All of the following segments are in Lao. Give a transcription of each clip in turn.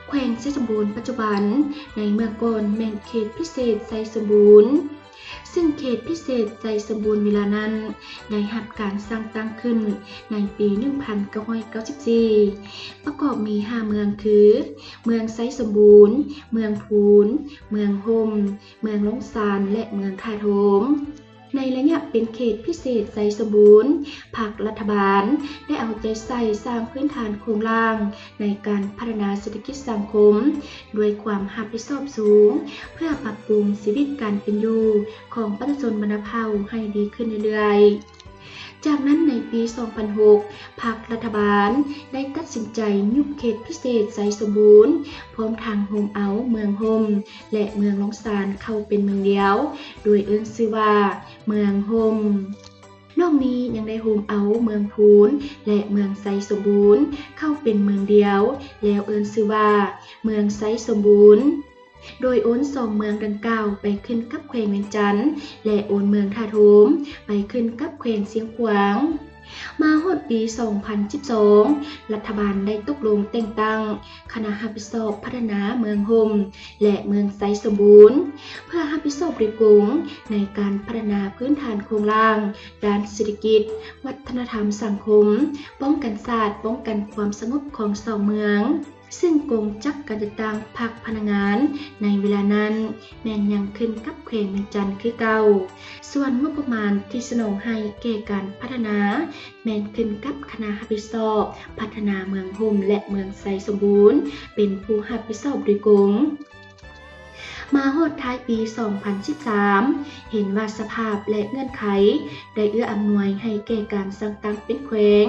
ແຂວງໄຊສົມບູນປັດຈຸບັນ ໃນເມື່ອກ່ອນແມ່ນເຂດພິເສດໄຊສົມບູນ, ຊຶ່ງເຂດພິເສດໄຊສົມບູນເວລານັ້ນ ໄດ້ຮັບການສ້າງຕັ້ງຂຶ້ນໃນປີໜຶ່ງພັນເກົ້າຮ້ອຍເກົ້າສິບສີ່ ປະກອບມີຫ້າເມືອງຄື ເມືອງໄຊສົມບູນ, ເມືອງພູນ, ເມືອງຮົ່ມ, ເມືອງລ້ອງຊານ ແລະ ເມືອງທ່າໂທມ. ໃນໄລຍະເປັນເຂດພິເສດໄຊສົມບູນ, ພັກລັດຖະບານໄດ້ເອົາໃຈໃສ່ສ້າງພື້ນຖານໂຄງລ່າງໃນການພັດທະນາເສດຖະກິດສັງຄົມ ດ້ວຍຄວາມຮັບຜິດຊອບສູງ ເພື່ອປັບປຸງຊີວິດການເປັນຢູ່ຂອງປະຊາຊົນບັນດາເຜົ່າໃຫ້ດີຂຶ້ນເລື້ອຍໆ. ຈາກນັ້ນໃນປີສອງພັນຫົກ ພັກລັດຖະບານໄດ້ຕັດສິນໃຈຍຸບເຂດພິເສດໄຊສົມບູນ ພ້ອມທັງໂຮມເອົາເມືອງຮົ່ມ ແລະ ເມືອງລ້ອງຊານເຂົ້າເປັນເມືອງດຽວ ໂດຍເອີ້ນຊື່ວ່າເມືອງຮົ່ມ. ນອກນີ້ຍັງໄດ້ໂຮມເອົາເມືອງພູນ ແລະ ເມືອງໄຊສົມບູນເຂົ້າເປັນເມືອງດຽວ ແລ້ວເອີ້ນຊື່ວ່າເມືອງໄຊສົມບູນ. ໂດຍໂອນສອງເມືອງດັ່ງກ່າວໄປຂຶ້ນກັບແຂວງວຽງຈັນ ແລະ ໂອນເມືອງທ່າໂທມໄປຂຶ້ນກັບແຂວງຊຽງຂວາງ. ມາຮອດປີສອງພັນສິບສອງ ລັດຖະບານໄດ້ຕົກລົງແຕ່ງຕັ້ງຄະນະຮັບຜິດຊອບພັດທະນາເມືອງຮົ່ມ ແລະ ເມືອງໄຊສົມບູນ ເພື່ອຮັບຜິດຊອບໂດຍກົງໃນການພັດທະນາພື້ນຖານໂຄງລ່າງດ້ານເສດຖະກິດ, ວັດທະນະທຳ, ສັງຄົມ, ປ້ອງກັນຊາດ, ປ້ອງກັນຄວາມສະຫງົບຂອງສອງເມືອງ. ຊຶ່ງກົງຈັກການຈັດຕັ້ງພັກພະນັກງານໃນເວລານັ້ນ ແມ່ນຍັງຂຶ້ນກັບແຂວງວຽງຈັນຄືເກົ່າ. ສ່ວນງົບປະມານທີ່ສະໜອງໃຫ້ແກ່ການພັດທະນາ ແມ່ນຂຶ້ນກັບຄະນະຮັບຜິດຊອບພັດທະນາເມືອງຮົ່ມ ແລະ ເມືອງໄຊສົມບູນ ເປັນຜູ້ຮັບຜິດຊອບໂດຍກົງ. ມາຮອດທ້າຍປີສອງພັນສິບສາມ ເຫັນວ່າສະພາບ ແລະ ເງື່ອນໄຂໄດ້ເອື້ອອຳນວຍໃຫ້ແກ່ການສ້າງຕັ້ງເປັນແຂວງ.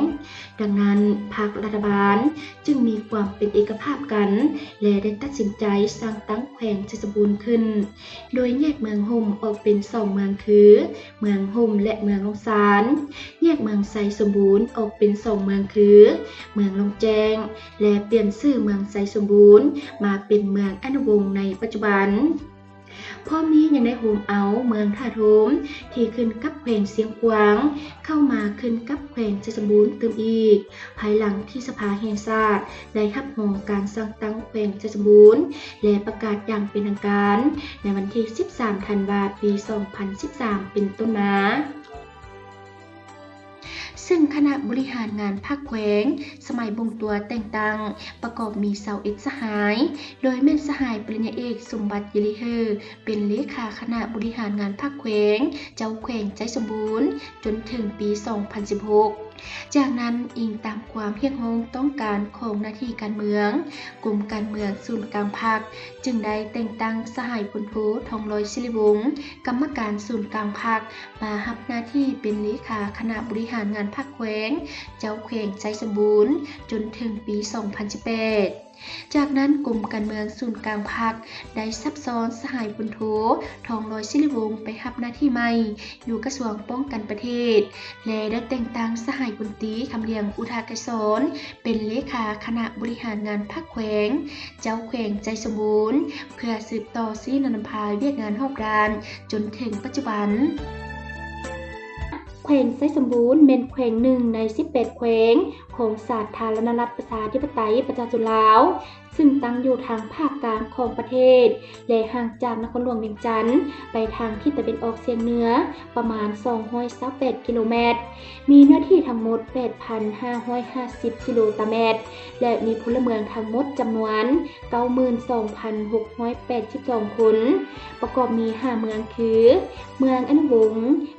ດັ່ງນັ້ນ ພັກລັດຖະບານຈຶ່ງມີຄວາມເປັນເອກະພາບກັນ ແລະ ໄດ້ຕັດສິນໃຈສ້າງຕັ້ງແຂວງໄຊສົມບູນຂຶ້ນ ໂດຍແຍກເມືອງຮົ່ມອອກເປັນສອງເມືອງຄື ເມືອງຮົ່ມ ແລະ ເມືອງລ້ອງຊານ, ແຍກເມືອງໄຊສົມບູນອອກເປັນສອງເມືອງຄື ເມືອງລ້ອງແຈ້ງ ແລະ ປ່ຽນຊື່ເມືອງໄຊສົມບູນມາເປັນເມືອງອະນຸວົງໃນປັດຈຸບັນ. ພ້ອມນີ້ຍັງໄດ້ໂຮມເອົາເມືອງທ່າໂທມທີ່ຂຶ້ນກັບແຂວງຊຽງຂວາງ ເຂົ້າມາຂຶ້ນກັບແຂວງໄຊສົມບູນຕື່ມອີກ ພາຍຫຼັງທີ່ສະພາແຫ່ງຊາດໄດ້ຮັບຮອງການສ້າງຕັ້ງແຂວງໄຊສົມບູນ ແລະ ປະກາດຢ່າງເປັນທາງການໃນວັນທີສິບສາມ ທັນວາ ປີສອງພັນສິບສາມ ເປັນຕົ້ນມາ. ຊຶ່ງຄະນະບໍລິຫານງານພັກແຂວງສະໄໝບົງຕົວແຕ່ງຕັ້ງປະກອບມີຊາວເອັດສະຫາຍ, ໂດຍແມ່ນສະຫາຍປະລິນຍາເອກ ສົມບັດ ເຢລີເຮີ ເປັນເລຂາຄະນະບໍລິຫານງານພັກແຂວງ, ເຈົ້າແຂວງໄຊສົມບູນ ຈົນເຖິງປີສອງພັນສິບຫົກ. ຈາກນັ້ນ, ອີງຕາມຄວາມຮຽກຮ້ອງຕ້ອງການຂອງໜ້າທີ່ການເມືອງ, ກົມການເມືອງສູນກາງພັກ ຈຶ່ງໄດ້ແຕ່ງຕັ້ງສະຫາຍພົນໂທ ທອງລອຍ ສິລິວົງ ກຳມະການສູນກາງພັກ ມາຮັບໜ້າທີ່ເປັນເລຂາຄະນະບໍລິຫານງານພັກແຂວງ, ເຈົ້າແຂວງໄຊສົມບູນ ຈົນເຖິງປີສອງພັນສິບແປດ. ຈາກນັ້ນ ກົມການເມືອງສູນກາງພັກໄດ້ຊັບຊ້ອນສະຫາຍພົນໂທ ທອງລອຍ ສິລິວົງ ໄປຮັບໜ້າທີ່ໃໝ່ຢູ່ກະຊວງປ້ອງກັນປະເທດ ແລະ ໄດ້ແຕ່ງຕັ້ງສະຫາຍພົນຕີ ຄຳຫຼຽງ ອຸທາໄກສອນ ເປັນເລຂາຄະນະບໍລິຫານງານພັກແຂວງ, ເຈົ້າແຂວງໄຊສົມບູນ ເພື່ອສືບຕໍ່ຊີ້ນຳນຳພາວຽກງານຮອບດ້ານຈົນເຖິງປັດຈຸບັນ. ແຂວງໄຊສົມບູນແມ່ນແຂວງໜຶ່ງໃນສິບແປດແຂວງຂອງສາທາລະນະລັດປະຊາທິປະໄຕປະຊາຊົນລາວ, ຊຶ່ງຕັ້ງຢູ່ທາງພາກກາງຂອງປະເທດ ແລະ ຫ່າງຈາກນະຄອນຫຼວງວຽງຈັນໄປທາງທິດຕາເວັນອອກສຽງເໜືອປະມານສອງຮ້ອຍຊາວແປດກິໂລແມັດ, ມີເນື້ອທີ່ທັງໝົດແປດພັນຫ້າຮ້ອຍຫ້າສິບກິໂລຕາແມັດ ແລະ ມີພົນລະເມືອງທັງໝົດຈຳນວນເກົ້າໝື່ນສອງພັນຫົກຮ້ອຍແປດສິບສອງຄົນ, ປະກອບມີຫ້າເມືອງຄື ເມືອງອະນຸວົງ,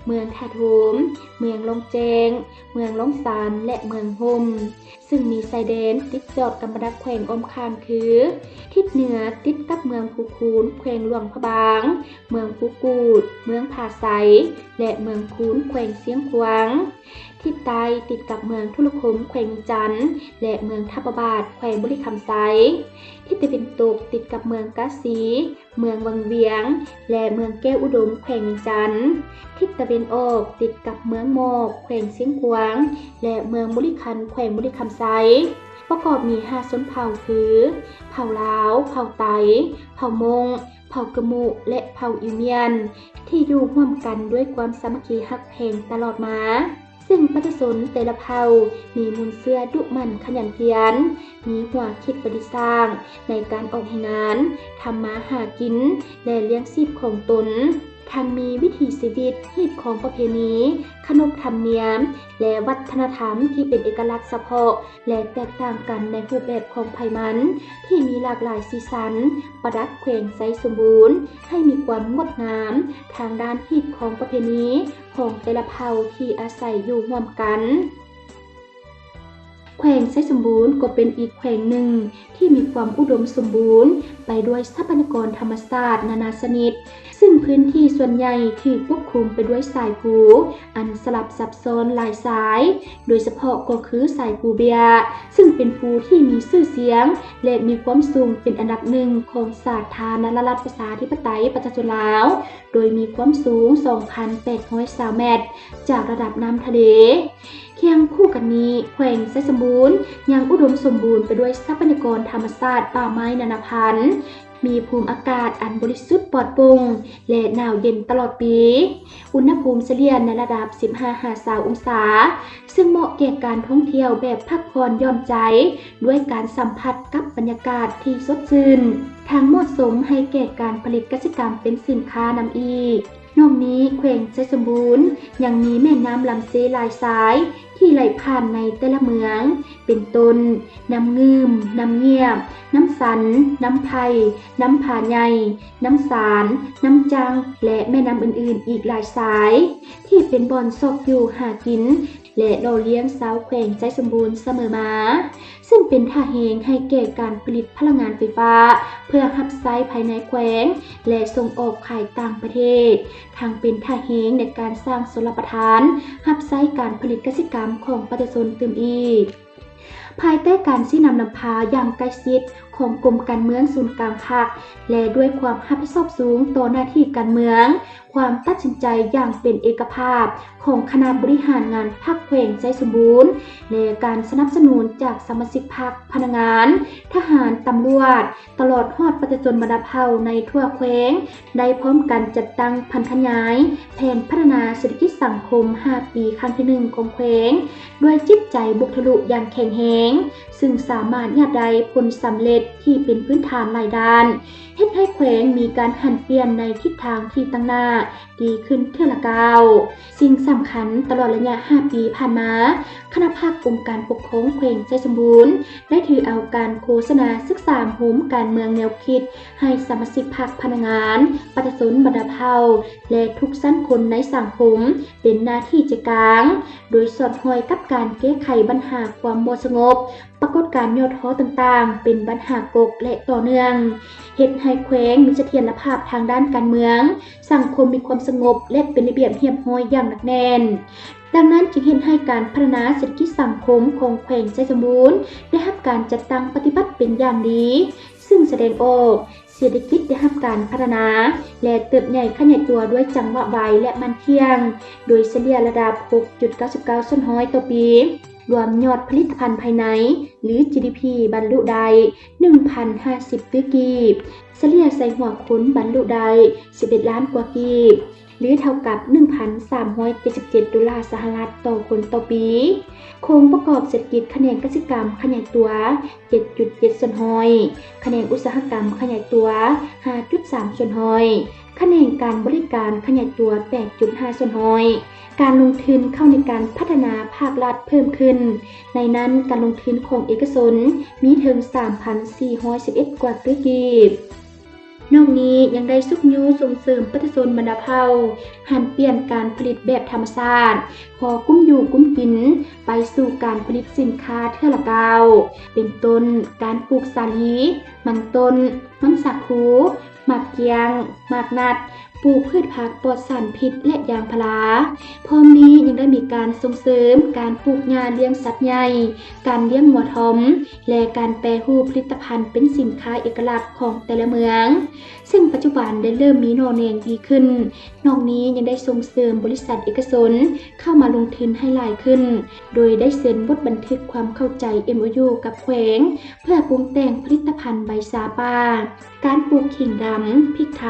ເມືອງທ່າໂທມ, ເມືອງລ້ອງແຈ້ງ, ເມືອງລ້ອງຊານ ແລະ ເມືອງຮົ່ມ. ຊຶ່ງມີຊາຍແດນຕິດຈອດກັບບັນດາແຂວງອ້ອມຂ້າງຄື ທິດເໜືອຕິດກັບເມືອງພູຄູນ ແຂວງຫຼວງພະບາງ, ເມືອງພູກູດ ເມືອງຜາໄຊ ແລະ ເມືອງຄູນ ແຂວງຊຽງຂວາງ, ທິດໃຕ້ຕິດກັບເມືອງທຸລະຄົມ ແຂວງວຽງຈັນ ແລະ ເມືອງທັບພະບາດ ແຂວງບໍລິຄຳໄຊ, ທິດຕາເວັນຕົກຕິດກັບເມືອງກາສີ ເມືອງວັງວຽງ ແລະ ເມືອງແກ້ວອຸດົມ ແຂວງວຽງຈັນ, ທິດຕາເວັນອອກຕິດກັບເມືອງໝອກ ແຂວງຊຽງຂວາງ ແລະ ເມືອງບໍລິຄັນ ແຂວງບໍລິຄຳໄຊ, ປະກອບມີຫ້າຊົນເຜົ່າຄື ເຜົ່າລາວ, ເຜົ່າໄຕ, ເຜົ່າມົ້ງ, ເຜົ່າກະມຸ ແລະ ເຜົ່າອິວມຽນ ທີ່ຢູ່ຮ່ວມກັນດ້ວຍຄວາມສາມັກຄີຮັກແພງຕະຫຼອດມາ. ຊຶ່ງປະຊາຊົນແຕ່ລະເຜົ່າມີມູນເຊື້ອດຸໝັ່ນຂະຫຍັນພຽນ, ມີຫົວຄິດປະດິດສ້າງໃນການອອກແຮງງານ, ທຳມາຫາກິນ ແລະ ລ້ຽງຊີບຂອງຕົນ, ທັງມີວິຖີຊີວິດ, ຮີດຄອງປະເພນີ, ຂະໜົບທຳນຽມ ແລະ ວັດທະນະທຳທີ່ເປັນເອກະລັກສະເພາະ ແລະ ແຕກຕ່າງກັນໃນຮູບແບບຂອງໃຜມັນ ທີ່ມີຫຼາກຫຼາຍສີສັນ ປະດັບແຂວງໄຊສົມບູນໃຫ້ມີຄວາມງົດງາມທາງດ້ານຮີດຄອງປະເພນີຂອງແຕ່ລະເຜົ່າທີ່ອາໄສຢູ່ຮ່ວມກັນ. ແຂວງໄຊສົມບູນກໍເປັນອີກແຂວງໜຶ່ງທີ່ມີຄວາມອຸດົມສົມບູນໄປດ້ວຍຊັບພະຍາກອນທຳມະຊາດນານາຊະນິດ, ຊຶ່ງພື້ນທີ່ສ່ວນໃຫຍ່ຖືກປົກຄຸມໄປດ້ວຍສາຍພູອັນສະຫຼັບຊັບຊ້ອນຫຼາຍສາຍ, ໂດຍສະເພາະກໍຄືສາຍພູເບ້ຍ, ຊຶ່ງເປັນພູທີ່ມີຊື່ສຽງ ແລະ ມີຄວາມສູງເປັນອັນດັບໜຶ່ງຂອງສາທາລະນະລັດປະຊາທິປະໄຕປະຊາຊົນລາວ, ໂດຍມີຄວາມສູງສອງພັນແປດຮ້ອຍຊາວແມັດຈາກລະດັບນ້ຳທະເລ. ຄຽງຄູ່ກັນນີ້, ແຂວງໄຊສົມບູນຍັງອຸດົມສົມບູນໄປດ້ວຍຊັບພະຍາກອນທຳມະຊາດປ່າໄມ້ນານາພັນ, ມີພູມອາກາດອັນບໍລິສຸດປອດໂປ່ງ ແລະ ໜາວເຢັນຕະຫຼອດປີ, ອຸນຫະພູມສະເລ່ຍໃນລະດັບສິບຫ້າຫາຊາວອົງສາ, ຊຶ່ງເໝາະແກ່ການທ່ອງທ່ຽວແບບພັກຜ່ອນຢ່ອນໃຈ ດ້ວຍການສຳຜັດກັບບັນຍາກາດທີ່ສົດຊື່ນ, ທັງເໝາະສົມໃຫ້ແກ່ການຜະລິດກະສິກຳເປັນສິນຄ້ານຳອີກ. ນອກນີ້, ແຂວງໄຊສົມບູນຍັງມີແມ່ນ້ຳລຳເຊຫຼາຍສາຍທີ່ໄຫຼຜ່ານໃນແຕ່ລະເມືອງ ເປັນຕົ້ນ ນ້ຳງື່ມ, ນ້ຳງຽບ, ນ້ຳຊັນ, ນ້ຳໄຜ່, ນ້ຳຜາໃຫຍ່, ນ້ຳສານ, ນ້ຳຈັງ ແລະ ແມ່ນ້ຳອື່ນໆອີກຫຼາຍສາຍ ທີ່ເປັນບ່ອນຊອກຢູ່ຫາກິນ ແລະ ຫຼໍ່ລ້ຽງຊາວແຂວງໄຊສົມບູນສະເໝີມາ, ຊຶ່ງເປັນທ່າແຮງໃຫ້ແກ່ການຜະລິດພະລັງງານໄຟຟ້າ ເພື່ອຮັບໃຊ້ພາຍໃນແຂວງ ແລະ ສົ່ງອອກຂາຍຕ່າງປະເທດ, ທັງເປັນທ່າແຮງໃນການສ້າງຊົນລະປະທານ ຮັບໃຊ້ການຜະລິດກະສິກຳຂອງປະຊາຊົນຕື່ມອີກ. ພາຍໃຕ້ການຊີ້ນຳນຳພາຢ່າງໃກ້ຊິດຂອງກົມການເມືອງສູນກາງພັກ ແລະ ດ້ວຍຄວາມຮັບຜິດຊອບສູງຕໍ່ໜ້າທີ່ການເມືອງ, ຄວາມຕັດສິນໃຈຢ່າງເປັນເອກະພາບຂອງຄະນະບໍລິຫານງານພັກແຂວງໄຊສົມບູນ ແລະ ການສະໜັບສະໜູນຈາກສະມາຊິກພັກ, ພະນັກງານ, ທະຫານ, ຕຳຫຼວດ, ຕະຫຼອດຮອດປະຊາຊົນບັນດາເຜົ່າໃນທົ່ວແຂວງ ໄດ້ພ້ອມກັນຈັດຕັ້ງຜັນຂະຫຍາຍແຜນພັດທະນາເສດຖະກິດສັງຄົມຫ້າປີຄັ້ງທີໜຶ່ງຂອງແຂວງ ດ້ວຍຈິດໃຈບຸກທະລຸຢ່າງແຂງແຮງ, ຊຶ່ງສາມາດຍາດໄດ້ຜົນສຳເລັດທີ່ເປັນພື້ນຖານຫຼາຍດ້ານ, ເຮັດໃຫ້ແຂວງມີການຫັນປ່ຽນໃນທິດທາງທີ່ຕັ້ງໜ້າ ດີຂຶ້ນເທື່ອລະກ້າວ. ສິ່ງສຳຄັນ, ຕະຫຼອດໄລຍະຫ້າປີຜ່ານມາ, ຄະນະພັກອົງການປົກຄອງແຂວງໄຊສົມບູນ ໄດ້ຖືເອົາການໂຄສະນາສຶກສາໂຮມການເມືອງແນວຄິດໃຫ້ສະມາຊິກພັກ, ພະນັກງານ, ປະຊາຊົນບັນດາເຜົ່າ ແລະ ທຸກຊັ້ນຄົນໃນສັງຄົມ ເປັນໜ້າທີ່ໃຈກາງ, ໂດຍສອດຫ້ອຍກັບການແກ້ໄຂບັນຫາຄວາມບໍ່ສະຫງົບ, ປາກົດການຫຍໍ້ທໍ້ຕ່າງໆ ເປັນບັນຫາກົກ ແລະ ຕໍ່ເນື່ອງ, ເຮັດໃຫ້ແຂວງມີສະຖຽນລະພາບທາງດ້ານການເມືອງ, ສັງຄົມມີຄວາມສະຫງົບ ແລະ ເປັນລະບຽບຮຽບຮ້ອຍຢ່າງໜັກແໜ້ນ. ດັ່ງນັ້ນຈຶ່ງເຮັດໃຫ້ການພັດທະນາເສດຖະກິດສັງຄົມຂອງແຂວງໄຊສົມບູນ ໄດ້ຮັບການຈັດຕັ້ງປະຕິບັດເປັນຢ່າງດີ, ຊຶ່ງສະແດງອອກ ເສດຖະກິດໄດ້ຮັບການພັດທະນາ ແລະ ເຕີບໃຫຍ່ຂະຫຍາຍຕົວດ້ວຍຈັງຫວະໄວ ແລະ ໝັ້ນທ່ຽງ, ໂດຍສະເລ່ຍລະດັບຫົກຈຸດເກົ້າສິບເກົ້າສ່ວນຮ້ອຍຕໍ່ປີ, ລວມຍອດຜະລິດຕະພັນພາຍໃນ ຫຼື ຈີດີພີ ບັນລຸໄດ້ໜຶ່ງພັນຫ້າສິບຕື້ກີບ, ສະເລ່ຍໃສ່ຫົວຄົນບັນລຸໄດ້ສິບເອັດລ້ານກວ່າກີບ ຫຼື ເທົ່າກັບໜຶ່ງພັນສາມຮ້ອຍເຈັດສິບເຈັດໂດລາສະຫະລັດຕໍ່ຄົນຕໍ່ປີ. ໂຄງປະກອບເສດຖະກິດຂະແໜງກະສິກຳຂະຫຍາຍຕົວເຈັດຈຸດເຈັດສ່ວນຮ້ອຍ, ຂະແໜງອຸດສາຫະກຳຂະຫຍາຍຕົວຫ້າຈຸດສາມສ່ວນຮ້ອຍ, ຂະແໜງການບໍລິການຂະຫຍາຍຕົວແປດຈຸດຫ້າສ່ວນຮ້ອຍ. ການລົງທຶນເຂົ້າໃນການພັດທະນາພາກລັດເພີ່ມຂຶ້ນ, ໃນນັ້ນການລົງທຶນຂອງເອກະຊົນມີເຖິງສາມພັນສີ່ຮ້ອຍສິບເອັດກວ່າຕື້ກີບ. ນອກນີ້ຍັງໄດ້ຊຸກຍູ້ສົ່ງເສີມປະຊາຊົນບັນດາເຜົ່າ ຫັນປ່ຽນການຜະລິດແບບທຳມະຊາດ, ພໍກຸ້ມຢູ່ກຸ້ມກິນ, ໄປສູ່ການຜະລິດສິນຄ້າເທື່ອລະກ້າວ, ເປັນຕົ້ນ ການປູກສາລີ, ມັນຕົ້ນ, ມັນສາຄູ, ໝາກກ້ຽງ, ໝາກນັດ, ປູກພືດຜັກປອດສານພິດ ແລະ ຢາງພາລາ. ພ້ອມນີ້ຍັງໄດ້ມີການສົ່ງເສີມການປູກຫຍ້າລ້ຽງສັດໃຫຍ່, ການລ້ຽງງົວທອມ ແລະ ການແປຮູບຜະລິດຕະພັນເປັນສິນຄ້າເອກະລັກຂອງແຕ່ລະເມືອງ, ເຊິ່ງປັດຈຸບັນໄດ້ເລີ່ມມີໜໍ່ແໜງດີຂຶ້ນ. ນອກນີ້ຍັງໄດ້ສົ່ງເສີມບໍລິສັດເອກະຊົນເຂົ້າມາລົງທຶນໃຫ້ຫຼາຍຂຶ້ນ, ໂດຍໄດ້ເຊັນບົດບັນທຶກຄວາມເຂົ້າໃຈ ເອັມໂອຢູ ກັບແຂວງ ເພື່ອປຸງແຕ່ງຜະລິດຕະພັນໃບຊາປ່າ, ການປູກຂີງດຳ, ພິກໄທ,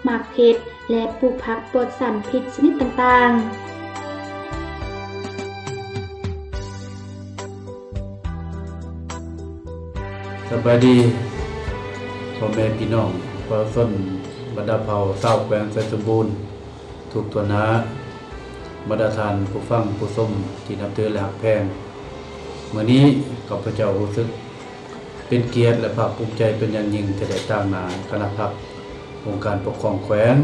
ໝາກເຜັດ ແລະ ປູກຜັກປອດສານພິດຊະນິດຕ່າງໆ. ສະບາຍດີພໍ່ແມ່ພີ່ນ້ອງປະຊາຊົນບັນດາເຜົ່າຊາວແຂວງໄຊສົມບູນທຸກທົ່ວໜ້າ, ບັນດາທ່ານຜູ້ຟັງຜູ້ຊົມທີ່ນັບຖື ແລະ ຮັກແພງ. ມື້ນີ້ຂ້າພະເຈົ້າຮູ້ສຶກເປັນກຽດ ແລະ ພາກພູມໃຈເປັນຢ່າງຍິ່ງ ທີ່ໄດ້ຕາງໜ້າຄະນະພັກອົງການປົກຄອງແຂວງ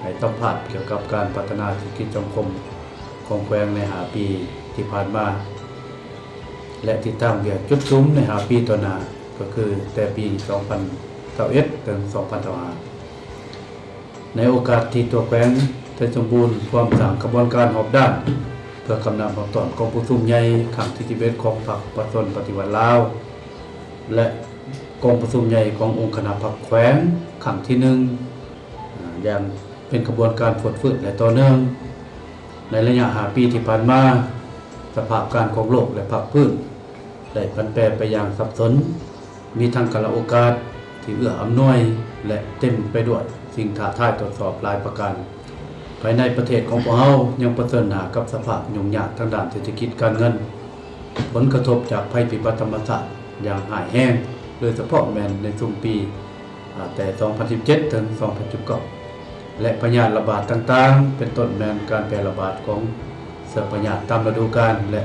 ໃຫ້ສຳພາດກ່ຽວກັບການພັດທະນາເສດຖະກິດສັງຄົມຂອງແຂວງໃນຫ້າປີທີ່ຜ່ານມາ ແລະ ທິດທາງວຽກຈຸດສຸມໃນຫ້າປີຕໍ່ໜ້າ ກໍຄືແຕ່ປີສອງພັນຊາວເອັດ ເຖິງ ສອງພັນຊາວຫ້າ. ໃນໂອກາດທີ່ຕົວແຂວງໄຊສົມບູນພວມສ້າງຂະບວນການຮອບດ້ານ ເພື່ອກຳໜາບຮັບຕ້ອນກອງປະຊຸມໃຫຍ່ຄັ້ງທີສິບເອັດ ຂອງພັກປະຊາຊົນປະຕິວັດລາວ ແລະ ກອງປະຊຸມໃຫຍ່ຂອງອົງຄະນະພັກແຂວງຄັ້ງທີໜຶ່ງ ຢ່າງເປັນຂະບວນການຟົດຟື້ນ ແລະ ຕໍ່ເນື່ອງ. ໃນໄລຍະຫ້າປີທີ່ຜ່ານມາ, ສະພາບການຂອງໂລກ ແລະ ພາກພື້ນ ໄດ້ຜັນແປໄປຢ່າງສັບສົນ, ມີທັງກາລະໂອກາດທີ່ເອື້ອອຳນວຍ ແລະ ເຕັມໄປດ້ວຍສິ່ງທ້າທາຍທົດສອບຫຼາຍປະການ. ພາຍໃນປະເທດຂອງພວກເຮົາຍັງປະເຊີນໜ້າກັບສະພາບຫຍຸ້ງຍາກທາງດ້ານເສດຖະກິດການເງິນ, ຜົນກະທົບຈາກໄພພິບັດທຳມະຊາດຢ່າງຮ້າຍແຮງ, ໂດຍສະເພາະແມ່ນໃນຊຸມປີ ອາ ແຕ່ສອງພັນສິບເຈັດ ເຖິງ ສອງພັນສິບເກົ້າ ແລະ ພະຍາດລະບາດຕ່າງໆ ເປັນຕົ້ນແມ່ນການແຜ່ລະບາດຂອງເຊື້ອພະຍາດຕາມລະດູການ ແລະ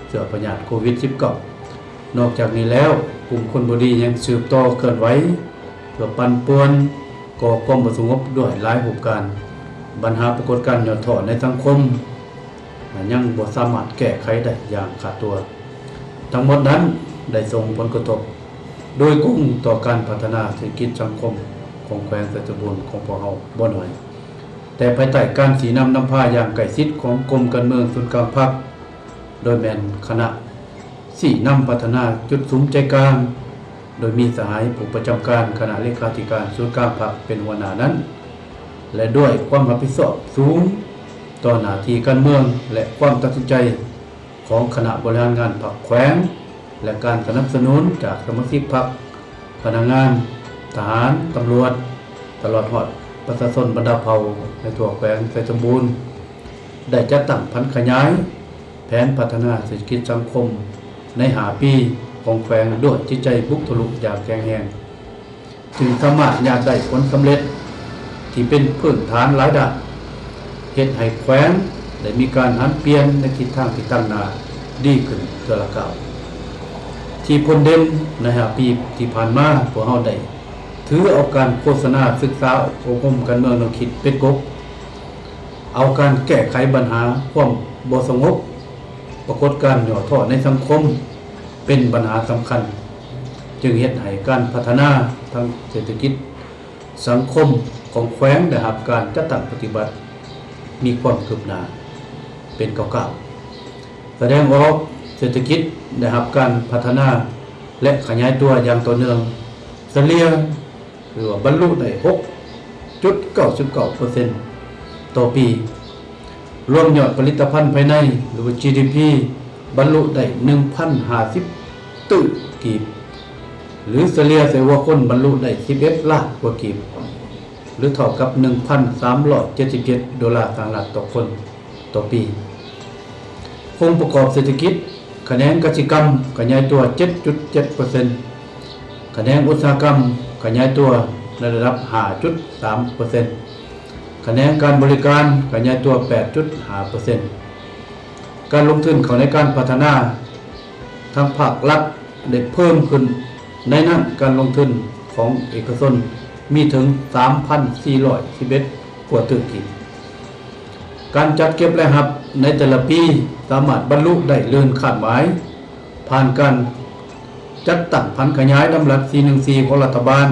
ເຊື້ອພະຍາດໂຄວິດສິບເກົ້າ. ນອກຈາກນີ້ແລ້ວ, ກຸ່ມຄົນບໍ່ດີຍັງສືບຕໍ່ເຄື່ອນໄຫວ ເພື່ອປັ່ນປ່ວນກໍ່ຄວາມບໍ່ສະຫງົບດ້ວຍຫຼາຍຮູບການ. ບັນຫາປາກົດການຫຍໍ້ທໍ້ໃນສັງຄົມ ຍັງບໍ່ສາມາດແກ້ໄຂໄດ້ຢ່າງຂາດຕົວ. ທັງໝົດນັ້ນໄດ້ສົ່ງຜົນກະທົບໂດຍກົງຕໍ່ການພັດທະນາເສດຖະກິດສັງຄົມຂອງແຂວງໄຊສົມບູນຂອງພວກເຮົາບໍ່ໜ້ອຍ, ແຕ່ພາຍໃຕ້ການຊີ້ນຳນຳພາຢ່າງໃກ້ຊິດຂອງກົມການເມືອງສູນກາງພັກ, ໂດຍແມ່ນຄະນະຊີ້ນຳພັດທະນາຈຸດສຸມໃຈກາງ ໂດຍມີສະຫາຍຜູ້ປະຈຳການຄະນະເລຂາທິການສູນກາງພັກເປັນຫົວໜ້ານັ້ນ ແລະ ດ້ວຍຄວາມຮັບຜິດຊອບສູງຕໍ່ໜ້າທີ່ການເມືອງ ແລະ ຄວາມຕັດສິນໃຈຂອງຄະນະບໍລິຫານງານພັກແຂວງ ແລະ ການສະໜັບສະໜູນຈາກສະມາຊິກພັກ, ພະນັກງານ, ທະຫານ, ຕຳຫຼວດ, ຕະຫຼອດຮອດປະຊາຊົນບັນດາເຜົ່າໃນທົ່ວແຂວງໄຊສົມບູນ ໄດ້ຈັດຕັ້ງຜັນຂະຫຍາຍແຜນພັດທະນາເສດຖະກິດສັງຄົມໃນຫ້າປີຂອງແຂວງດ້ວຍຈິດໃຈບຸກທະລຸຢ່າງແຂງແຮງ, ຈຶ່ງສາມາດຍາດໄດ້ຜົນສຳເລັດທີ່ເປັນພື້ນຖານຫຼາຍດ້ານ, ເຮັດໃຫ້ແຂວງໄດ້ມີການຫັນປ່ຽນໃນທິດທາງທີ່ຕັ້ງໜ້າດີຂຶ້ນເທື່ອລະກ້າວ. ທີ່ພົ້ນເດັ່ນໃນຫ້າປີທີ່ຜ່ານມາ, ພວກເຮົາໄດ້ຖືເອົາການໂຄສະນາ, ສຶກສາ, ອົບຮົມການເມືອງແນວຄິດເປັນກົກ, ເອົາການແກ້ໄຂບັນຫາຄວາມບໍ່ສະຫງົບ, ປາກົດການຫຍໍ້ທໍ້ໃນສັງຄົມເປັນບັນຫາສຳຄັນ, ຈຶ່ງເຮັດໃຫ້ການພັດທະນາທາງເສດຖະກິດສັງຄົມຂອງແຂວງໄດ້ຮັບການຈັດຕັ້ງປະຕິບັດມີຄວາມຄືບໜ້າເປັນກ້າວໆ, ສະແດງອອກເສດຖະກິດໄດ້ຮັບການພັດທະນາ ແລະ ຂະຫຍາຍຕົວຢ່າງຕໍ່ເນື່ອງ, ສະເລ່ຍ ຫຼືວ່າບັນລຸໄດ້ຫົກຈຸດເກົ້າສິບເກົ້າເປີເຊັນຕໍ່ປີ, ລວມຍອດຜະລິດຕະພັນພາຍໃນ ຫຼືວ່າ ຈີດີພີ ບັນລຸໄດ້ໜຶ່ງພັນຫ້າສິບຕື້ກີບ ຫຼືສະເລ່ຍໃສ່ຫົວຄົນບັນລຸໄດ້ສິບເອັດລ້ານກວ່າກີບ ຫຼືເທົ່າກັບໜຶ່ງພັນສາມຮ້ອຍເຈັດສິບເຈັດໂດລາສະຫະລັດຕໍ່ຄົນ ຕໍ່ປີ. ໂຄງປະກອບເສດຖະກິດ, ຂະແໜງກະສິກຳຂະຫຍາຍຕົວເຈັດຈຸດເຈັດເປີເຊັນ, ຂະແໜງອຸດສາຫະກຳຂະຫຍາຍຕົວໃນລະດັບຫ້າຈຸດສາມເປີເຊັນ, ຂະແໜງການບໍລິການຂະຫຍາຍຕົວແປດຈຸດຫ້າເປີເຊັນ. ການລົງທຶນເຂົ້າໃນການພັດທະນາທາງພາກລັດໄດ້ເພີ່ມຂຶ້ນ, ໃນນັ້ນການລົງທຶນຂອງເອກະຊົນມີເຖິງສາມພັນສີ່ຮ້ອຍສິບເອັດກວ່າຕື້ກີບ. ການຈັດເກັບລາຍຮັບໃນແຕ່ລະປີສາມາດບັນລຸໄດ້ລື່ນຄາດໝາຍ ຜ່ານການຈັດຕັ້ງຜັນຂະຫຍາຍດຳລັດສີ່ໜຶ່ງສີ່ຂອງລັດຖະບານ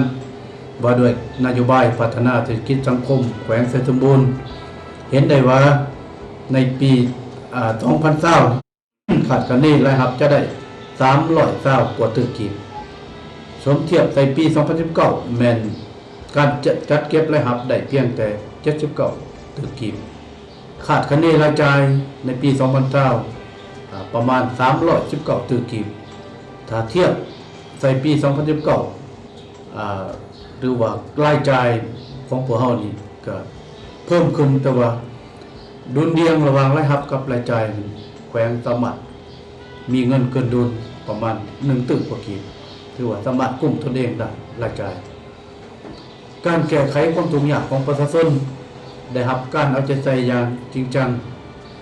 ວ່າດ້ວຍນະໂຍບາຍພັດທະນາເສດຖະກິດສັງຄົມແຂວງໄຊສົມບູນ ເຫັນໄດ້ວ່າໃນປີ ອາ ສອງພັນຊາວ ຄາດຄະເນລາຍຮັບຈະໄດ້ສາມຮ້ອຍຊາວກວ່າຕື້ກີບ. ສົມທຽບໃສ່ປີສອງພັນສິບເກົ້າ ແມ່ນການຈະ ຈັດເກັບລາຍຮັບໄດ້ພຽງແຕ່ເຈັດສິບເກົ້າຕື້ກີບ. ຄາດຄະເນລາຍຈ່າຍໃນປີສອງພັນຊາວ ອາ ປະມານສາມຮ້ອຍສິບເກົ້າຕື້ກີບ. ຖ້າທຽບໃສ່ປີສອງພັນສິບເກົ້າ ອາ ຫຼືວ່າລາຍຈ່າຍຂອງພວກເຮົານີ້ກະເພີ່ມຂຶ້ນ, ແຕ່ວ່າດຸນດ່ຽງລະຫວ່າງລາຍຮັບກັບລາຍຈ່າຍ ແຂວງສາມາດມີເງິນເກີນດຸນປະມານໜຶ່ງຕື້ກວ່າກີບ. ຖືວ່າສາມາດກຸ້ມຕົນເອງໄດ້ ລາຍຈ່າຍ. ການແກ້ໄຂຄວາມທຸກຍາກຂອງປະຊາຊົນ ໄດ້ຮັບການເອົາໃຈໃສ່ຢ່າງຈິງຈັງ,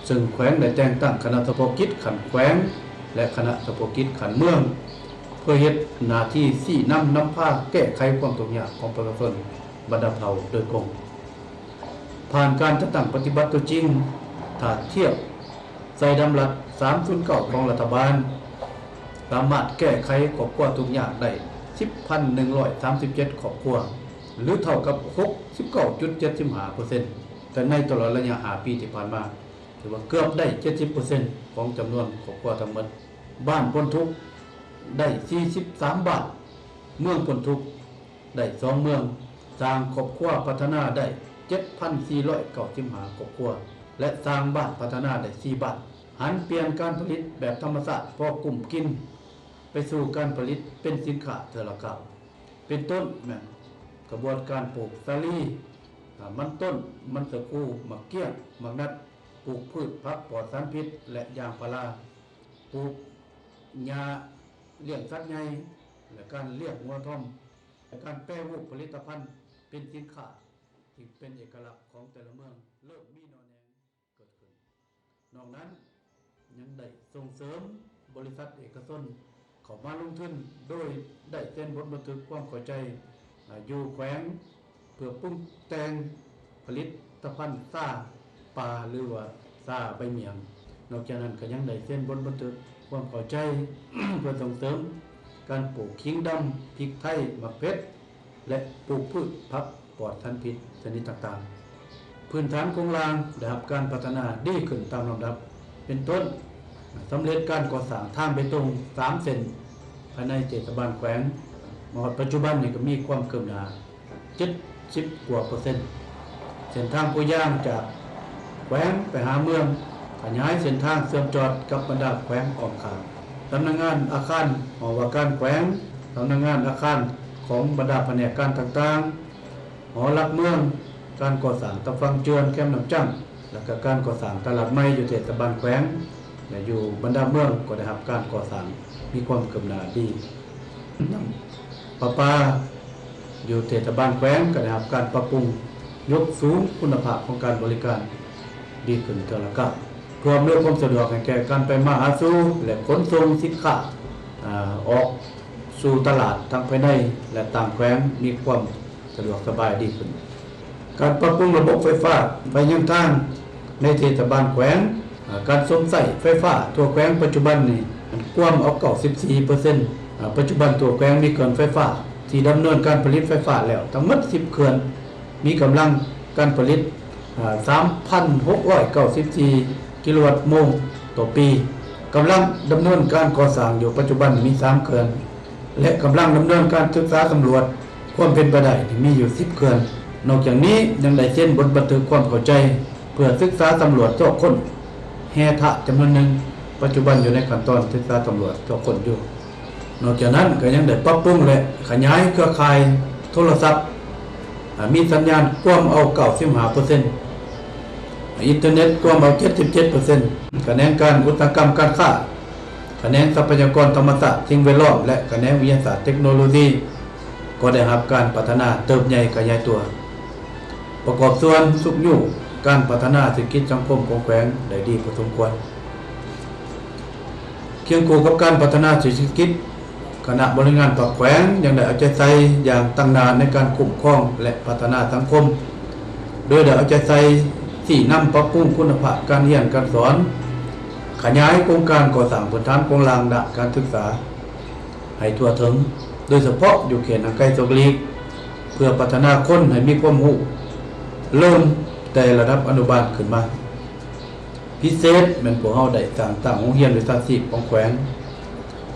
ເຊິ່ງແຂວງໄດ້ແຕ່ງຕັ້ງຄະນະສະເພາະກິດຂັ້ນແຂວງ ແລະ ຄະນະສະເພາະກິດຂັ້ນເມືອງ ເພື່ອເຮັດໜ້າທີ່ຊີ້ນຳນຳພາແກ້ໄຂຄວາມທຸກຍາກຂອງປະຊາຊົນບັນດາເຜົ່າໂດຍກົງ. ຜ່ານການຈັດຕັ້ງປະຕິບັດຕົວຈິງ, ຖ້າທຽບໃສ່ດຳລັດສາມສູນເກົ້າຂອງລັດຖະບານ, ສາມາດແກ້ໄຂຄອບຄົວທຸກຍາກໄດ້ສິບພັນໜຶ່ງຮ້ອຍສາມສິບເຈັດຄອບຄົວ ຫຼື ເທົ່າກັບຫົກສິບເກົ້າຈຸດເຈັດສິບຫ້າເປີເຊັນ, ແຕ່ໃນຕະຫຼອດໄລຍະຫ້າປີທີ່ຜ່ານມາ, ຖືວ່າເກືອບໄດ້ເຈັດສິບເປີເຊັນຂອງຈຳນວນຄອບຄົວທັງໝົດ. ບ້ານພົ້ນທຸກໄດ້ສີ່ສິບສາມບ້ານ, ເມືອງພົ້ນທຸກໄດ້ສອງເມືອງ, ສ້າງຄອບຄົວພັດທະນາໄດ້ເຈັດພັນສີ່ຮ້ອຍເກົ້າສິບຫ້າຄອບຄົວ ແລະ ສ້າງບ້ານພັດທະນາໄດ້ສີ່ບ້ານ. ຫັນປ່ຽນການຜະລິດແບບທຳມະຊາດພໍກຸ້ມກິນ ໄປສູ່ການຜະລິດເປັນສິນຄ້າເທື່ອລະກ້າວ, ເປັນຕົ້ນແມ່ນຂະບວນການປູກສາລີ, ອາ, ມັນຕົ້ນ, ມັນສະກູ, ໝາກກ້ຽງ, ໝາກນັດ, ປູກພືດຜັກປອດສານພິດ ແລະ ຢາງພາລາ, ປູກຫຍ້າ, ລ້ຽງສັດໃຫຍ່ ແລະ ການລ້ຽງງົວທອມ ແລະ ການແປຮູບຜະລິດຕະພັນເປັນສິນຄ້າທີ່ເປັນເອກະລັກຂອງແຕ່ລະເມືອງ ເລີ່ມມີໜໍ່ແໜງເກີດຂຶ້ນ. ນອກນັ້ນ ຍັງໄດ້ສົ່ງເສີມບໍລິສັດເອກະຊົນເຂົ້າມາລົງທຶນ ໂດຍໄດ້ເຊັນບົດບັນທຶກຄວາມເຂົ້າໃຈ ອາ ຢູ່ແຂວງ ເພື່ອປຸງແຕ່ງຜະລິດຕະພັນຊາປ່າ ຫຼືວ່າຊາໃບໝ້ຽງ. ນອກຈາກນັ້ນກໍຍັງໄດ້ເຊັນບົດບັນທຶກຄວາມເຂົ້າໃຈ ເພື່ອສົ່ງເສີມການປູກຂີງດຳ, ພິກໄທ, ໝາກເຜັດ ແລະ ປູກພືດຜັກປອດສານພິດຊະນິດຕ່າງໆ. ພື້ນຖານໂຄງລ່າງໄດ້ຮັບການພັດທະນາດີຂຶ້ນຕາມລຳດັບ ເປັນຕົ້ນ ສຳເລັດການກໍ່ສ້າງທາງເບຕົງສາມເສັ້ນພາຍໃນເທດສະບານແຂວງ. ມາຮອດປັດຈຸບັນນີ້ກໍມີຄວາມຄືບໜ້າເຈັດສິບກວ່າເປີເຊັນ. ເສັ້ນທາງຜູ້ຍ່າງຈາກແຂວງໄປຫາເມືອງ, ຂະຫຍາຍເສັ້ນທາງເຊື່ອມຈອດກັບບັນດາແຂວງອ້ອມຂ້າງ, ສຳນັກງານອາຄານຫ້ອງວ່າການແຂວງ, ສຳນັກງານອາຄານຂອງບັນດາພະແນກການຕ່າງໆ, ຫໍຫຼັກເມືອງ, ການກໍ່ສ້າງຕາຝັ່ງເຈື່ອນແຄມນ້ຳຈັ້ງ ແລະ ກະການກໍ່ສ້າງຕະຫຼາດໃໝ່ຢູ່ເທດສະບານແຂວງ ແລະ ຢູ່ບັນດາເມືອງກໍໄດ້ຮັບການກໍ່ສ້າງມີຄວາມຄືບໜ້າດີ. ນ້ຳປະປາຢູ່ເທດສະບານແຂວງກໍໄດ້ຮັບການປັບປຸງ, ຍົກສູງຄຸນນະພາບຂອງການບໍລິການດີຂຶ້ນເທື່ອລະກ້າວ ເພື່ອອຳນວຍຄວາມສະດວກໃຫ້ແກ່ການໄປມາຫາສູ່ ແລະ ຂົນສົ່ງສິນຄ້າ ອາ ອອກສູ່ຕະຫຼາດທັງພາຍໃນ ແລະ ຕ່າງແຂວງມີຄວາມ ສະດວກສະບາຍດີຂຶ້ນ. ການປັບປຸງລະບົບໄຟຟ້າໄປຍັງທາງໃນເທດສະບານແຂວງ, ອາ, ການຊົມໃຊ້ໄຟຟ້າທົ່ວແຂວງປັດຈຸບັນນີ້ ກວມເອົາເກົ້າສິບສີ່ເປີເຊັນ. ອາ, ປັດຈຸບັນທົ່ວແຂວງມີເຂື່ອນໄຟຟ້າທີ່ດຳເນີນການຜະລິດໄຟຟ້າແລ້ວທັງໝົດສິບເຂື່ອນ, ມີກຳລັງການຜະລິດ ອາ, ສາມພັນຫົກຮ້ອຍເກົ້າສິບສີ່ກິໂລວັດໂມງຕໍ່ປີ. ກຳລັງດຳເນີນການກໍ່ສ້າງຢູ່ປັດຈຸບັນມີສາມເຂື່ອນ ແລະ ກຳລັງດຳເນີນການສຶກສາສຳຫຼວດຄວາມເປັນໄປໄດ້ທີ່ມີຢູ່ສິບເຂື່ອນ. ນອກຈາກນີ້ຍັງໄດ້ເຊັນບົດບັນທຶກຄວາມເຂົ້າໃຈເພື່ອສຶກສາສຳຫຼວດຊອກຄົ້ນແຮ່ທາດຈຳນວນໜຶ່ງ, ປັດຈຸບັນຢູ່ໃນຂັ້ນຕອນສຶກສາສຳຫຼວດຊອກຄົ້ນຢູ່. ນອກຈາກນັ້ນກໍຍັງໄດ້ປັບປຸງ ແລະ ຂະຫຍາຍເຄືອຂ່າຍໂທລະສັບ ອາ ມີສັນຍານກວມເອົາເກົ້າສິບຫ້າເປີເຊັນ, ອິນເຕີເນັດກວມເອົາເຈັດສິບເຈັດເປີເຊັນ. ຂະແໜງການອຸດສາຫະກຳການຄ້າ, ຂະແໜງຊັບພະຍາກອນທຳມະຊາດ, ສິ່ງແວດລ້ອມ ແລະ ຂະແໜງວິທະຍາສາດເຕັກໂນໂລຊີ ກໍໄດ້ຮັບການພັດທະນາເຕີບໃຫຍ່ຂະຫຍາຍຕົວ, ປະກອບສ່ວນຊຸກຍູ້ການພັດທະນາເສດຖະກິດສັງຄົມຂອງແຂວງໄດ້ດີພໍສົມຄວນ. ຄຽງຄູ່ກັບການພັດທະນາເສດຖະກິດ, ຄະນະບໍລິຫານງານພັກແຂວງຍັງໄດ້ເອົາໃຈໃສ່ຢ່າງຕັ້ງໜ້າໃນການຄຸ້ມຄອງ ແລະ ພັດທະນາສັງຄົມ, ໂດຍໄດ້ເອົາໃຈໃສ່ຊີ້ນຳປັບປຸງຄຸນນະພາບການຮຽນການສອນ, ຂະຫຍາຍໂຄງການກໍ່ສ້າງພື້ນຖານໂຄງລ່າງດ້ານການສຶກສາໃຫ້ທົ່ວເຖິງ, ໂດຍສະເພາະຢູ່ເຂດຫ່າງໄກສອກຫຼີກ, ເພື່ອພັດທະນາຄົນໃຫ້ມີຄວາມຮູ້ ເລີ່ມແຕ່ລະດັບອະນຸບານຂຶ້ນມາ. ພິເສດແມ່ນພວກເຮົາໄດ້ສ້າງຕັ້ງໂຮງຮຽນວິຊາຊີບຂອງແຂວງ,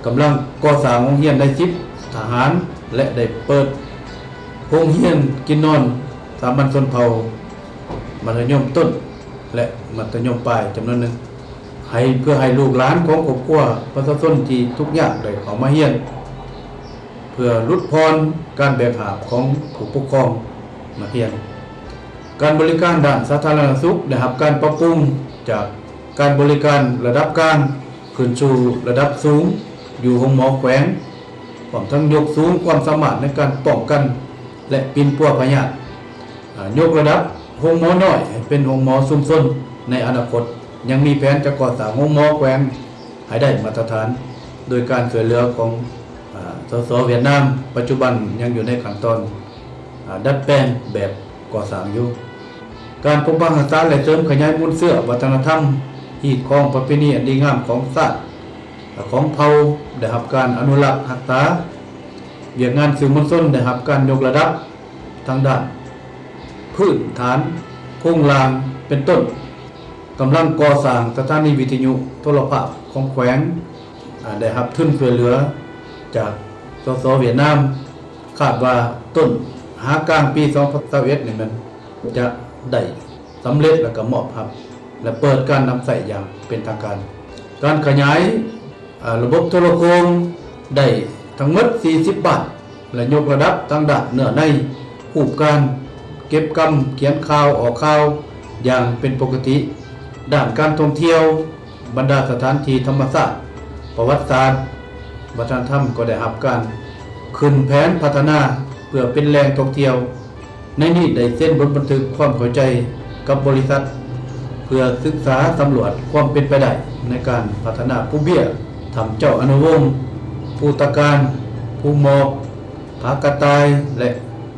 ກຳລັງກໍ່ສ້າງໂຮງຮຽນໃນສິບທະຫານ ແລະ ໄດ້ເປີດໂຮງຮຽນກິນນອນສາມັນຊົນເຜົ່າ ມັດທະຍົມຕົ້ນ ແລະ ມັດທະຍົມປາຍຈຳນວນໜຶ່ງ ໃຫ້ ເພື່ອໃຫ້ລູກຫຼານຂອງຄອບຄົວປະຊາຊົນທີ່ທຸກຍາກໄດ້ເຂົ້າມາຮຽນ ເພື່ອຫຼຸດຜ່ອນການແບກຫາບຂອງຜູ້ປົກຄອງນັກຮຽນ. ການບໍລິການດ້ານສາທາລະນະສຸກໄດ້ຮັບການປັບປຸງຈາກການບໍລິການລະດັບກາງຂຶ້ນສູ່ລະດັບສູງຢູ່ໂຮງໝໍແຂວງ, ພ້ອມທັງຍົກສູງຄວາມສາມາດໃນການປ້ອງກັນ ແລະ ປິ່ນປົວພະຍາດ, ອາ, ຍົກລະດັບໂຮງໝໍນ້ອຍໃຫ້ເປັນໂຮງໝໍຊຸມຊົນໃນອະນາຄົດ. ຍັງມີແຜນຈະກໍ່ສ້າງໂຮງໝໍແຂວງໃຫ້ໄດ້ມາດຕະຖານ ໂດຍການຊ່ວຍເຫຼືອຂອງ, ອາ, ສສ ຫວຽດນາມ, ປັດຈຸບັນຍັງຢູ່ໃນຂັ້ນຕອນ, ອາ, ດັດແປງແບບກໍ່ສ້າງຢູ່. ການປົກປັກຮັກສາ ແລະ ເສີມຂະຫຍາຍມູນເຊື້ອວັດທະນະທຳ, ຮີດຄອງປະເພນີອັນດີງາມຂອງຊາດ, ຂອງເຜົ່າ ໄດ້ຮັບການອະນຸລັກຮັກສາ. ວຽກງານສື່ມວນຊົນໄດ້ຮັບການຍົກລະດັບທາງດ້ານພື້ນຖານໂຄງລ່າງ ເປັນຕົ້ນ ກຳລັງກໍ່ສ້າງສະຖານີວິທະຍຸໂທລະພາບຂອງແຂວງ, ອາ, ໄດ້ຮັບທຶນຊ່ວຍເຫຼືອຈາກ ສສ ຫວຽດນາມ. ຄາດວ່າຕົ້ນຫາກາງປີສອງພັນຊາວເອັດນີ້ແມ່ນຈະໄດ້ສຳເລັດ ແລ້ວກໍມອບຮັບ ແລະ ເປີດການນຳໃຊ້ຢ່າງເປັນທາງການ. ການຂະຫຍາຍ, ອາ, ລະບົບໂທລະໂຄ່ງໄດ້ທັງໝົດສີ່ສິບບ້ານ ແລະ ຍົກລະດັບທາງດ້ານເນື້ອໃນ, ຮູບການ, ເກັບກຳ, ຂຽນຂ່າວ, ອອກຂ່າວຢ່າງເປັນປົກກະຕິ. ດ້ານການທ່ອງທ່ຽວ, ບັນດາສະຖານທີ່ທຳມະຊາດ, ປະຫວັດສາດ, ວັດທະນະທຳ ກໍໄດ້ຮັບການຂຶ້ນແຜນພັດທະນາເພື່ອເປັນແຫຼ່ງທ່ອງທ່ຽວ. ໃນນີ້ໄດ້ເຊັນບົດບັນທຶກຄວາມເຂົ້າໃຈກັບບໍລິສັດ ເພື່ອສຶກສາສຳຫຼວດຄວາມເປັນໄປໄດ້ໃນການພັດທະນາພູເບ້ຍ, ຖ້ຳເຈົ້າອະນຸວົງ, ພູຕາການ, ພູໝອກ, ຜາກະຕ່າຍ ແລະ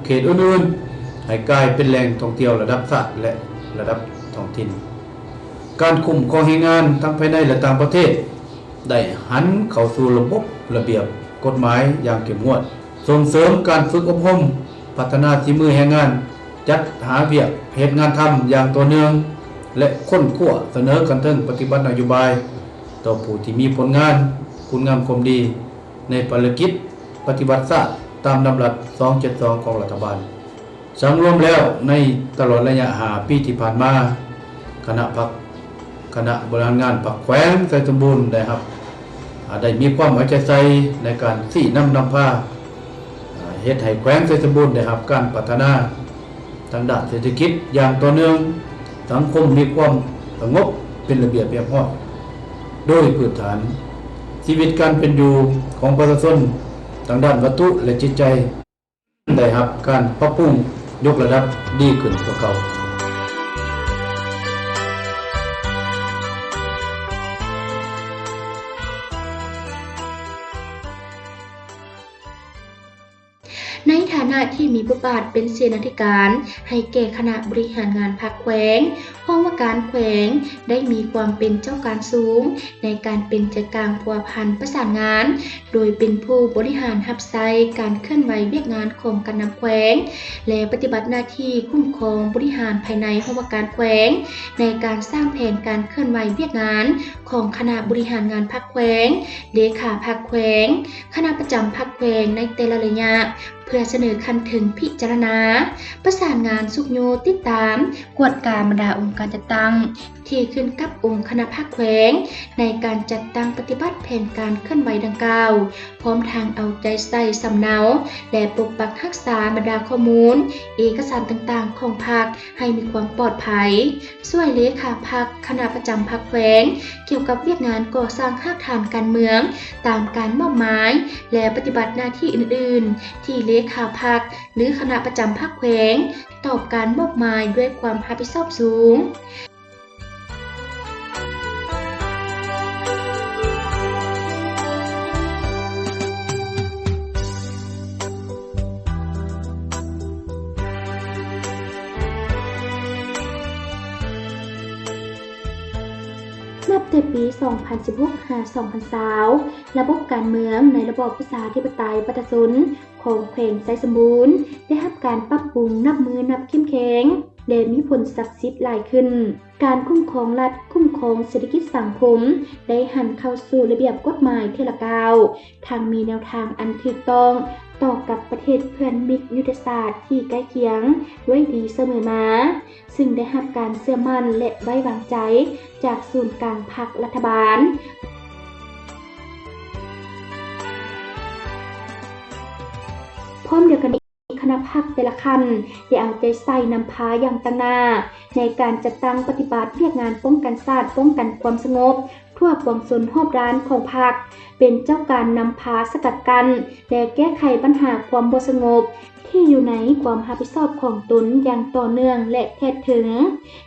ເຂດອື່ນໆ ໃຫ້ກາຍເປັນແຫຼ່ງທ່ອງທ່ຽວລະດັບຊາດ ແລະ ລະດັບທ້ອງຖິ່ນ. ການຄຸ້ມຄອງແຮງງານທັງພາຍໃນ ແລະ ຕ່າງປະເທດ ໄດ້ຫັນເຂົ້າສູ່ລະບົບລະບຽບກົດໝາຍຢ່າງເຂັ້ມງວດ, ສົ່ງເສີມການຝຶກອົບຮົມ ພັດທະນາສີມືແຮງງານ, ຈັດຫາວຽກເຮັດງານທຳຢ່າງຕໍ່ເນື່ອງ ແລະ ຄົ້ນຄວ້າສະເໜີຂັ້ນເທິງປະຕິບັດນະໂຍບາຍຕໍ່ຜູ້ທີ່ມີຜົນງານຄຸນງາມຄວາມດີ ໃນພາລະກິດປະຕິວັດຊາດຕາມດຳລັດສອງເຈັດສອງຂອງລັດຖະບານ. ສັງລວມແລ້ວ, ໃນຕະຫຼອດໄລຍະຫ້າປີທີ່ຜ່ານມາ, ຄະນະພັກ, ຄະນະບໍລິຫານງານພັກແຂວງໄຊສົມບູນໄດ້ຮັບ, ອາ, ໄດ້ມີຄວາມເອົາໃຈໃສ່ໃນການຊີ້ນຳນຳພາ, ອາ, ເຮັດໃຫ້ແຂວງໄຊສົມບູນໄດ້ຮັບການພັດທະນາທາງດ້ານເສດຖະກິດຢ່າງຕໍ່ເນື່ອງ, ສັງຄົມມີຄວາມສະຫງົບເປັນລະບຽບຮຽບຮ້ອຍ. ໂດຍພື້ນຖານ, ຊີວິດການເປັນຢູ່ຂອງປະຊາຊົນທາງດ້ານວັດຖຸ ແລະ ຈິດໃຈ ໄດ້ຮັບການປັບປຸງຍົກລະດັບດີຂຶ້ນກວ່າເກົ່າ. ໃນຖານະທີ່ມີບົດບາດເປັນເສນາທິການໃຫ້ແກ່ຄະນະບໍລິຫານງານພັກແຂວງ, ຫ້ອງວ່າການແຂວງໄດ້ມີຄວາມເປັນເຈົ້າການສູງໃນການເປັນໃຈກາງພົວພັນປະສານງານ ໂດຍເປັນຜູ້ບໍລິຫານຮັບໃຊ້ການເຄື່ອນໄຫວວຽກງານຂອງການນຳແຂວງ ແລະ ປະຕິບັດໜ້າທີ່ຄຸ້ມຄອງບໍລິຫານພາຍໃນຫ້ອງວ່າການແຂວງ ໃນການສ້າງແຜນການເຄື່ອນໄຫວວຽກງານຂອງຄະນະບໍລິຫານງານພັກແຂວງ, ເລຂາພັກແຂວງ, ຄະນະປະຈຳພັກແຂວງໃນແຕ່ລະໄລຍະ ເພື່ອສະເໜີຂັ້ນເທິງພິຈາລະນາ, ປະສານງານຊຸກຍູ້ຕິດຕາມ, ກວດກາບັນດາອົງການຈັດຕັ້ງ ທີ່ຂຶ້ນກັບອົງຄະນະພັກແຂວງ ໃນການຈັດຕັ້ງປະຕິບັດແຜນການເຄື່ອນໄຫວດັ່ງກ່າວ, ພ້ອມທັງເອົາໃຈໃສ່ສຳເນົາ ແລະ ປົກປັກຮັກສາບັນດາຂໍ້ມູນ, ເອກະສານຕ່າງໆຂອງພັກໃຫ້ມີຄວາມປອດໄພ, ຊ່ວຍເລຂາພັກ, ຄະນະປະຈຳພັກແຂວງ ກ່ຽວກັບວຽກງານກໍ່ສ້າງຮາກຖານການເມືອງຕາມການມອບໝາຍ ແລະ ປະຕິບັດໜ້າທີ່ອື່ນໆ ທີ່ເລຂາພັກ ຫຼື ຄະນະປະຈຳພັກແຂວງ ຕອບການມອບໝາຍດ້ວຍຄວາມຮັບຜິດຊອບສູງ. ນັບແຕ່ປີສອງພັນສິບຫົກ ຫາ ສອງພັນຊາວ ລະບົບການເມືອງໃນລະບອບປະຊາທິປະໄຕປະຊາຊົນ ຂອງແຂວງໄຊສົມບູນ ໄດ້ຮັບການປັບປຸງນັບມື້ນັບເຂັ້ມແຂງ ແລະ ມີຜົນສັກສິດຫຼາຍຂຶ້ນ. ການຄຸ້ມຄອງລັດ, ຄຸ້ມຄອງເສດຖະກິດສັງຄົມ ໄດ້ຫັນເຂົ້າສູ່ລະບຽບກົດໝາຍເທື່ອລະກ້າວ, ທັງມີແນວທາງອັນຖືກຕ້ອງຕໍ່ກັບປະເທດເພື່ອນມິດຍຸດທະສາດທີ່ໃກ້ຄຽງດ້ວຍດີສະເໝີມາ, ຊຶ່ງໄດ້ຮັບການເຊື່ອໝັ້ນ ແລະ ໄວ້ວາງໃຈຈາກສູນກາງພັກລັດຖະບານ. ພ້ອມດຽວກັນນີ້, ຄະນະພັກແຕ່ລະຂັ້ນໄດ້ເອົາໃຈໃສ່ນຳພາຢ່າງຕັ້ງໜ້າໃນການຈັດຕັ້ງປະຕິບັດວຽກງານປ້ອງກັນຊາດ, ປ້ອງກັນຄວາມສະຫງົບ, ທົ່ວປວງຊົນຮອບດ້ານຂອງພັກ ເປັນເຈົ້າການນຳພາສະກັດກັ້ນ ແລະ ແກ້ໄຂບັນຫາຄວາມບໍ່ສະຫງົບ ທີ່ຢູ່ໃນຄວາມຮັບຜິດຊອບຂອງຕົນຢ່າງຕໍ່ເນື່ອງ ແລະ ແທດເຖິງ,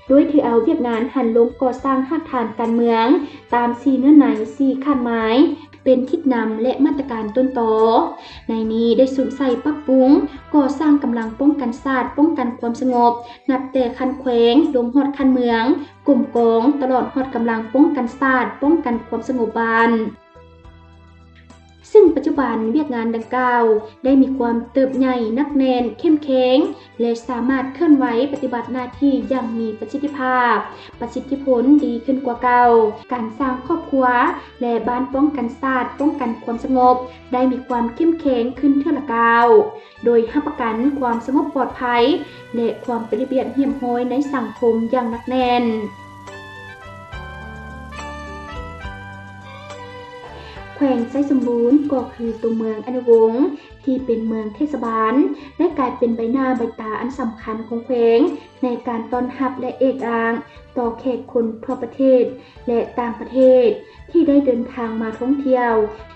ໂດຍຖືເອົາວຽກງານຫັນລົງກໍ່ສ້າງຮາກຖານການເມືອງ ຕາມສີ່ເນື້ອໃນ ສີ່ຂັ້ນໝາຍ ເປັນທິດນຳ ແລະ ມາດຕະການຕົ້ນຕໍ. ໃນນີ້ໄດ້ສຸມໃສ່ປັບປຸງ ກໍ່ສ້າງກຳລັງປ້ອງກັນຊາດ, ປ້ອງກັນຄວາມສະຫງົບ ນັບແຕ່ຂັ້ນແຂວງ ລົງຮອດຂັ້ນເມືອງ, ກົມກອງ ຕະຫຼອດຮອດກຳລັງປ້ອງກັນຊາດ, ປ້ອງກັນຄວາມສະຫງົບບ້ານ. ຊຶ່ງປັດຈຸບັນວຽກງານດັ່ງກ່າວໄດ້ມີຄວາມເຕີບໃຫຍ່ໜັກແໜ້ນເຂັ້ມແຂງ ແລະ ສາມາດເຄື່ອນໄຫວປະຕິບັດໜ້າທີ່ຢ່າງມີປະສິດທິພາບ, ປະສິດທິຜົນດີຂຶ້ນກວ່າເກົ່າ. ການສ້າງຄອບຄົວ ແລະ ບ້ານປ້ອງກັນຊາດ, ປ້ອງກັນຄວາມສະຫງົບ ໄດ້ມີຄວາມເຂັ້ມແຂງຂຶ້ນເທື່ອລະກ້າວ. ໂດຍຮັບປະກັນຄວາມສະຫງົບປອດໄພ ແລະ ຄວາມເປັນລະບຽບຮຽບຮ້ອຍໃນສັງຄົມຢ່າງໜັກແໜ້ນ. ແຂວງໄຊສົມບູນ ກໍຄືຕົວເມືອງອະນຸວົງ ທີ່ເປັນເມືອງເທດສະບານ ໄດ້ກາຍເປັນໃບໜ້າໃບຕາອັນສຳຄັນຂອງແຂວງ ໃນການຕ້ອນຮັບ ແລະ ເອກອັກຕໍ່ແຂກຄົນທົ່ວປະເທດ ແລະ ຕ່າງປະເທດ ທີ່ໄດ້ເດີນທາງມາທ່ອງທ່ຽວ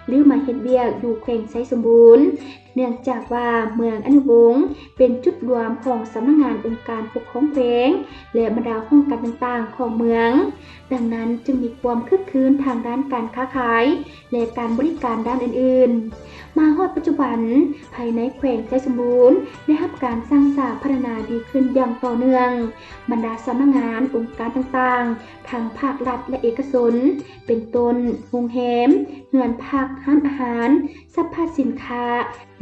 ຫຼື ມາເຮັດວຽກຢູ່ແຂວງໄຊສົມບູນ. ເນື່ອງຈາກວ່າເມືອງອະນຸວົງ ເປັນຈຸດລວມຂອງສຳນັກງານອົງການປົກຄອງແຂວງ ແລະ ບັນດາຫ້ອງການຕ່າງໆຂອງເມືອງ, ດັ່ງນັ້ນຈຶ່ງມີຄວາມຄຶກຄື້ນທາງດ້ານການຄ້າຂາຍ ແລະ ການບໍລິການດ້ານອື່ນໆ. ມາຮອດປັດຈຸບັນ, ພາຍໃນແຂວງໄຊສົມບູນ ໄດ້ຮັບການສ້າງສາພັດທະນາດີຂຶ້ນຢ່າງຕໍ່ເນື່ອງ. ບັນດາສຳນັກງານອົງການຕ່າງໆ ທັງພາກລັດ ແລະ ເອກະຊົນ ເປັນຕົ້ນ ໂຮງແຮມ, ເຮືອນພັກ, ຮ້ານອາຫານ, ສະພາສິນຄ້າ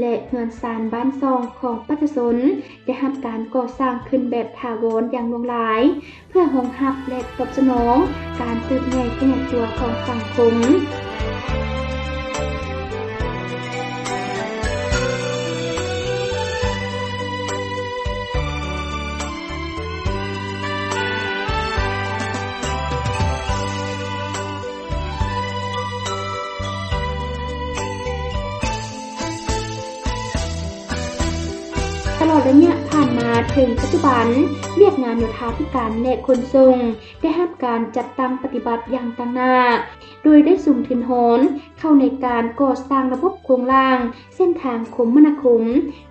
ແລະ ເຮືອນຊານບ້ານຊ່ອງຂອງປະຊາຊົນ ໄດ້ຮັບການກໍ່ສ້າງຂຶ້ນແບບຖາວອນຢ່າງຫຼວງຫຼາຍ ເພື່ອຮອງຮັບ ແລະ ຕອບສະໜອງການເຕີບໃຫຍ່ຂະຫຍາຍຕົວຂອງສັງຄົມ. ຕະຫຼອດໄລຍະຜ່ານມາເຖິງປັດຈຸບັນ, ວຽກງານໂຍທາທິການ ແລະ ຂົນສົ່ງ ໄດ້ຮັບການຈັດຕັ້ງປະຕິບັດຢ່າງຕັ້ງໜ້າ, ໂດຍໄດ້ສຸມທຶນຮອນເຂົ້າໃນການກໍ່ສ້າງລະບົບໂຄງລ່າງເສັ້ນທາງຄົມມະນາຄົມ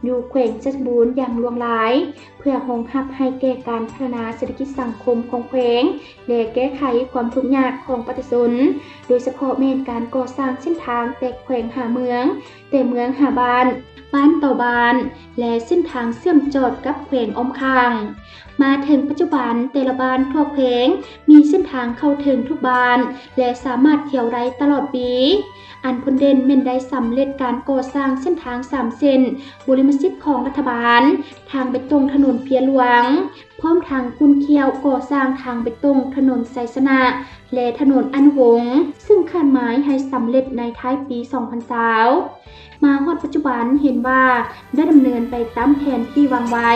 ຢູ່ແຂວງໄຊສົມບູນຢ່າງຫຼວງຫຼາຍ ເພື່ອຮອງຮັບໃຫ້ແກ່ການພັດທະນາເສດຖະກິດສັງຄົມຂອງແຂວງ ແລະ ແກ້ໄຂຄວາມທຸກຍາກຂອງປະຊາຊົນ, ໂດຍສະເພາະແມ່ນການກໍ່ສ້າງເສັ້ນທາງແຕ່ແຂວງຫາເມືອງ, ແຕ່ເມືອງຫາບ້ານ, ບ້ານຕໍ່ບ້ານ ແລະ ເສັ້ນທາງເຊື່ອມຈອດກັບແຂວງອ້ອມຂ້າງ. ມາເຖິງປັດຈຸບັນ, ແຕ່ລະບ້ານທົ່ວແຂວງມີເສັ້ນທາງເຂົ້າເຖິງທຸກບ້ານ ແລະ ສາມາດທ່ຽວໄດ້ຕະຫຼອດປີ. ອັນພົ້ນເດັ່ນແມ່ນໄດ້ສຳເລັດການກໍ່ສ້າງເສັ້ນທາງສາມເສັ້ນ ບຸລິມະສິດຂອງລັດຖະບານ, ທາງເບຕົງຖະໜົນເພຍຫຼວງ, ພ້ອມທັງຂຸ້ນຂ້ຽວກໍ່ສ້າງທາງເບຕົງຖະໜົນໄຊຊະນະ ແລະ ຖະໜົນອະນຸວົງ, ຊຶ່ງຄາດໝາຍໃຫ້ສຳເລັດໃນທ້າຍປີສອງພັນຊາວ. ມາຮອດປັດຈຸບັນເຫັນວ່າໄດ້ດຳເນີນໄປຕາມແຜນທີ່ວາງໄວ້.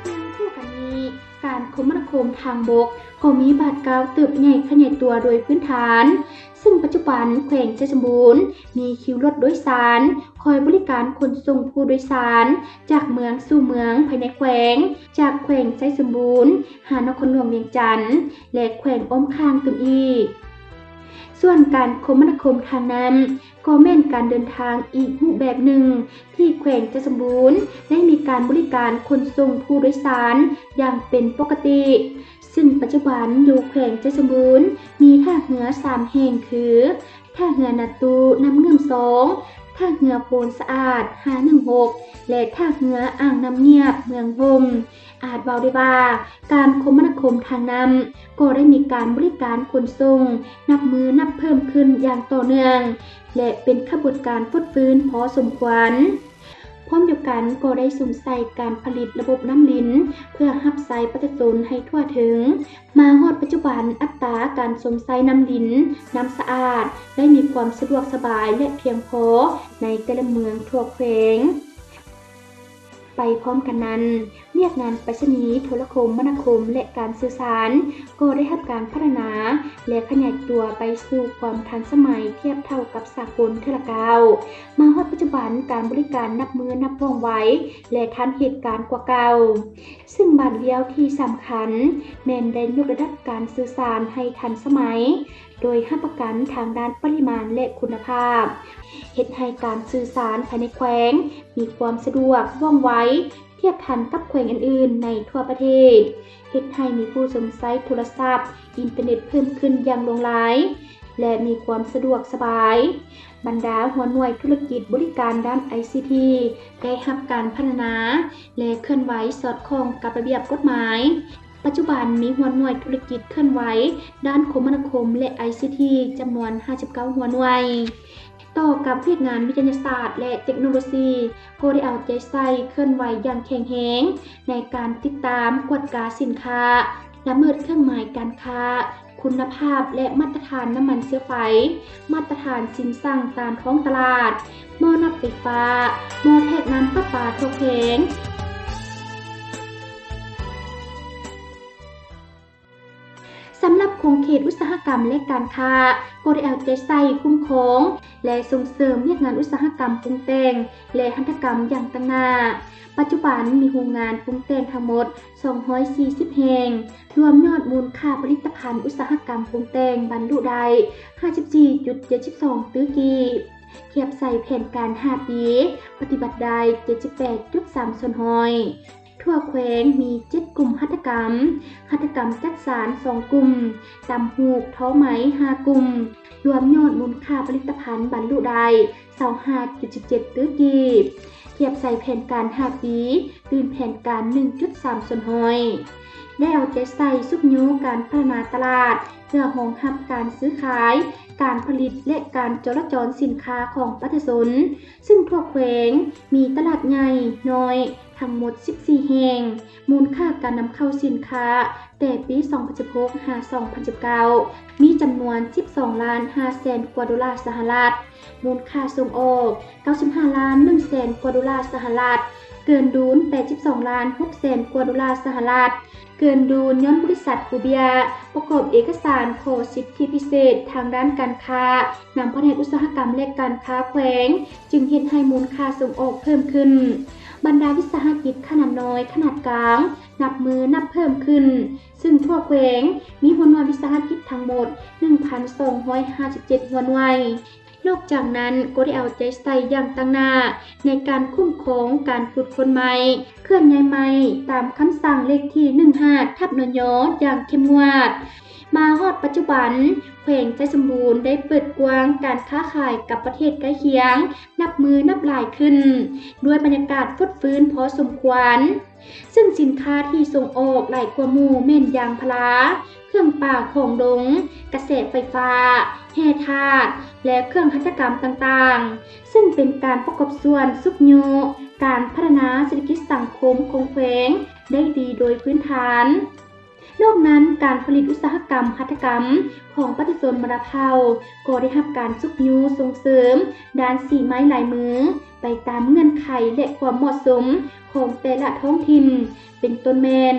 ຄຽງຄູ່ກັນນີ້, ການຄົມມະນາຄົມທາງບົກກໍມີບາດກ້າວເຕີບໃຫຍ່ຂະຫຍາຍຕົວໂດຍພື້ນຖານ, ຊຶ່ງປັດຈຸບັນແຂວງໄຊສົມບູນມີຄິວລົດໂດຍສານຄອຍບໍລິການຂົນສົ່ງຜູ້ໂດຍສານຈາກເມືອງສູ່ເມືອງພາຍໃນແຂວງ, ຈາກແຂວງໄຊສົມບູນຫານະຄອນຫຼວງວຽງຈັນ ແລະ ແຂວງອ້ອມຂ້າງຕື່ມອີກ. ສ່ວນການຄົມມະນາຄົມທາງນ້ຳ ກໍແມ່ນການເດີນທາງອີກຮູບແບບໜຶ່ງ ທີ່ແຂວງໄຊສົມບູນໄດ້ມີການບໍລິການຂົນສົ່ງຜູ້ໂດຍສານຢ່າງເປັນປົກກະຕິ, ຊຶ່ງປັດຈຸບັນຢູ່ແຂວງໄຊສົມບູນມີທ່າເຮືອສາມແຫ່ງຄື ທ່າເຮືອນາຕູນ້ຳງື່ມສອງ, ທ່າເຮືອໂພນສະອາດຫ້າໜຶ່ງຫົກ ແລະ ທ່າເຮືອອ່າງນ້ຳງຽບເມືອງຫົ່ມ. ອາດເວົ້າໄດ້ວ່າ ການຄົມມະນາຄົມທາງນ້ຳກໍໄດ້ມີການບໍລິການຂົນສົ່ງນັບມື້ນັບເພີ່ມຂຶ້ນຢ່າງຕໍ່ເນື່ອງ ແລະ ເປັນຂະບວນການຟົດຟື້ນພໍສົມຄວນ. ພ້ອມດຽວກັນກໍໄດ້ສຸມໃສ່ການຜະລິດລະບົບນ້ຳລິນ ເພື່ອຮັບໃຊ້ປະຊາຊົນໃຫ້ທົ່ວເຖິງ. ມາຮອດປັດຈຸບັນ, ອັດຕາການຊົມໃຊ້ນ້ຳລິນ, ນ້ຳສະອາດ ໄດ້ມີຄວາມສະດວກສະບາຍ ແລະ ພຽງພໍໃນແຕ່ລະເມືອງທົ່ວແຂວງ. ໄປພ້ອມກັນນັ້ນ, ວຽກງານໄປສະນີ, ໂທລະຄົມມະນາຄົມ ແລະ ການສື່ສານ ກໍໄດ້ຮັບການພັດທະນາ ແລະ ຂະຫຍາຍຕົວໄປສູ່ຄວາມທັນສະໄໝທຽບເທົ່າກັບສາກົນເທື່ອລະກ້າວ. ມາຮອດປັດຈຸບັນ, ການບໍລິການນັບມື້ນັບວ່ອງໄວ ແລະ ທັນເຫດການກວ່າເກົ່າ. ຊຶ່ງບາດລ້ຽວທີ່ສຳຄັນແມ່ນໄດ້ຍົກລະດັບການສື່ສານໃຫ້ທັນສະໄໝ, ໂດຍຮັບປະກັນທາງດ້ານປະລິມານ ແລະ ຄຸນນະພາບ, ເຮັດໃຫ້ການສື່ສານພາຍໃນແຂວງມີຄວາມສະດວກ, ວ່ອງໄວ, ທຽບທັນກັບແຂວງອື່ນໆໃນທົ່ວປະເທດ, ເຮັດໃຫ້ມີຜູ້ຊົມໃຊ້ໂທລະສັບ, ອິນເຕີເນັດເພີ່ມຂຶ້ນຢ່າງຫຼວງຫຼາຍ ແລະ ມີຄວາມສະດວກສະບາຍ. ບັນດາຫົວໜ່ວຍທຸລະກິດບໍລິການດ້ານໄອຊີທີ ໄດ້ຮັບການພັດທະນາ ແລະ ເຄື່ອນໄຫວສອດຄ່ອງກັບລະບຽບກົດໝາຍ. ປັດຈຸບັນມີຫົວໜ່ວຍທຸລະກິດເຄື່ອນໄຫວດ້ານຄົມມະນາຄົມ ແລະ ໄອຊີທີ ຈຳນວນຫ້າສິບເກົ້າຫົວໜ່ວຍ. ຕໍ່ກັບວຽກງານວິທະຍາສາດ ແລະ ເຕັກໂນໂລຊີ ກໍໄດ້ເອົາໃຈໃສ່ເຄື່ອນໄຫວຢ່າງແຂງແຮງໃນການຕິດຕາມກວດກາສິນຄ້າ ລະເມີດເຄື່ອງໝາຍການຄ້າ, ຄຸນນະພາບ ແລະ ມາດຕະຖານນ້ຳມັນເຊື້ອໄຟ, ມາດຕະຖານສິ່ງສ້າງຕາມທ້ອງຕະຫຼາດ, ໝໍ້ນ້ຳໄຟຟ້າ, ໝໍ້ແທກນ້ຳປະປາທົ່ວແຂວງ. ສຳລັບຂົງເຂດອຸດສາຫະກຳ ແລະ ການຄ້າ ກໍໄດ້ເອົາໃຈໃສ່ຄຸ້ມຄອງ ແລະ ສົ່ງເສີມວຽກງານອຸດສາຫະກຳປຸງແຕ່ງ ແລະ ຫັດຖະກຳຢ່າງຕັ້ງໜ້າ. ປັດຈຸບັນມີໂຮງງານປຸງແຕ່ງທັງໝົດສອງຮ້ອຍສີ່ສິບແຫ່ງ, ລວມຍອດມູນຄ່າຜະລິດຕະພັນອຸດສາຫະກຳປຸງແຕ່ງບັນລຸໄດ້ຫ້າສິບສີ່ຈຸດເຈັດສິບສອງຕື້ກີບ, ທຽບໃສ່ແຜນການຫ້າປີ ປະຕິບັດໄດ້ເຈັດສິບແປດຈຸດສາມສ່ວນຮ້ອຍ. ທົ່ວແຂວງມີເຈັດກຸ່ມຫັດຖະກຳ, ຫັດຖະກຳຈັກສານສອງກຸ່ມ, ຕຳຫູກ, ທໍໄໝຫ້າກຸ່ມ, ລວມຍອດມູນຄ່າຜະລິດຕະພັນບັນລຸໄດ້ຊາວຫ້າຈຸດສິບເຈັດຕື້ກີບ, ທຽບໃສ່ແຜນການຫ້າປີ ຕື່ມແຜນການໜຶ່ງຈຸດສາມສ່ວນຮ້ອຍ. ໄດ້ເອົາໃຈໃສ່ຊຸກຍູ້ການພັດທະນາຕະຫຼາດ ເພື່ອຮອງຮັບການຊື້ຂາຍ, ການຜະລິດ ແລະ ການຈໍລະຈອນສິນຄ້າຂອງປະຊາຊົນ, ຊຶ່ງທົ່ວແຂວງມີຕະຫຼາດໃຫຍ່, ນ້ອຍ ທັງໝົດສິບສີ່ແຫ່ງ, ມູນຄ່າການນຳເຂົ້າສິນຄ້າແຕ່ປີສອງພັນສິບຫົກຫາສອງພັນສິບເກົ້າ ມີຈຳນວນສິບສອງລ້ານຫ້າແສນກວ່າໂດລາສະຫະລັດ, ມູນຄ່າສົ່ງອອກເກົ້າສິບຫ້າລ້ານໜຶ່ງແສນກວ່າໂດລາສະຫະລັດ, ເກີນດຸນແປດສິບສອງລ້ານຫົກແສນກວ່າໂດລາສະຫະລັດ, ເກີນດຸນຍ້ອນບໍລິສັດຄູເບຍປະກອບເອກະສານຂໍສິດທິພິເສດທາງດ້ານການຄ້ານຳພະແນກອຸດສາຫະກຳ ແລະ ການຄ້າແຂວງ ຈຶ່ງເຮັດໃຫ້ມູນຄ່າສົ່ງອອກເພີ່ມຂຶ້ນ. ບັນດາວິສາຫະກິດຂະໜາດນ້ອຍ, ຂະໜາດກາງ ນັບມື້ນັບເພີ່ມຂຶ້ນ, ຊຶ່ງທົ່ວແຂວງມີຫົວໜ່ວຍວິສາຫະກິດທັງໝົດໜຶ່ງພັນສອງຮ້ອຍຫ້າສິບເຈັດຫົວໜ່ວຍ. ນອກຈາກນັ້ນກໍໄດ້ເອົາໃຈໃສ່ຢ່າງຕັ້ງໜ້າໃນການຄຸ້ມຄອງການຂຸດຄົ້ນໄມ້, ເຄື່ອນຍ້າຍໄມ້ ຕາມຄຳສັ່ງເລກທີໜຶ່ງຫ້າທັບ ນຍ ຢ່າງເຂັ້ມງວດ. ມາຮອດປັດຈຸບັນ, ແຂວງໄຊສົມບູນໄດ້ເປີດກວ້າງການຄ້າຂາຍກັບປະເທດໃກ້ຄຽງ ນັບມື້ນັບຫຼາຍຂຶ້ນ, ດ້ວຍບັນຍາກາດຟົດຟື້ນພໍສົມຄວນ. ຊຶ່ງສິນຄ້າທີ່ສົ່ງອອກຫຼາຍກວ່າໝູ່ແມ່ນຢາງພາລາ, ເຄື່ອງປ່າຂອງດົງ, ກະແສໄຟຟ້າ, ແຮ່ທາດ ແລະ ເຄື່ອງຫັດຖະກຳຕ່າງໆ, ຊຶ່ງເປັນການປະກອບສ່ວນຊຸກຍູ້ການພັດທະນາເສດຖະກິດສັງຄົມຂອງແຂວງໄດ້ດີໂດຍພື້ນຖານ. ນອກນັ້ນ, ການຜະລິດອຸດສາຫະກຳຫັດຖະກຳຂອງປະຊາຊົນບັນດາເຜົ່າ ກໍໄດ້ຮັບການຊຸກຍູ້ສົ່ງເສີມດ້ານສີໄມ້ລາຍມື ໄປຕາມເງື່ອນໄຂ ແລະ ຄວາມເໝາະສົມຂອງແຕ່ລະທ້ອງຖິ່ນ, ເປັນຕົ້ນແມ່ນ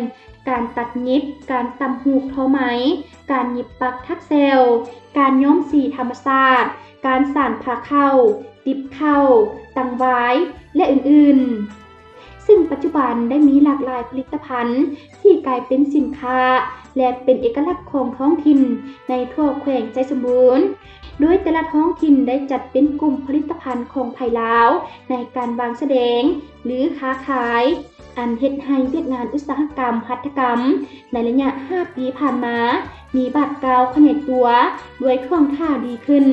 ການຕັດຫຍິບ, ການຕ່ຳຫູກທໍໄໝ, ການຫຍິບປັກຖັກແຊວ, ການຍ້ອມສີທຳມະຊາດ, ການສານຜ້າເຂົ້າ, ຕິບເຂົ້າ, ຕັງຫວາຍ ແລະ ອື່ນໆ. ຊຶ່ງປັດຈຸບັນໄດ້ມີຫຼາກຫຼາຍຜະລິດຕະພັນທີ່ກາຍເປັນສິນຄ້າ ແລະ ເປັນເອກະລັກຂອງທ້ອງຖິ່ນໃນທົ່ວແຂວງໄຊສົມບູນ, ໂດຍແຕ່ລະທ້ອງຖິ່ນໄດ້ຈັດເປັນກຸ່ມຜະລິດຕະພັນຂອງໃຜລາວໃນການວາງສະແດງ ຫຼື ຄ້າຂາຍ, ອັນເຮັດໃຫ້ວຽກງານອຸດສາຫະກຳຫັດຖະກຳໃນໄລຍະຫ້າປີຜ່ານມາ ມີບາດກ້າວຂະຫຍາຍຕົວດ້ວຍທ່ວງທ່າດີຂຶ້ນ.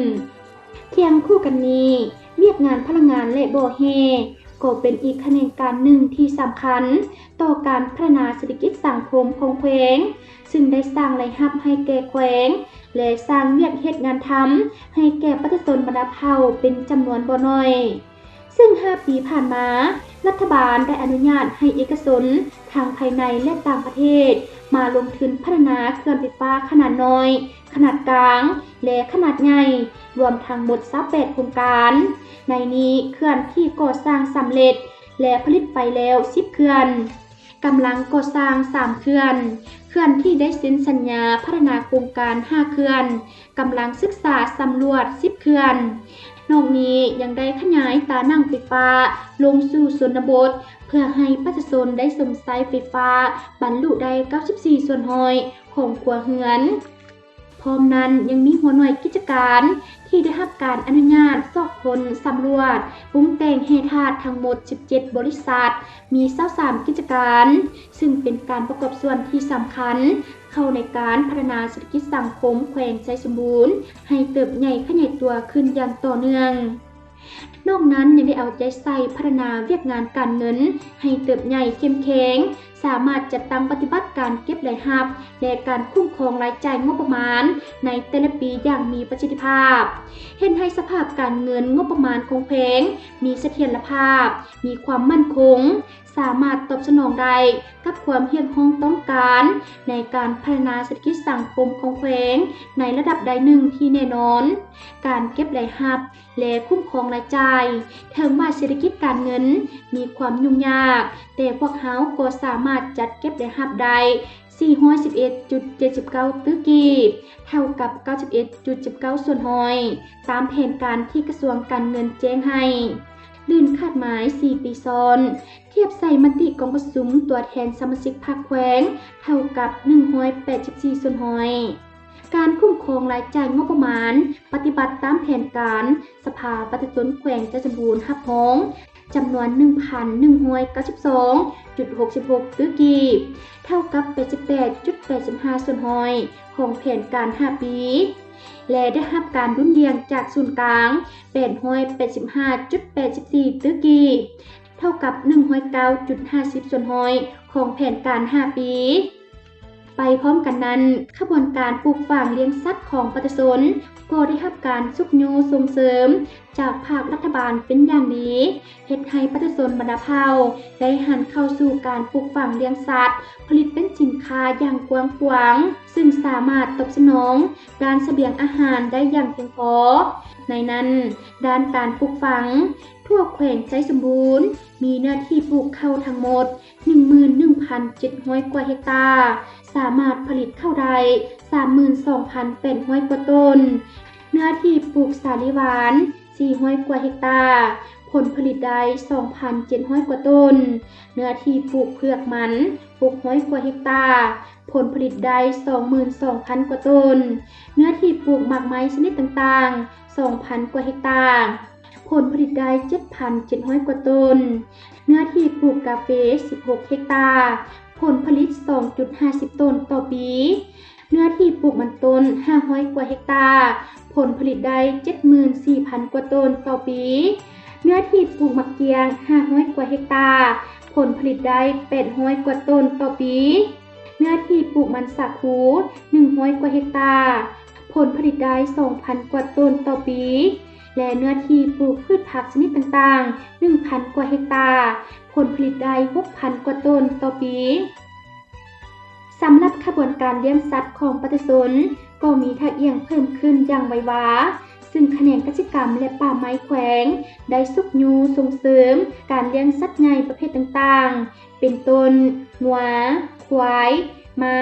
ຄຽງຄູ່ກັນນີ້, ວຽກງານພະລັງງານ ແລະ ບໍ່ແຮ່ ກໍເປັນອີກຂະແໜງການໜຶ່ງທີ່ສຳຄັນຕໍ່ການພັດທະນາເສດຖະກິດສັງຄົມຂອງແຂວງ, ຊຶ່ງໄດ້ສ້າງລາຍຮັບໃຫ້ແກ່ແຂວງ ແລະ ສ້າງວຽກເຮັດງານທຳໃຫ້ແກ່ປະຊາຊົນບັນດາເຜົ່າເປັນຈຳນວນບໍ່ໜ້ອຍ. ຊຶ່ງຫ້າປີຜ່ານມາ, ລັດຖະບານໄດ້ອະນຸຍາດໃຫ້ເອກະຊົນທັງພາຍໃນ ແລະ ຕ່າງປະເທດ ມາລົງທຶນພັດທະນາເຂື່ອນໄຟຟ້າຂະໜາດນ້ອຍ, ຂະໜາດກາງ ແລະ ຂະໜາດໃຫຍ່ ລວມທັງໝົດຊາວແປດໂຄງການ. ໃນນີ້, ເຂື່ອນທີ່ກໍ່ສ້າງສຳເລັດ ແລະ ຜະລິດໄຟແລ້ວສິບເຂື່ອນ, ກຳລັງກໍ່ສ້າງສາມເຂື່ອນ, ເຂື່ອນທີ່ໄດ້ເຊັນສັນຍາພັດທະນາໂຄງການຫ້າເຂື່ອນ, ກຳລັງສຶກສາສຳຫຼວດສິບເຂື່ອນ. ນອກນີ້ຍັງໄດ້ຂະຫຍາຍຕາໜັງໄຟຟ້າລົງສູ່ຊົນນະບົດ ເພື່ອໃຫ້ປະຊາຊົນໄດ້ຊົມໃຊ້ໄຟຟ້າບັນລຸໄດ້ເກົ້າສິບສີ່ສ່ວນຮ້ອຍຂອງຄົວເຮືອນ. ພ້ອມນັ້ນຍັງມີຫົວໜ່ວຍກິດຈະການທີ່ໄດ້ຮັບການອະນຸຍາດຊອກຄົ້ນສຳຫຼວດປຸງແຕ່ງແຮ່ທາດທັງໝົດສິບເຈັດບໍລິສັດ, ມີຊາວສາມກິດຈະການ, ຊຶ່ງເປັນການປະກອບສ່ວນທີ່ສຳຄັນເຂົ້າໃນການພັດທະນາເສດຖະກິດສັງຄົມແຂວງໄຊສົມບູນໃຫ້ເຕີບໃຫຍ່ຂະຫຍາຍຕົວຂຶ້ນຢ່າງຕໍ່ເນື່ອງ. ນອກນັ້ນຍັງໄດ້ເອົາໃຈໃສ່ພັດທະນາວຽກງານການເງິນໃຫ້ເຕີບໃຫຍ່ເຂັ້ມແຂງ, ສາມາດຈັດຕັ້ງປະຕິບັດການເກັບລາຍຮັບ ແລະ ການຄຸ້ມຄອງລາຍຈ່າຍງົບປະມານໃນແຕ່ລະປີຢ່າງມີປະສິດທິພາບ, ເຮັດໃຫ້ສະພາບການເງິນງົບປະມານຂອງແຂວງມີສະຖຽນລະພາບ, ມີຄວາມໝັ້ນຄົງ, ສາມາດຕອບສະໜອງໄດ້ກັບຄວາມຮຽກຮ້ອງຕ້ອງການໃນການພັດທະນາເສດຖະກິດສັງຄົມຂອງແຂວງໃນລະດັບໃດໜຶ່ງທີ່ແນ່ນອນ, ການເກັບລາຍຮັບ ແລະ ຄຸ້ມຄອງລາຍຈ່າຍ. ເຖິງວ່າເສດຖະກິດການເງິນມີຄວາມຫຍຸ້ງຍາກ, ແຕ່ພວກເຮົາກໍສາມາດຈັດເກັບລາຍຮັບໄດ້ສີ່ຮ້ອຍສິບເອັດຈຸດເຈັດສິບເກົ້າຕື້ກີບ, ເທົ່າກັບເກົ້າສິບເອັດຈຸດສິບເກົ້າສ່ວນຮ້ອຍ ຕາມແຜນການທີ່ກະຊວງການເງິນແຈ້ງໃຫ້, ລື່ນຄາດໝາຍສີ່ປີຊ້ອນ, ທຽບໃສ່ມະຕິກອງປະຊຸມຕົວແທນສະມາຊິກພັກແຂວງ ເທົ່າກັບໜຶ່ງຮ້ອຍແປດສິບສີ່ສ່ວນຮ້ອຍ. ການຄຸ້ມຄອງລາຍຈ່າຍງົບປະມານປະຕິບັດຕາມແຜນການສະພາປະຊາຊົນແຂວງໄຊສົມບູນຮັບຮອງ ຈຳນວນໜຶ່ງພັນໜຶ່ງຮ້ອຍເກົ້າສິບສອງຈຸດຫົກສິບຫົກຕື້ກີບ, ເທົ່າກັບແປດສິບແປດຈຸດແປດສິບຫ້າສ່ວນຮ້ອຍຂອງແຜນການຫ້າປີ ແລະ ໄດ້ຮັບການດຸນດ່ຽງຈາກສູນກາງແປດຮ້ອຍແປດສິບຫ້າຈຸດແປດສິບສີ່ຕື້ກີບ, ເທົ່າກັບໜຶ່ງຮ້ອຍເກົ້າຈຸດຫ້າສິບສ່ວນຮ້ອຍຂອງແຜນການຫ້າປີ. ໄປພ້ອມກັນນັ້ນ, ຂະບວນການປູກຝັງລ້ຽງສັດຂອງປະຊາຊົນກໍໄດ້ຮັບການຊຸກຍູ້ສົ່ງເສີມຈາກພາກລັດຖະບານເປັນຢ່າງດີ, ເຮັດໃຫ້ປະຊາຊົນບັນດາເຜົ່າໄດ້ຫັນເຂົ້າສູ່ການປູກຝັງລ້ຽງສັດ ຜະລິດເປັນສິນຄ້າຢ່າງກວ້າງຂວາງ, ຊຶ່ງສາມາດຕອບສະໜອງດ້ານສະບຽງອາຫານໄດ້ຢ່າງພຽງພໍ. ໃນນັ້ນ, ດ້ານການປູກຝັງ, ທົ່ວແຂວງໄຊສົມບູນມີເນື້ອທີ່ປູກເຂົ້າທັງໝົດ ໜຶ່ງໝື່ນໜຶ່ງພັນເຈັດຮ້ອຍກວ່າເຮັກຕາ, ສາມາດຜະລິດເຂົ້າໄດ້ສາມໝື່ນສອງພັນແປດຮ້ອຍກວ່າໂຕນ, ເນື້ອທີ່ປູກສາລີຫວານສີ່ຮ້ອຍກວ່າເຮັກຕາ, ຜົນຜະລິດໄດ້ສອງພັນເຈັດຮ້ອຍກວ່າໂຕນ, ເນື້ອທີ່ປູກເຜືອກມັນຫົກຮ້ອຍກວ່າເຮັກຕາ, ຜົນຜະລິດໄດ້ສອງໝື່ນສອງພັນກວ່າໂຕນ, ເນື້ອທີ່ປູກໝາກໄມ້ຊະນິດຕ່າງໆສອງພັນກວ່າເຮັກຕາ, ຜົນຜະລິດໄດ້ເຈັດພັນເຈັດຮ້ອຍກວ່າໂຕນ, ເນື້ອທີ່ປູກກາເຟສິບຫົກເຮັກຕາ, ຜົນຜະລິດສອງຈຸດຫ້າສິບໂຕນຕໍ່ປີ, ເນື້ອທີ່ປູກມັນຕົ້ນຫ້າຮ້ອຍກວ່າເຮັກຕາ, ຜົນຜະລິດໄດ້ເຈັດໝື່ນສີ່ພັນກວ່າໂຕນຕໍ່ປີ, ເນື້ອທີ່ປູກໝາກກ້ຽງຫ້າຮ້ອຍກວ່າເຮັກຕາ, ຜົນຜະລິດໄດ້ແປດຮ້ອຍກວ່າໂຕນຕໍ່ປີ, ເນື້ອທີ່ປູກມັນສາຄູໜຶ່ງຮ້ອຍກວ່າເຮັກຕາ, ຜົນຜະລິດໄດ້ສອງພັນກວ່າໂຕນຕໍ່ປີ ແລະ ເນື້ອທີ່ປູກພືດຜັກຊະນິດຕ່າງໆໜຶ່ງພັນກວ່າເຮັກຕາ, ຜົນຜະລິດໄດ້ຫົກພັນກວ່າໂຕນຕໍ່ປີ. ສຳລັບຂະບວນການລ້ຽງສັດຂອງປະຊາຊົນກໍມີທ່າອ່ຽງເພີ່ມຂຶ້ນຢ່າງໄວວາ, ຊຶ່ງຂະແໜງກະສິກຳ ແລະ ປ່າໄມ້ແຂວງໄດ້ຊຸກຍູ້ສົ່ງເສີມການລ້ຽງສັດໃຫຍ່ປະເພດຕ່າງໆ ເປັນຕົ້ນ ງົວ, ຄວາຍ, ມ້າ,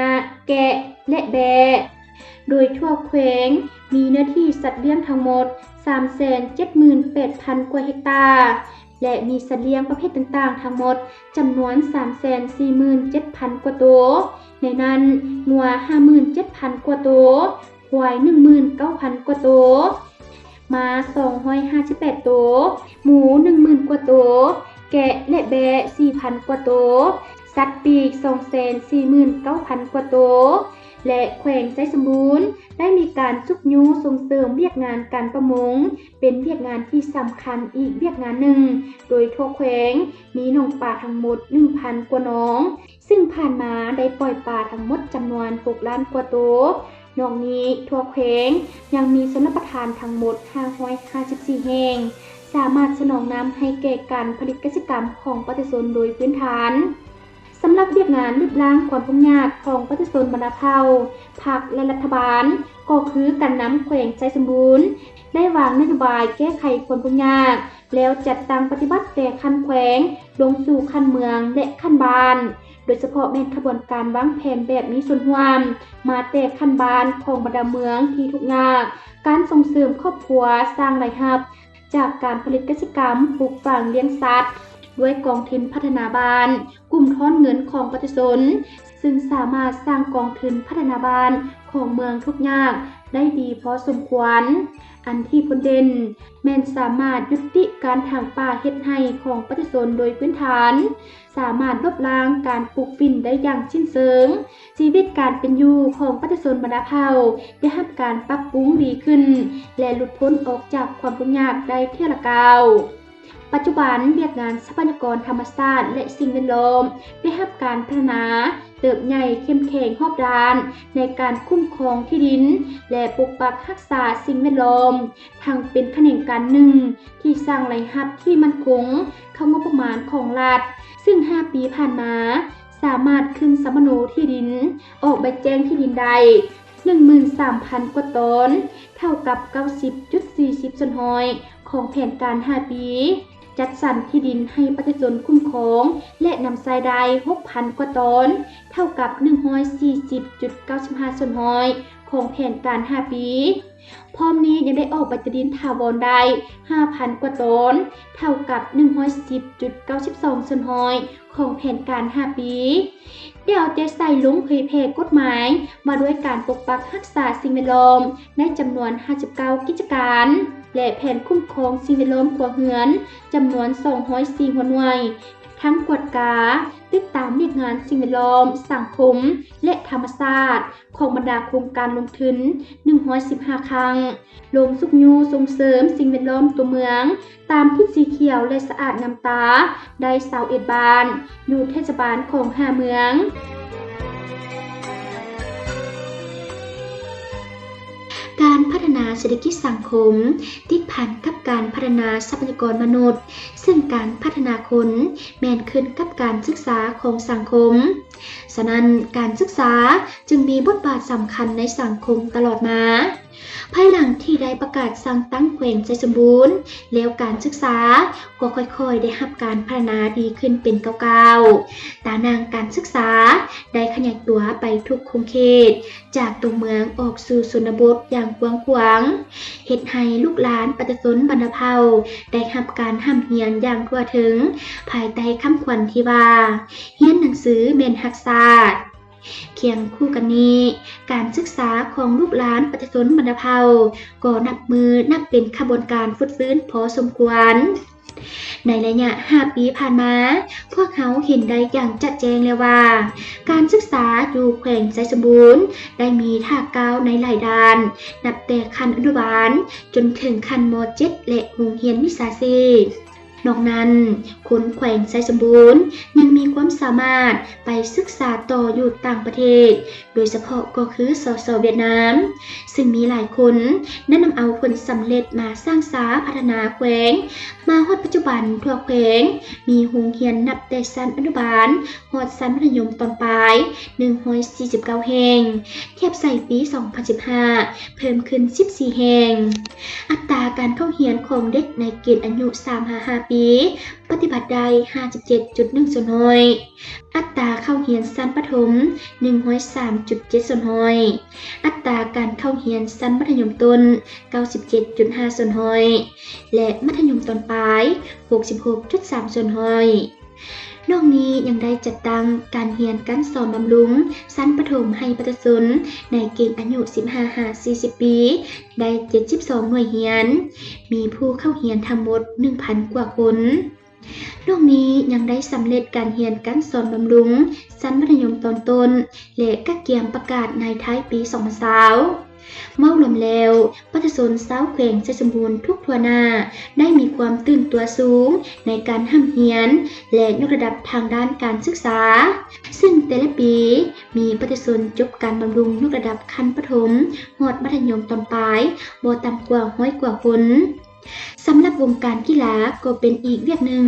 ແກະ ແລະ ແບ້, ໂດຍທົ່ວແຂວງມີເນື້ອທີ່ສັດລ້ຽງທັງໝົດສາມແສນເຈັດໝື່ນແປດພັນກວ່າເຮັກຕາ ແລະ ມີສັດລ້ຽງປະເພດຕ່າງໆທັງໝົດຈຳນວນສາມແສນສີ່ໝື່ນເຈັດພັນກວ່າໂຕ, ໃນນັ້ນ ງົວຫ້າໝື່ນເຈັດພັນກວ່າໂຕ, ຄວາຍໜຶ່ງໝື່ນເກົ້າພັນກວ່າໂຕ, ມ້າສອງຮ້ອຍຫ້າສິບແປດໂຕ, ໝູໜຶ່ງໝື່ນກວ່າໂຕ, ແກະ ແລະ ແບ້ສີ່ພັນກວ່າໂຕ, ສັດປີກສອງແສນສີ່ໝື່ນເກົ້າພັນກວ່າໂຕ ແລະ ແຂວງໄຊສົມບູນໄດ້ມີການຊຸກຍູ້ສົ່ງເສີມວຽກງານການປະມົງ ເປັນວຽກງານທີ່ສຳຄັນອີກວຽກງານໜຶ່ງ, ໂດຍທົ່ວແຂວງມີໜອງປາທັງໝົດໜຶ່ງພັນກວ່າໜອງ, ຊຶ່ງຜ່ານມາໄດ້ປ່ອຍປາທັງໝົດຈຳນວນຫົກລ້ານກວ່າໂຕ. ນອກນີ້, ທົ່ວແຂວງຍັງມີຊົນລະປະທານທັງໝົດຫ້າຮ້ອຍຫ້າສິບສີ່ແຫ່ງ, ສາມາດສະໜອງນ້ຳໃຫ້ແກ່ການຜະລິດກະສິກຳຂອງປະຊາຊົນໂດຍພື້ນຖານ. ສຳລັບວຽກງານລຶບລ້າງຄວາມທຸກຍາກຂອງປະຊາຊົນບັນດາເຜົ່າ, ພັກ ແລະ ລັດຖະບານ ກໍຄືການນຳແຂວງໄຊສົມບູນໄດ້ວາງນະໂຍບາຍແກ້ໄຂຄວາມທຸກຍາກ ແລ້ວຈັດຕັ້ງປະຕິບັດແຕ່ຂັ້ນແຂວງ ລົງສູ່ຂັ້ນເມືອງ ແລະ ຂັ້ນບ້ານ, ໂດຍສະເພາະແມ່ນຂະບວນການວາງແຜນແບບມີສ່ວນຮ່ວມ ມາແຕ່ຂັ້ນບ້ານຂອງບັນດາເມືອງທີ່ທຸກຍາກ, ການສົ່ງເສີມຄອບຄົວ, ສ້າງລາຍຮັບຈາກການຜະລິດກະສິກຳ, ປູກຝັງລ້ຽງສັດ, ດ້ວຍກອງທຶນພັດທະນາບ້ານ, ກຸ່ມທອນເງິນຂອງປະຊາຊົນ, ຊຶ່ງສາມາດສ້າງກອງທຶນພັດທະນາບ້ານຂອງເມືອງທຸກຍາກໄດ້ດີພໍສົມຄວນ. ອັນທີ່ພົ້ນເດັ່ນແມ່ນສາມາດຢຸດຕິການຖາງປ່າເຮັດໄຮ່ຂອງປະຊາຊົນໂດຍພື້ນຖານ, ສາມາດລົບລ້າງການປູກຝິ່ນໄດ້ຢ່າງສິ້ນເຊີງ. ຊີວິດການເປັນຢູ່ຂອງປະຊາຊົນບັນດາເຜົ່າໄດ້ຮັບການປັບປຸງດີຂຶ້ນ ແລະ ຫຼຸດພົ້ນອອກຈາກຄວາມທຸກຍາກໄດ້ເທື່ອລະກ້າວ. ປັດຈຸບັນ, ວຽກງານຊັບພະຍາກອນທຳມະຊາດ ແລະ ສິ່ງແວດລ້ອມໄດ້ຮັບການພັດທະນາເຕີບໃຫຍ່ເຂັ້ມແຂງຮອບດ້ານໃນການຄຸ້ມຄອງທີ່ດິນ ແລະ ປົກປັກຮັກສາສິ່ງແວດລ້ອມ, ທັງເປັນຂະແໜງການໜຶ່ງທີ່ສ້າງລາຍຮັບທີ່ໝັ້ນຄົງເຂົ້າງົບປະມານຂອງລັດ, ຊຶ່ງຫ້າປີຜ່ານມາສາມາດຂຶ້ນສຳມະໂນທີ່ດິນ, ອອກໃບແຈ້ງທີ່ດິນໄດ້ ໜຶ່ງໝື່ນສາມພັນກວ່າຕອນ, ເທົ່າກັບເກົ້າສິບຈຸດສີ່ສິບສ່ວນຮ້ອຍຂອງແຜນການຫ້າປີ, ຈັດສັນທີ່ດິນໃຫ້ປະຊາຊົນຄຸ້ມຄອງ ແລະ ນຳໃຊ້ໄດ້ຫົກພັນກວ່າຕອນ, ເທົ່າກັບໜຶ່ງຮ້ອຍສີ່ສິບຈຸດເກົ້າສິບຫ້າສ່ວນຮ້ອຍຂອງແຜນການຫ້າປີ. ພ້ອມນີ້ຍັງໄດ້ອອກໃບຕາດິນຖາວອນໄດ້ຫ້າພັນກວ່າຕອນ, ເທົ່າກັບໜຶ່ງຮ້ອຍສິບຈຸດເກົ້າສິບສອງສ່ວນຮ້ອຍຂອງແຜນການຫ້າປີ. ໄດ້ເອົາໃຈໃສ່ລົງເຜີຍແຜ່ກົດໝາຍວ່າດ້ວຍການປົກປັກຮັກສາສິ່ງແວດລ້ອມໃນຈຳນວນຫ້າສິບເກົ້າກິດຈະການ ແລະ ແຜນຄຸ້ມຄອງສິ່ງແວດລ້ອມຄົວເຮືອນຈຳນວນສອງຮ້ອຍສີ່ຫົວໜ່ວຍ, ທັງກວດກາ, ຕິດຕາມວຽກງານສິ່ງແວດລ້ອມ, ສັງຄົມ ແລະ ທຳມະຊາດ ຂອງບັນດາໂຄງການລົງທຶນໜຶ່ງຮ້ອຍສິບຫ້າຄັ້ງ, ລົງຊຸກຍູ້ສົ່ງເສີມສິ່ງແວດລ້ອມຕົວເມືອງຕາມທິດສີຂຽວ ແລະ ສະອາດງາມຕາໄດ້ຊາວເອັດບ້ານ ຢູ່ເທດສະບານຂອງຫ້າເມືອງ. ການພັດທະນາເສດຖະກິດສັງຄົມຕິດພັນກັບການພັດທະນາຊັບພະຍາກອນມະນຸດ, ເຊິ່ງການພັດທະນາຄົນແມ່ນຂຶ້ນກັບການສຶກສາຂອງສັງຄົມ. ສະນັ້ນ, ການສຶກສາຈຶ່ງມີບົດບາດສຳຄັນໃນສັງຄົມຕະຫຼອດມາ. ພາຍຫຼັງທີ່ໄດ້ປະກາດສ້າງຕັ້ງແຂວງໄຊສົມບູນແລ້ວ, ການສຶກສາກໍຄ່ອຍໆໄດ້ຮັບການພັດທະນາດີຂຶ້ນເປັນກ້າວໆ. ຕາໜ່າງການສຶກສາໄດ້ຂະຫຍາຍຕົວໄປທຸກຂົງເຂດ, ຈາກຕົວເມືອງອອກສູ່ຊົນນະບົດຢ່າງກວ້າງຂວາງ, ເຮັດໃຫ້ລູກຫຼານປະຊາຊົນບັນດາເຜົ່າໄດ້ຮັບການຮ່ຳຮຽນຢ່າງທົ່ວເຖິງ, ພາຍໃຕ້ຄຳຂວັນທີ່ວ່າ, ຮຽນໜັງສືແມ່ນຮັກຊາດ. ຄຽງຄູ່ກັນນີ້, ການສຶກສາຂອງລູກຫຼານປະຊາຊົນບັນດາເຜົ່າກໍນັບມື້ນັບເປັນຂະບວນການຟົດຟື້ນພໍສົມຄວນ. ໃນໄລຍະຫ້າປີຜ່ານມາ, ພວກເຮົາເຫັນໄດ້ຢ່າງຈະແຈ້ງແລ້ວວ່າ, ການສຶກສາຢູ່ແຂວງໄຊສົມບູນໄດ້ມີທ່າກ້າວໃນຫຼາຍດ້ານ, ນັບແຕ່ຂັ້ນອະນຸບານຈົນເຖິງຂັ້ນ ມ.ເຈັດ ແລະ ໂຮງຮຽນວິຊາຊີບ. ນອກນັ້ນ, ຄົນແຂວງໄຊສົມບູນຍັງມີຄວາມສາມາດໄປສຶກສາຕໍ່ຢູ່ຕ່າງປະເທດ, ໂດຍສະເພາະກໍຄື ສສ ຫວຽດນາມ, ຊຶ່ງມີຫຼາຍຄົນໄດ້ນຳເອົາຜົນສຳເລັດມາສ້າງສາພັດທະນາແຂວງ, ມາຮອດປັດຈຸບັນທົ່ວແຂວງມີໂຮງຮຽນນັບແຕ່ຊັ້ນອະນຸບານ ຮອດຊັ້ນມັດທະຍົມຕອນປາຍ ໜຶ່ງຮ້ອຍສີ່ສິບເກົ້າແຫ່ງ, ທຽບໃສ່ປີສອງພັນສິບຫ້າ ເພີ່ມຂຶ້ນສິບສີ່ແຫ່ງ. ອັດຕາການເຂົ້າຮຽນຂອງເດັກໃນເກນອາຍຸສາມຫາຫ້າປີ ປະຕິບັດໄດ້ຫ້າສິບເຈັດຈຸດໜຶ່ງສ່ວນຮ້ອຍ, ອັດຕາເຂົ້າຮຽນຊັ້ນປະຖົມ ໜຶ່ງຮ້ອຍສາມຈຸດເຈັດສ່ວນຮ້ອຍ, ອັດຕາການເຂົ້າຮຽນຊັ້ນມັດທະຍົມຕົ້ນ ເກົ້າສິບເຈັດຈຸດຫ້າສ່ວນຮ້ອຍ ແລະ ມັດທະຍົມຕອນປາຍ ຫົກສິບຫົກຈຸດສາມສ່ວນຮ້ອຍ. ນອກນີ້ຍັງໄດ້ຈັດຕັ້ງການຮຽນການສອນບຳລຸງຊັ້ນປະຖົມໃຫ້ປະຊາຊົນໃນເກນອາຍຸສິບຫ້າຫາສີ່ສິບປີ ໄດ້ເຈັດສິບສອງໜ່ວຍຮຽນ, ມີຜູ້ເຂົ້າຮຽນທັງໝົດໜຶ່ງພັນກວ່າຄົນ. ນອກນີ້ຍັງໄດ້ສຳເລັດການຮຽນການສອນບຳລຸງຊັ້ນມັດທະຍົມຕອນຕົ້ນ ແລະ ກະກຽມປະກາດໃນທ້າຍປີສອງພັນຊາວ. ເວົ້າລວມແລ້ວ, ປະຊາຊົນຊາວແຂວງໄຊສົມບູນທຸກທົ່ວໜ້າໄດ້ມີຄວາມຕື່ນຕົວສູງໃນການຮ່ຳຮຽນ ແລະ ຍົກລະດັບທາງດ້ານການສຶກສາ, ຊຶ່ງແຕ່ລະປີມີປະຊາຊົນຈົບການບຳລຸງຍົກລະດັບຂັ້ນປະຖົມຮອດມັດທະຍົມຕອນປາຍບໍ່ຕ່ຳກວ່າຮ້ອຍກວ່າຄົນ. ສຳລັບວົງການກິລາກໍເປັນອີກວຽກໜຶ່ງ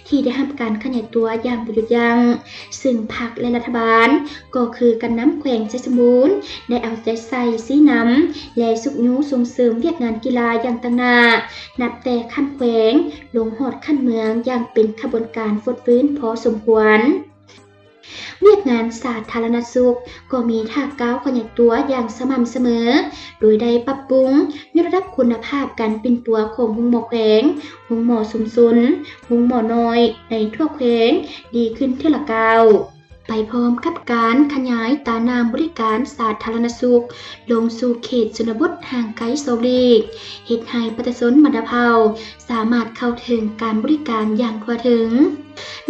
ທີ່ໄດ້ຮັບການຂະຫຍາຍຕົວຢ່າງບໍ່ຢຸດຢັ້ງ, ເຊິ່ງພັກ ແລະ ລັດຖະບານ ກໍຄືການນຳແຂວງໄຊສົມບູນ ໄດ້ເອົາໃຈໃສ່ຊີ້ນຳ ແລະ ຊຸກຍູ້ສົ່ງເສີມວຽກງານກິລາຢ່າງຕັ້ງໜ້າ, ນັບແຕ່ຂັ້ນແຂວງລົງຮອດຂັ້ນເມືອງຢ່າງເປັນຂະບວນການຟົດຟື້ນພໍສົມຄວນ. ວຽກງານສາທາລະນະສຸກກໍມີທ່າກ້າວຂະຫຍາຍຕົວຢ່າງສະໝ່ຳສະເໝີ, ໂດຍໄດ້ປັບປຸງຍົກລະດັບຄຸນນະພາບການປິ່ນປົວຂອງໂຮງໝໍແຂວງ, ໂຮງໝໍຊຸມຊົນ, ໂຮງໝໍນ້ອຍໃນທົ່ວແຂວງດີຂຶ້ນເທື່ອລະກ້າວ. ໄປພ້ອມກັບການຂະຫຍາຍຕາໜ່າງບໍລິການສາທາລະນະສຸກລົງສູ່ເຂດຊົນນະບົດຫ່າງໄກສອກຫຼີກ, ເຮັດໃຫ້ປະຊາຊົນບັນດາເຜົ່າສາມາດເຂົ້າເຖິງການບໍລິການຢ່າງທົ່ວເຖິງ.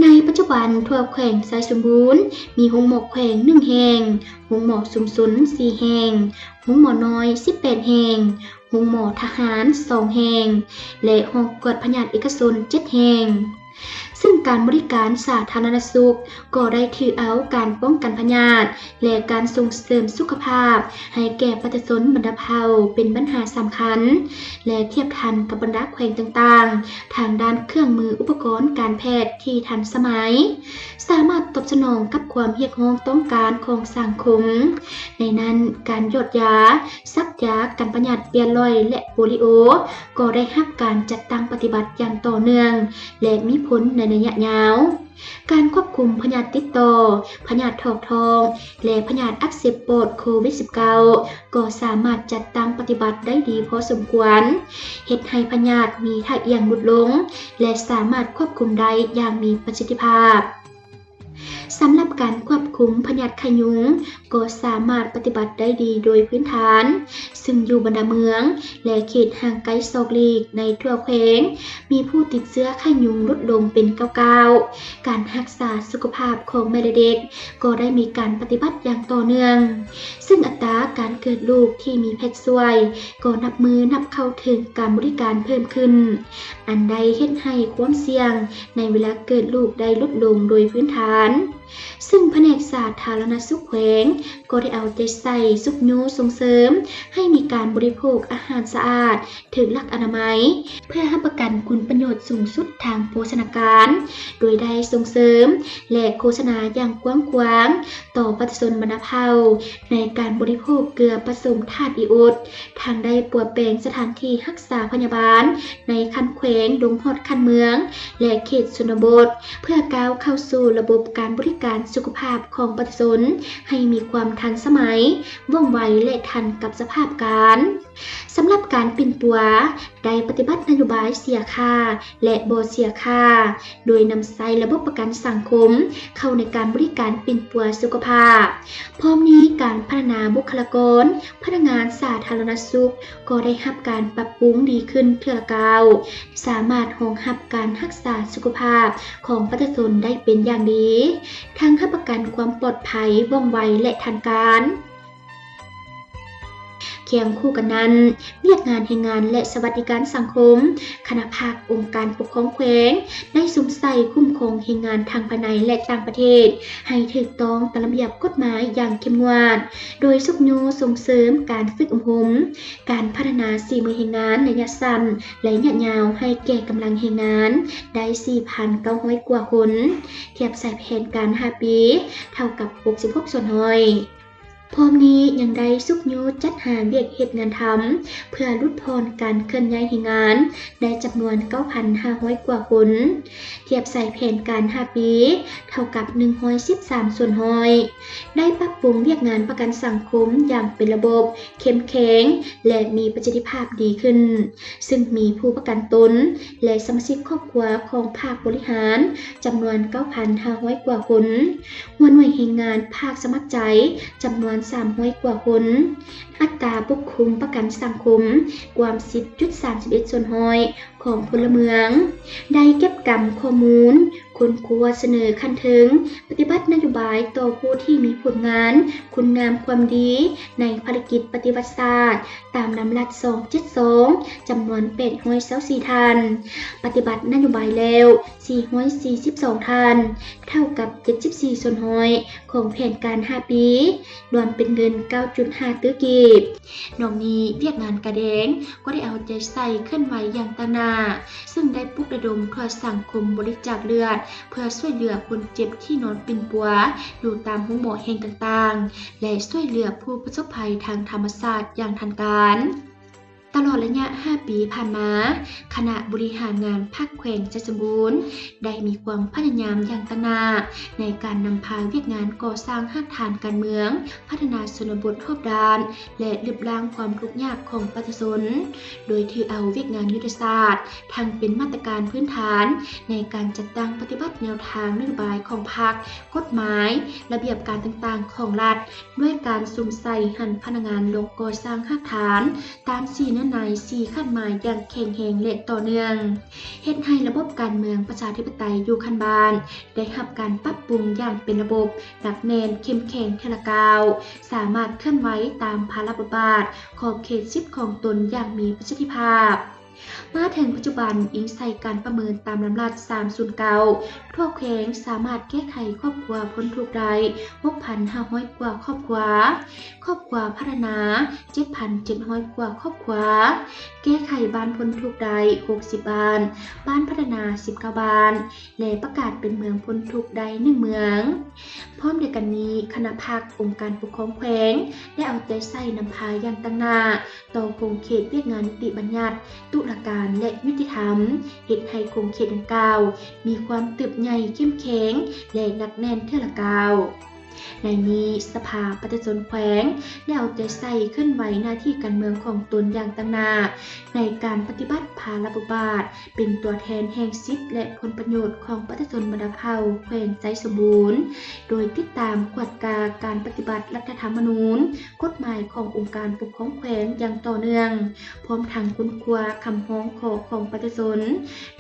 ໃນປັດຈຸບັນ, ທົ່ວແຂວງໄຊສົມບູນມີໂຮງໝໍແຂວງໜຶ່ງແຫ່ງ, ໂຮງໝໍຊຸມຊົນສີ່ແຫ່ງ, ໂຮງໝໍນ້ອຍສິບແປດແຫ່ງ, ໂຮງໝໍທະຫານສອງແຫ່ງ ແລະ ຫ້ອງກວດພະຍາດເອກະຊົນເຈັດແຫ່ງ. ເຊິ່ງການບໍລິການສາທາລະນະສຸກກໍໄດ້ຖືເອົາການປ້ອງກັນພະຍາດ ແລະ ການສົ່ງເສີມສຸຂະພາບໃຫ້ແກ່ປະຊາຊົນບັນດາເຜົ່າເປັນບັນຫາສຳຄັນ ແລະ ທຽບທັນກັບບັນດາແຂວງຕ່າງໆ ທາງດ້ານເຄື່ອງມືອຸປະກອນການແພດທີ່ທັນສະໄໝ, ສາມາດຕອບສະໜອງກັບຄວາມຮຽກຮ້ອງຕ້ອງການຂອງສັງຄົມ. ໃນນັ້ນ, ການຢອດຢາ, ສັກຢາກັນພະຍາດເບຍລ່ອຍ ແລະ ໂປລິໂອ ກໍໄດ້ຮັບການຈັດຕັ້ງປະຕິບັດຢ່າງຕໍ່ເນື່ອງ ແລະ ມີຜົນໃນໄລຍະຍາວ. ການຄວບຄຸມພະຍາດຕິດຕໍ່, ພະຍາດຖອກທ້ອງ ແລະ ພະຍາດອັກເສບປອດໂຄວິດສິບເກົ້າ ກໍສາມາດຈັດຕັ້ງປະຕິບັດໄດ້ດີພໍສົມຄວນ, ເຮັດໃຫ້ພະຍາດມີທ່າອ່ຽງຫຼຸດລົງ ແລະ ສາມາດຄວບຄຸມໄດ້ຢ່າງມີປະສິດທິພາບ. ສຳລັບການຄວບຄຸມພະຍາດໄຂ້ຍຸງກໍສາມາດປະຕິບັດໄດ້ດີໂດຍພື້ນຖານ, ເຊິ່ງຢູ່ບັນດາເມືອງ ແລະ ເຂດຫ່າງໄກສອກຫຼີກໃນທົ່ວແຂວງ ມີຜູ້ຕິດເຊື້ອໄຂ້ຍຸງຫຼຸດລົງເປັນກ້າວໆ. ການຮັກສາສຸຂະພາບຂອງແມ່ ແລະ ເດັກກໍໄດ້ມີການປະຕິບັດຢ່າງຕໍ່ເນື່ອງ, ເຊິ່ງອັດຕາການເກີດລູກທີ່ມີແພດຊ່ວຍກໍນັບມື້ນັບເຂົ້າເຖິງການບໍລິການເພີ່ມຂຶ້ນ, ອັນໄດ້ເຮັດໃຫ້ຄວາມສ່ຽງໃນເວລາເກີດລູກໄດ້ຫຼຸດລົງໂດຍພື້ນຖານ. ເຊິ່ງພະແນກສາທາລະນະສຸກແຂວງກໍໄດ້ເອົາໃຈໃສ່ຊຸກຍູ້ສົ່ງເສີມໃຫ້ມີການບໍລິໂພກອາຫານສະອາດ, ຖືກຫຼັກອະນາໄມ, ເພື່ອຮັບປະກັນຄຸນປະໂຫຍດສູງສຸດທາງໂພຊະນາການ, ໂດຍໄດ້ສົ່ງເສີມ ແລະ ໂຄສະນາຢ່າງກວ້າງຂວາງຕໍ່ປະຊາຊົນບັນດາເຜົ່າ ໃນການບໍລິໂພກເກືອປະສົມທາດອີໂອດ, ທັງໄດ້ປົວແປງສະຖານທີ່ຮັກສາພະຍາບານໃນຂັ້ນແຂວງລົງຮອດຂັ້ນເມືອງ ແລະ ເຂດຊົນນະບົດ ເພື່ອກ້າວເຂົ້າສູ່ລະບົບການບໍລິການສຸຂະພາບຂອງປະຊາຊົນໃຫ້ມີຄວາມທັນສະໄໝ, ວ່ອງໄວ ແລະ ທັນກັບສະພາບການ. ສຳລັບການປິ່ນປົວ ໄດ້ປະຕິບັດນະໂຍບາຍເສຍຄ່າ ແລະ ບໍ່ເສຍຄ່າ, ໂດຍນຳໃຊ້ລະບົບປະກັນສັງຄົມເຂົ້າໃນການບໍລິການປິ່ນປົວສຸຂະພາບ. ພ້ອມນີ້, ການພັດທະນາບຸກຄະລາກອນພະນັກງານສາທາລະນະສຸກກໍໄດ້ຮັບການປັບປຸງດີຂຶ້ນເທື່ອລະກ້າວ, ສາມາດຮອງຮັບການຮັກສາສຸຂະພາບຂອງປະຊາຊົນໄດ້ເປັນຢ່າງດີ, ທັງຮັບປະກັນຄວາມປອດໄພ, ວ່ອງໄວ ແລະ ທັນການ. ຄຽງຄູ່ກັນນັ້ນ, ວຽກງານແຮງງານ ແລະ ສະຫວັດດີການສັງຄົມ, ຄະນະພັກອົງການປົກຄອງແຂວງ ໄດ້ສຸມໃສ່ຄຸ້ມຄອງແຮງງານທັງພາຍໃນ ແລະ ຕ່າງປະເທດ ໃຫ້ຖືກຕ້ອງຕາມລະບຽບກົດໝາຍຢ່າງເຂັ້ມງວດ, ໂດຍຊຸກຍູ້ສົ່ງເສີມການຝຶກອົບຮົມ, ການພັດທະນາສີມືແຮງງານໄລຍະສັ້ນ ໄລຍະຍາວໃຫ້ແກ່ກຳລັງແຮງງານໄດ້ສີ່ພັນເກົ້າຮ້ອຍກວ່າຄົນ, ທຽບໃສ່ແຜນການຫ້າປີ ເທົ່າກັບຫົກສິບຫົກສ່ວນຮ້ອຍ. ພ້ອມນີ້ຍັງໄດ້ຊຸກຍູ້ຈັດຫາວຽກເຮັດງານທຳ ເພື່ອຫຼຸດຜ່ອນການເຄື່ອນຍ້າຍແຮງງານໄດ້ຈຳນວນເກົ້າພັນຫ້າຮ້ອຍກວ່າຄົນ, ທຽບໃສ່ແຜນການຫ້າປີ ເທົ່າກັບໜຶ່ງຮ້ອຍສິບສາມສ່ວນຮ້ອຍ, ໄດ້ປັບປຸງວຽກງານປະກັນສັງຄົມຢ່າງເປັນລະບົບ, ເຂັ້ມແຂງ ແລະ ມີປະສິດທິພາບດີຂຶ້ນ, ເຊິ່ງມີຜູ້ປະກັນຕົນ ແລະ ສະມາຊິກຄອບຄົວຂອງພາກບໍລິຫານຈຳນວນເກົ້າພັນຫ້າຮ້ອຍກວ່າຄົນ, ຫົວໜ່ວຍແຮງງານພາກສະໝັກໃຈຈຳນວນສາມຮ້ອຍກວ່າຄົນ, ອັດຕາປົກຄຸມປະກັນສັງຄົມກວມສິບຈຸດສາມສິບເອັດສ່ວນຮ້ອຍ ຂອງພົນລະເມືອງ ໄດ້ເກັບກຳຂໍ້ມູນ, ຄົ້ນຄວ້າ, ສະເໜີຂັ້ນເທິງ, ປະຕິບັດນະໂຍບາຍຕໍ່ຜູ້ທີ່ມີຜົນງານ, ຄຸນງາມຄວາມດີ ໃນພາລະກິດປະຕິວັດຊາດ ຕາມນຳລັດສອງເຈັດສອງ ຈຳນວນແປດຮ້ອຍຊາວສີ່ທ່ານ, ປະຕິບັດນະໂຍບາຍແລ້ວສີ່ຮ້ອຍສີ່ສິບສອງທ່ານ, ເທົ່າກັບເຈັດສິບສີ່ສ່ວນຮ້ອຍຂອງແຜນການຫ້າປີ, ລວມເປັນເງິນເກົ້າຈຸດຫ້າຕື້ກີບ. ນອກນີ້, ວຽກງານກາແດງກໍໄດ້ເອົາໃຈໃສ່ເຄື່ອນໄຫວຢ່າງຕັ້ງໜ້າ, ເຊິ່ງໄດ້ປຸກລະດົມທົ່ວສັງຄົມບໍລິຈາກເລືອດ ເພື່ອຊ່ວຍເຫຼືອຄົນເຈັບທີ່ນອນປິ່ນປົວຢູ່ຕາມໂຮງໝໍແຫ່ງຕ່າງໆ ແລະ ຊ່ວຍເຫຼືອຜູ້ປະສົບໄພທາງທຳມະຊາດຢ່າງທັນການ. ຕະຫຼອດໄລຍະຫ້າປີຜ່ານມາ, ຄະນະບໍລິຫານງານພັກແຂວງໄຊສົມບູນ ໄດ້ມີຄວາມພະຍາຍາມຢ່າງຕັ້ງໜ້າໃນການນຳພາວຽກງານກໍ່ສ້າງຮາກຖານການເມືອງ, ພັດທະນາຊົນນະບົດຮອບດ້ານ ແລະ ລຶບລ້າງຄວາມທຸກຍາກຂອງປະຊາຊົນ, ໂດຍຖືເອົາວຽກງານຍຸດທະສາດທັງເປັນມາດຕະການພື້ນຖານໃນການຈັດຕັ້ງປະຕິບັດແນວທາງນະໂຍບາຍຂອງພັກ, ກົດໝາຍ, ລະບຽບການຕ່າງໆຂອງລັດ, ດ້ວຍການສຸມໃສ່ຫັນພະນັກງານລົງກໍ່ສ້າງຮາກຖານ ຕາມສີ່ເນື້ອໃນ ສີ່ຄາດໝາຍຢ່າງແຂງແຮງ ແລະ ຕໍ່ເນື່ອງ, ເຮັດໃຫ້ລະບົບການເມືອງປະຊາທິປະໄຕຢູ່ຂັ້ນບ້ານໄດ້ຮັບການປັບປຸງຢ່າງເປັນລະບົບ, ໜັກແໜ້ນ, ເຂັ້ມແຂງເທື່ອລະກ້າວ, ສາມາດເຄື່ອນໄຫວຕາມພາລະບົດບາດ, ຂອບເຂດສິດຂອງຕົນຢ່າງມີປະສິດທິພາບ. ມາເຖິງປັດຈຸບັນ, ອີງໃສ່ການປະເມີນຕາມລຳດັບສາມສູນເກົ້າ, ທົ່ວແຂວງສາມາດແກ້ໄຂຄອບຄົວພົ້ນທຸກໄດ້ຫົກພັນຫ້າຮ້ອຍກວ່າຄອບຄົວ, ຄອບຄົວພັດທະນາເຈັດພັນເຈັດຮ້ອຍກວ່າຄອບຄົວ, ແກ້ໄຂບ້ານພົ້ນທຸກໄດ້ຫົກສິບບ້ານ, ບ້ານພັດທະນາສິບເກົ້າບ້ານ ແລະ ປະກາດເປັນເມືອງພົ້ນທຸກໄດ້ໜຶ່ງເມືອງ. ພ້ອມດຽວກັນນີ້, ຄະນະພັກອົງການປົກຄອງແຂວງ ໄດ້ເອົາໃຈໃສ່ນຳພາຢ່າງຕັ້ງໜ້າຕໍ່ຂົງເຂດວຽກງານນິຕິບັນຍັດ, ຕຸລາການ ແລະ ຍຸຕິທຳ, ເຮັດໃຫ້ຂົງເຂດດັ່ງກ່າວມີຄວາມເຕີບໃຫຍ່, ເຂັ້ມແຂງ ແລະ ໜັກແໜ້ນເທື່ອລະກ້າວ. ໃນນີ້, ສະພາປະຊາຊົນແຂວງໄດ້ເອົາໃຈໃສ່ເຄື່ອນໄຫວໜ້າທີ່ການເມືອງຂອງຕົນຢ່າງຕັ້ງໜ້າ ໃນການປະຕິບັດພາລະບົດບາດເປັນຕົວແທນແຫ່ງສິດ ແລະ ຜົນປະໂຫຍດຂອງປະຊາຊົນບັນດາເຜົ່າແຂວງໄຊສົມບູນ, ໂດຍຕິດຕາມກວດກາການປະຕິບັດລັດຖະທຳມະນູນ, ກົດໝາຍຂອງອົງການປົກຄອງແຂວງຢ່າງຕໍ່ເນື່ອງ, ພ້ອມທັງຄົ້ນຄວ້າຄຳຮ້ອງຂໍຂອງປະຊາຊົນ,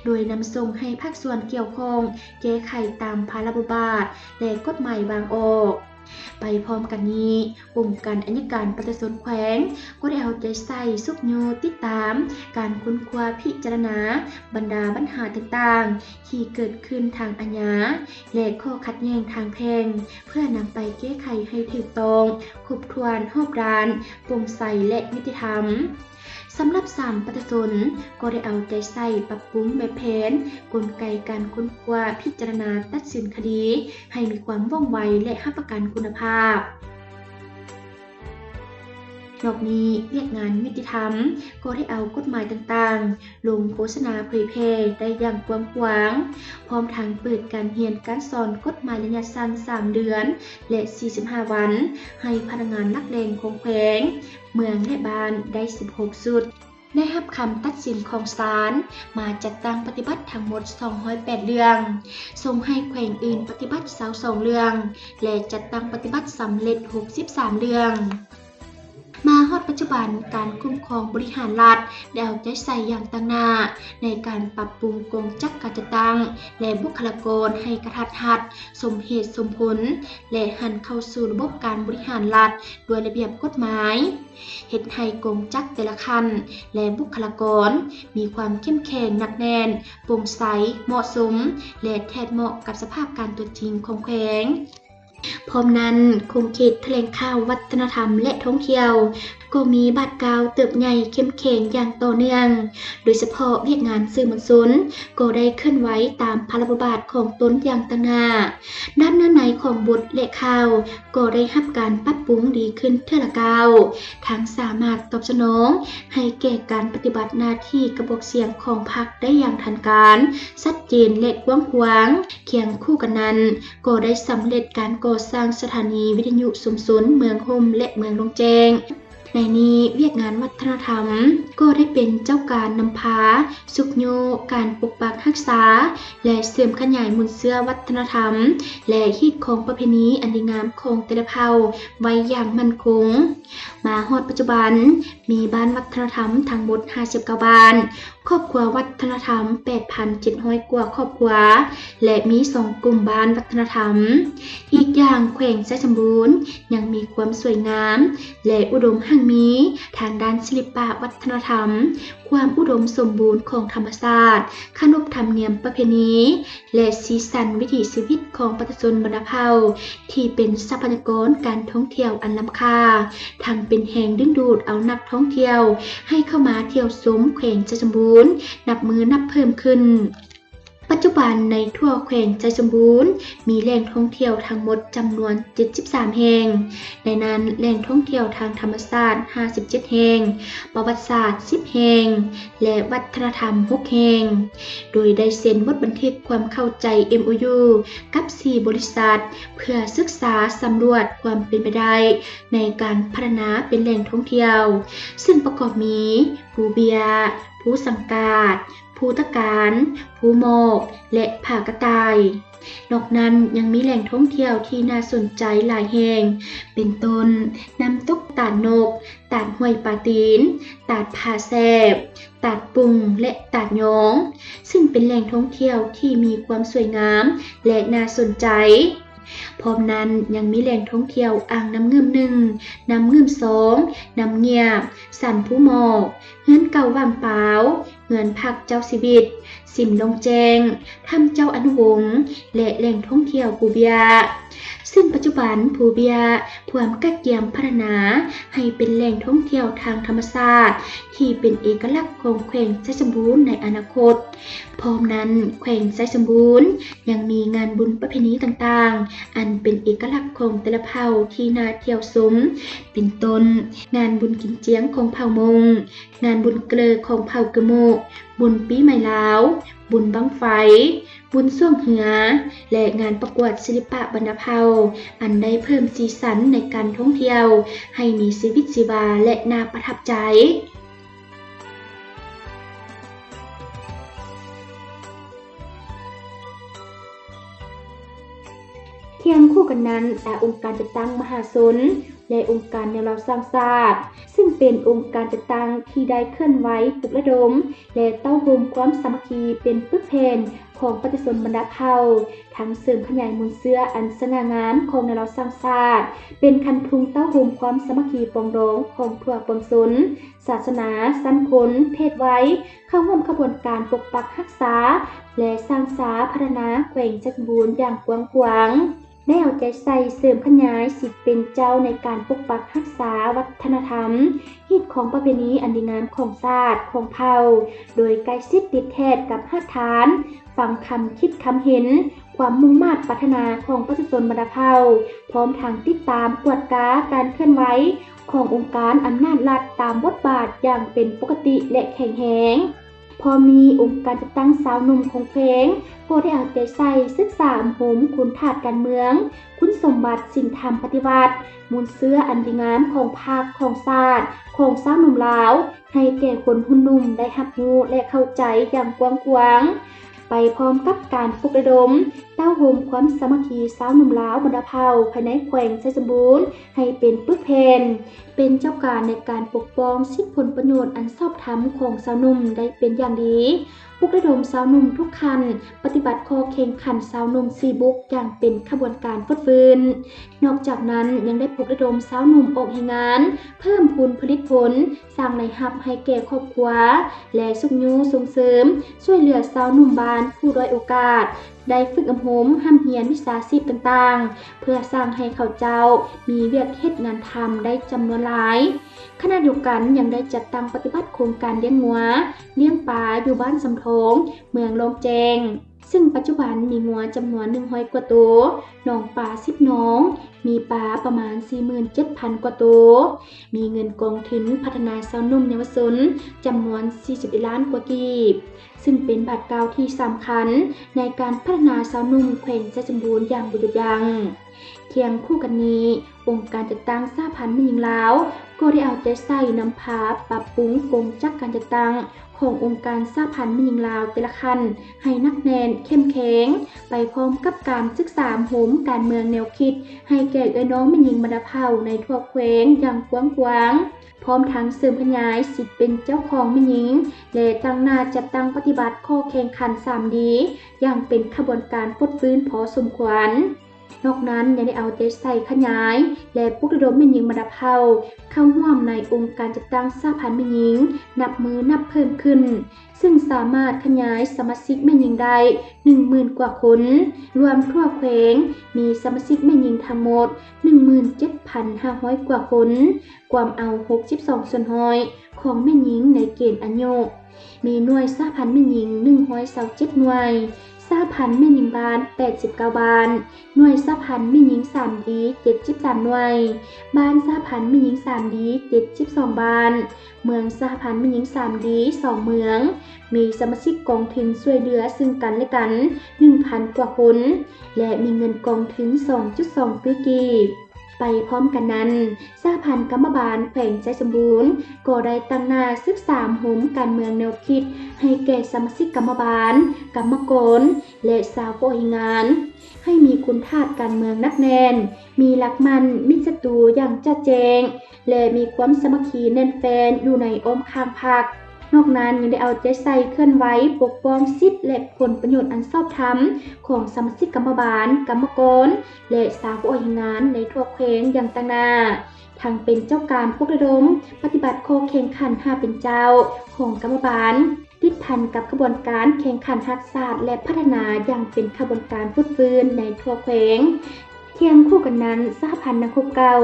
ໂດຍນຳສົ່ງໃຫ້ພາກສ່ວນກ່ຽວຂ້ອງແກ້ໄຂຕາມພາລະບົດບາດ ແລະ ກົດໝາຍວາງອອກ. ໄປພ້ອມກັນນີ້, ອົງການໄອຍະການປະຊາຊົນແຂວງກໍໄດ້ເອົາໃຈໃສ່ຊຸກຍູ້ຕິດຕາມການຄົ້ນຄວ້າພິຈາລະນາບັນດາບັນຫາຕ່າງໆທີ່ເກີດຂຶ້ນທາງອາຍາ ແລະ ຂໍ້ຂັດແຍ່ງທາງແພ່ງ ເພື່ອນຳໄປແກ້ໄຂໃຫ້ຖືກຕ້ອງ, ຄົບຖ້ວນ, ຮອບດ້ານ, ໂປ່ງໃສ ແລະ ຍຸຕິທຳ. ສຳລັບສານປະຊາຊົນກໍໄດ້ເອົາໃຈໃສ່ປັບປຸງແບບແຜນ, ກົນໄກການຄົ້ນຄວ້າ, ພິຈາລະນາ, ຕັດສິນຄະດີໃຫ້ມີຄວາມວ່ອງໄວ ແລະ ຮັບປະກັນຄຸນນະພາບ. ນອກນີ້, ວຽກງານຍຸຕິທຳກໍໄດ້ເອົາກົດໝາຍຕ່າງໆລົງໂຄສະນາເຜີຍແຜ່ໄດ້ຢ່າງກວ້າງຂວາງ, ພ້ອມທັງເປີດການຮຽນການສອນກົດໝາຍໄລຍະສັ້ນສາມເດືອນ ແລະ ສີ່ສິບຫ້າວັນ ໃຫ້ພະນັກງານຫຼັກແຫຼ່ງຂອງແຂວງ, ເມືອງ ແລະ ບ້ານໄດ້ສິບຫົກຊຸດ, ໄດ້ຮັບຄຳຕັດສິນຂອງສານມາຈັດຕັ້ງປະຕິບັດທັງໝົດສອງຮ້ອຍແປດເລື່ອງ, ສົ່ງໃຫ້ແຂວງອື່ນປະຕິບັດຊາວສອງເລື່ອງ ແລະ ຈັດຕັ້ງປະຕິບັດສຳເລັດຫົກສິບສາມເລື່ອງ. ມາຮອດປັດຈຸບັນ, ການຄຸ້ມຄອງບໍລິຫານລັດໄດ້ເອົາໃຈໃສ່ຢ່າງຕັ້ງໜ້າໃນການປັບປຸງກົງຈັກການຈັດຕັ້ງ ແລະ ບຸກຄະລາກອນໃຫ້ກະທັດຮັດ, ສົມເຫດສົມຜົນ ແລະ ຫັນເຂົ້າສູ່ລະບົບການບໍລິຫານລັດດ້ວຍລະບຽບກົດໝາຍ, ເຮັດໃຫ້ກົງຈັກແຕ່ລະຂັ້ນ ແລະ ບຸກຄະລາກອນມີຄວາມເຂັ້ມແຂງ, ໜັກແໜ້ນ, ໂປ່ງໃສ, ເໝາະສົມ ແລະ ແທດເໝາະກັບສະພາບການຕົວຈິງຂອງແຂວງ. ພ້ອມນັ້ນ, ຂົງເຂດຖະແຫຼງຂ່າວ, ວັດທະນະທຳ ແລະ ທ່ອງທ່ຽວ ກໍມີບາດກ້າວເຕີບໃຫຍ່ເຂັ້ມແຂງຢ່າງຕໍ່ເນື່ອງ, ໂດຍສະເພາະວຽກງານສື່ມວນຊົນກໍໄດ້ເຄື່ອນໄຫວຕາມພາລະບົດບາດຂອງຕົນຢ່າງຕັ້ງໜ້າ. ດ້ານເນື້ອໃນຂອງບົດ ແລະ ຂ່າວກໍໄດ້ຮັບການປັບປຸງດີຂຶ້ນເທື່ອລະກ້າວ, ທັງສາມາດຕອບສະໜອງໃຫ້ແກ່ການປະຕິບັດໜ້າທີ່ກະບອກສຽງຂອງພັກໄດ້ຢ່າງທັນການ, ຊັດເຈນ ແລະ ກວ້າງຂວາງ. ຄຽງຄູ່ກັນນັ້ນ, ກໍໄດ້ສຳເລັດການກໍ່ສ້າງສະຖານີວິທະຍຸຊຸມຊົນເມືອງຮົ່ມ ແລະ ເມືອງໂລ່ງແຈ້ງ. ໃນນີ້, ວຽກງານວັດທະນະທຳກໍໄດ້ເປັນເຈົ້າການນຳພາ, ຊຸກຍູ້ການປົກປັກຮັກສາ ແລະ ເສີມຂະຫຍາຍມູນເຊື້ອວັດທະນະທຳ ແລະ ຮີດຄອງປະເພນີອັນດີງາມຂອງແຕ່ລະເຜົ່າໄວ້ຢ່າງໝັ້ນຄົງ. ມາຮອດປັດຈຸບັນ, ມີບ້ານວັດທະນະທຳທັງໝົດຫ້າສິບເກົ້າບ້ານ, ຄອບຄົວວັດທະນະທຳ ແປດພັນເຈັດຮ້ອຍກວ່າຄອບຄົວ ແລະ ມີສອງກຸ່ມບ້ານວັດທະນະທຳ. ອີກຢ່າງ, ແຂວງໄຊສົມບູນຍັງມີຄວາມສວຍງາມ ແລະ ອຸດົມຮັ່ງມີທາງດ້ານສິລະປະວັດທະນະທຳ, ຄວາມອຸດົມສົມບູນຂອງທຳມະຊາດ, ຂະໜົບທຳນຽມປະເພນີ ແລະ ສີສັນວິຖີຊີວິດຂອງປະຊາຊົນບັນດາເຜົ່າ ທີ່ເປັນຊັບພະຍາກອນການທ່ອງທ່ຽວອັນລ້ຳຄ່າ, ທັງເປັນແຮງດຶງດູດເອົານັກທ່ອງທ່ຽວໃຫ້ເຂົ້າມາທ່ຽວຊົມແຂວງໄຊສົມບູນ ນັບມື້ນັບເພີ່ມຂຶ້ນ. ປັດຈຸບັນໃນທົ່ວແຂວງໄຊສົມບູນ ມີແຫຼ່ງທ່ອງທ່ຽວທັງໝົດຈຳນວນເຈັດສິບສາມແຫ່ງ, ໃນນັ້ນແຫຼ່ງທ່ອງທ່ຽວທາງທຳມະຊາດຫ້າສິບເຈັດແຫ່ງ, ປະຫວັດສາດສິບແຫ່ງ ແລະ ວັດທະນະທຳຫົກແຫ່ງ, ໂດຍໄດ້ເຊັນບົດບັນທຶກຄວາມເຂົ້າໃຈ ເອັມໂອຢູ ກັບສີ່ບໍລິສັດ ເພື່ອສຶກສາສຳຫຼວດຄວາມເປັນໄປໄດ້ໃນການພັດທະນາເປັນແຫຼ່ງທ່ອງທ່ຽວ, ເຊິ່ງປະກອບມີ ພູເບ້ຍ, ພູສັງກາດ, ພູຕະການ, ພູໝອກ ແລະ ຜາກະຕ່າຍ. ນອກນັ້ນຍັງມີແຫຼ່ງທ່ອງທ່ຽວທີ່ໜ້າສົນໃຈຫຼາຍແຫ່ງ ເປັນຕົ້ນ ນ້ຳຕົກຕາດນົກ, ຕາດຫ້ວຍປາຕີນ, ຕາດຜາແຊບ, ຕາດປຸງ ແລະ ຕາດຍອງ, ຊຶ່ງເປັນແຫຼ່ງທ່ອງທ່ຽວທີ່ມີຄວາມສວຍງາມ ແລະ ໜ້າສົນໃຈ. ພ້ອມນັ້ນຍັງມີແຫຼ່ງທ່ອງທ່ຽວອ່າງນ້ຳງື່ມໜຶ່ງ, ນ້ຳງື່ມສອງ, ນ້ຳງຽບ, ສັນພູໝອກ, ເຮືອນເກົ່າຫວ່າງປາວ, ເຮືອນພັກເຈົ້າຊີວິດ, ສິມດອງແຈ້ງ, ຖ້ຳເຈົ້າອະນຸວົງ ແລະ ແຫຼ່ງທ່ອງທ່ຽວພູເບ້ຍ, ຊຶ່ງປັດຈຸບັນພູເບ້ຍພວມກະກຽມພັດທະນາໃຫ້ເປັນແຫຼ່ງທ່ອງທ່ຽວທາງທຳມະຊາດທີ່ເປັນເອກະລັກຂອງແຂວງໄຊສົມບູນໃນອະນາຄົດ. ພ້ອມນັ້ນ, ແຂວງໄຊສົມບູນຍັງມີງານບຸນປະເພນີຕ່າງໆ ອັນເປັນເອກະລັກຂອງແຕ່ລະເຜົ່າທີ່ໜ້າທ່ຽວຊົມ ເປັນຕົ້ນ ງານບຸນກິນຈຽງຂອງເຜົ່າມົ້ງ, ງານບຸນເກີຂອງເຜົ່າກຶໂມະ, ບຸນປີໃໝ່ລາວ, ບຸນບັ້ງໄຟ, ບຸນຊ່ວງເຮືອ ແລະ ງານປະກວດສິລະປະບັນດາເຜົ່າ ອັນໄດ້ເພີ່ມສີສັນໃນການທ່ອງທ່ຽວໃຫ້ມີຊີວິດຊີວາ ແລະ ໜ້າປະທັບໃຈ. ຄຽງຄູ່ກັນນັ້ນ, ອົງການຈັດຕັ້ງມະຫາຊົນ ແລະ ອົງການແນວລາວສ້າງຊາດ, ຊຶ່ງເປັນອົງການຈັດຕັ້ງທີ່ໄດ້ເຄື່ອນໄຫວປຸກລະດົມ ແລະ ເຕົ້າໂຮມຄວາມສາມັກຄີເປັນປຶກແຜ່ນຂອງປະຊາຊົນບັນດາເຜົ່າ, ທັງເສີມຂະຫຍາຍມູນເຊື້ອອັນສະຫງ່າງາມຂອງແນວລາວສ້າງຊາດ, ເປັນຄັນທຸງເຕົ້າໂຮມຄວາມສາມັກຄີປອງດອງຂອງທົ່ວປວງຊົນ, ສາສະໜາ, ຊັ້ນຄົນ, ເພດໄວ ເຂົ້າຮ່ວມຂະບວນການປົກປັກຮັກສາ ແລະ ສ້າງສາພັດທະນາແຂວງໄຊສົມບູນຢ່າງກວ້າງຂວາງ, ໄດ້ເອົາໃຈໃສ່ເສີມຂະຫຍາຍສິດເປັນເຈົ້າໃນການປົກປັກຮັກສາວັດທະນະທຳ, ຮີດຄອງປະເພນີອັນດີງາມຂອງຊາດ, ຂອງເຜົ່າ, ໂດຍໃກ້ຊິດຕິດແທດກັບຮາກຖານ, ຟັງຄຳຄິດຄຳເຫັນ, ຄວາມມຸ່ງມາດປາດຖະໜາຂອງປະຊາຊົນບັນດາເຜົ່າ, ພ້ອມທັງຕິດຕາມກວດກາການເຄື່ອນໄຫວຂອງອົງການອຳນາດລັດຕາມບົດບາດຢ່າງເປັນປົກກະຕິ ແລະ ແຂງແຮງ. ພ້ອມນີ້, ອົງການຈັດຕັ້ງຊາວໜຸ່ມຂອງແຂວງກໍໄດ້ເອົາໃຈໃສ່ສຶກສາອົບຮົມຄຸນທາດການເມືອງ, ຄຸນສົມບັດສິນທຳປະຕິວັດ, ມູນເຊື້ອອັນດີງາມຂອງພັກ, ຂອງຊາດ, ຂອງຊາວໜຸ່ມລາວ ໃຫ້ແກ່ຄົນຮຸ່ນໜຸ່ມໄດ້ຮັບຮູ້ ແລະ ເຂົ້າໃຈຢ່າງກວ້າງຂວາງ, ໄປພ້ອມກັບການປຸກລະດົມເຕົ້າໂຮມຄວາມສາມັກຄີຊາວໜຸ່ມລາວບັນດາເຜົ່າພາຍໃນແຂວງໄຊສົມບູນໃຫ້ເປັນປຶກແຜ່ນ, ເປັນເຈົ້າການໃນການປົກປ້ອງສິດຜົນປະໂຫຍດອັນຊອບທຳຂອງຊາວໜຸ່ມໄດ້ເປັນຢ່າງດີ, ປຸກລະດົມຊາວໜຸ່ມທຸກຂັ້ນປະຕິບັດຂໍ້ແຂ່ງຂັນຊາວໜຸ່ມສີ່ບຸກຢ່າງເປັນຂະບວນການຟົດຟື້ນ. ນອກຈາກນັ້ນ, ຍັງໄດ້ປຸກລະດົມຊາວໜຸ່ມອອກແຮງງານ, ເພີ່ມພູນຜະລິດຜົນ, ສ້າງລາຍຮັບໃຫ້ແກ່ຄອບຄົວ ແລະ ຊຸກຍູ້ສົ່ງເສີມຊ່ວຍເຫຼືອຊາວໜຸ່ມບ້ານຜູ້ດ້ອຍໂອກາດ ໄດ້ຝຶກອົບຮົມຮ່ຳຮຽນວິຊາຊີບຕ່າງໆ ເພື່ອສ້າງໃຫ້ເຂົາເຈົ້າມີວຽກເຮັດງານທຳໄດ້ຈຳນວນຫຼາຍ. ຂະນະດຽວກັນ ຍັງໄດ້ຈັດຕັ້ງປະຕິບັດໂຄງການລ້ຽງງົວ, ລ້ຽງປາຢູ່ບ້ານສຳທອງ, ເມືອງລ້ອງແຈ້ງ. ຊຶ່ງປັດຈຸບັນມີງົວຈຳນວນໜຶ່ງຮ້ອຍກວ່າໂຕ, ໜອງປາສິບໜອງ, ມີປາປະມານສີ່ໝື່ນເຈັດພັນກວ່າໂຕ, ມີເງິນກອງທຶນພັດທະນາຊາວໜຸ່ມເຍົາວະຊົນຈຳນວນສີ່ສິບເອັດລ້ານກວ່າກີບ, ຊຶ່ງເປັນບາດກ້າວທີ່ສຳຄັນໃນການພັດທະນາຊາວໜຸ່ມແຂວງໄຊສົມບູນຢ່າງບໍ່ຢຸດຢັ້ງ. ຄຽງຄູ່ກັນນີ້, ອົງການຈັດຕັ້ງສະຫະພັນແມ່ຍິງລາວ ກໍໄດ້ເອົາໃຈໃສ່ນຳພາປັບປຸງກົງຈັກການຈັດຕັ້ງ ຂອງອົງການສະຫະພັນແມ່ຍິງລາວແຕ່ລະຂັ້ນໃຫ້ໜັກແໜ້ນເຂັ້ມແຂງ, ໄປພ້ອມກັບການສຶກສາອົບຮົມການເມືອງແນວຄິດໃຫ້ແກ່ເອື້ອຍນ້ອງແມ່ຍິງບັນດາເຜົ່າໃນທົ່ວແຂວງຢ່າງກວ້າງຂວາງ, ພ ພ້ອມທັງເສີມຂະຫຍາຍສິດເປັນເຈົ້າຂອງແມ່ຍິງ ແລະ ຕັ້ງໜ້າຈັດຕັ້ງປະຕິບັດຂໍ້ແຂ່ງຂັນ ສາມດີ ຢ່າງເປັນຂະບວນການຟົດຟື້ນພໍສົມຄວນ. ນອກນັ້ນຍັງໄດ້ເອົາໃຈໃສ່ຂະຫຍາຍ ແລະ ປຸກລະດົມແມ່ຍິງບັນດາເຜົ່າເຂົ້າຮ່ວມໃນອົງການຈັດຕັ້ງສະຫະພັນແມ່ຍິງ ນັບມື້ນັບເພີ່ມຂຶ້ນ, ຊຶ່ງສາມາດຂະຫຍາຍສະມາຊິກແມ່ຍິງໄດ້ໜຶ່ງໝື່ນກວ່າຄົນ, ລວມທົ່ວແຂວງມີສະມາຊິກແມ່ຍິງທັງໝົດໜຶ່ງໝື່ນເຈັດພັນຫ້າຮ້ອຍກວ່າຄົນ, ກວມເອົາຫົກສິບສອງສ່ວນຮ້ອຍຂອງແມ່ຍິງໃນເກນອາຍຸ. ມີໜ່ວຍສະຫະພັນແມ່ຍິງໜຶ່ງຮ້ອຍຊາວເຈັດໜ່ວຍ, ສະຫະພັນແມ່ຍິງບ້ານແປດສິບເກົ້າບ້ານ, ໜ່ວຍສະຫະພັນແມ່ຍິງສາມດີເຈັດສິບສາມໜ່ວຍ, ບ້ານສະຫະພັນແມ່ຍິງສາມດີເຈັດສິບສອງບ້ານ, ເມືອງສະຫະພັນແມ່ຍິງສາມດີສອງເມືອງ, ມີສະມາຊິກກອງທຶນຊ່ວຍເຫຼືອເຊິ່ງກັນແລະກັນໜຶ່ງພັນກວ່າຄົນ ແລະ ມີເງິນກອງທຶນສອງຈຸດສອງຕື້ກີບ. ໄປພ້ອມກັນນັ້ນ, ສະຫະພັນກຳມະບານແຂວງໄຊສົມບູນ ກໍໄດ້ຕັ້ງໜ້າສຶກສາອົບຮົມການເມືອງແນວຄິດໃຫ້ແກ່ສະມາຊິກກຳມະບານ, ກຳມະກອນ ແລະ ຊາວເກາະແຮງງານ ໃຫ້ມີຄຸນທາດການເມືອງໜັກແໜ້ນ, ມີຫຼັກໝັ້ນມິດສັດຕູຢ່າງຈະແຈ້ງ ແລະ ມີຄວາມສາມັກຄີແໜ້ນແຟ້ນຢູ່ໃນອ້ອມຂ້າງພັກ. ນອກນັ້ນຍັງໄດ້ເອົາໃຈໃສ່ເຄື່ອນໄຫວປົກປ້ອງສິດ ແລະ ຜົນປະໂຫຍດອັນຊອບທຳຂອງສະມາຊິກກຳມະບານ, ກຳມະກອນ ແລະ ຊາວເກາະແຮງງານໃນທົ່ວແຂວງຢ່າງຕັ້ງໜ້າ, ທັງເປັນເຈົ້າການປຸກລະດົມປະຕິບັດຂໍ້ແຂ່ງຂັນຫ້າເປັນເຈົ້າຂອງກຳມະບານ, ຕິດພັນກັບຂະບວນການແຂ່ງຂັນຮັກຊາດ ແລະ ພັດທະນາຢ່າງເປັນຂະບວນການຟົດຟື້ນໃນທົ່ວແຂວງ. ຄຽງຄູ່ກັນນັ້ນ, ສະຫະພັນນັກຮົບເກົ່າ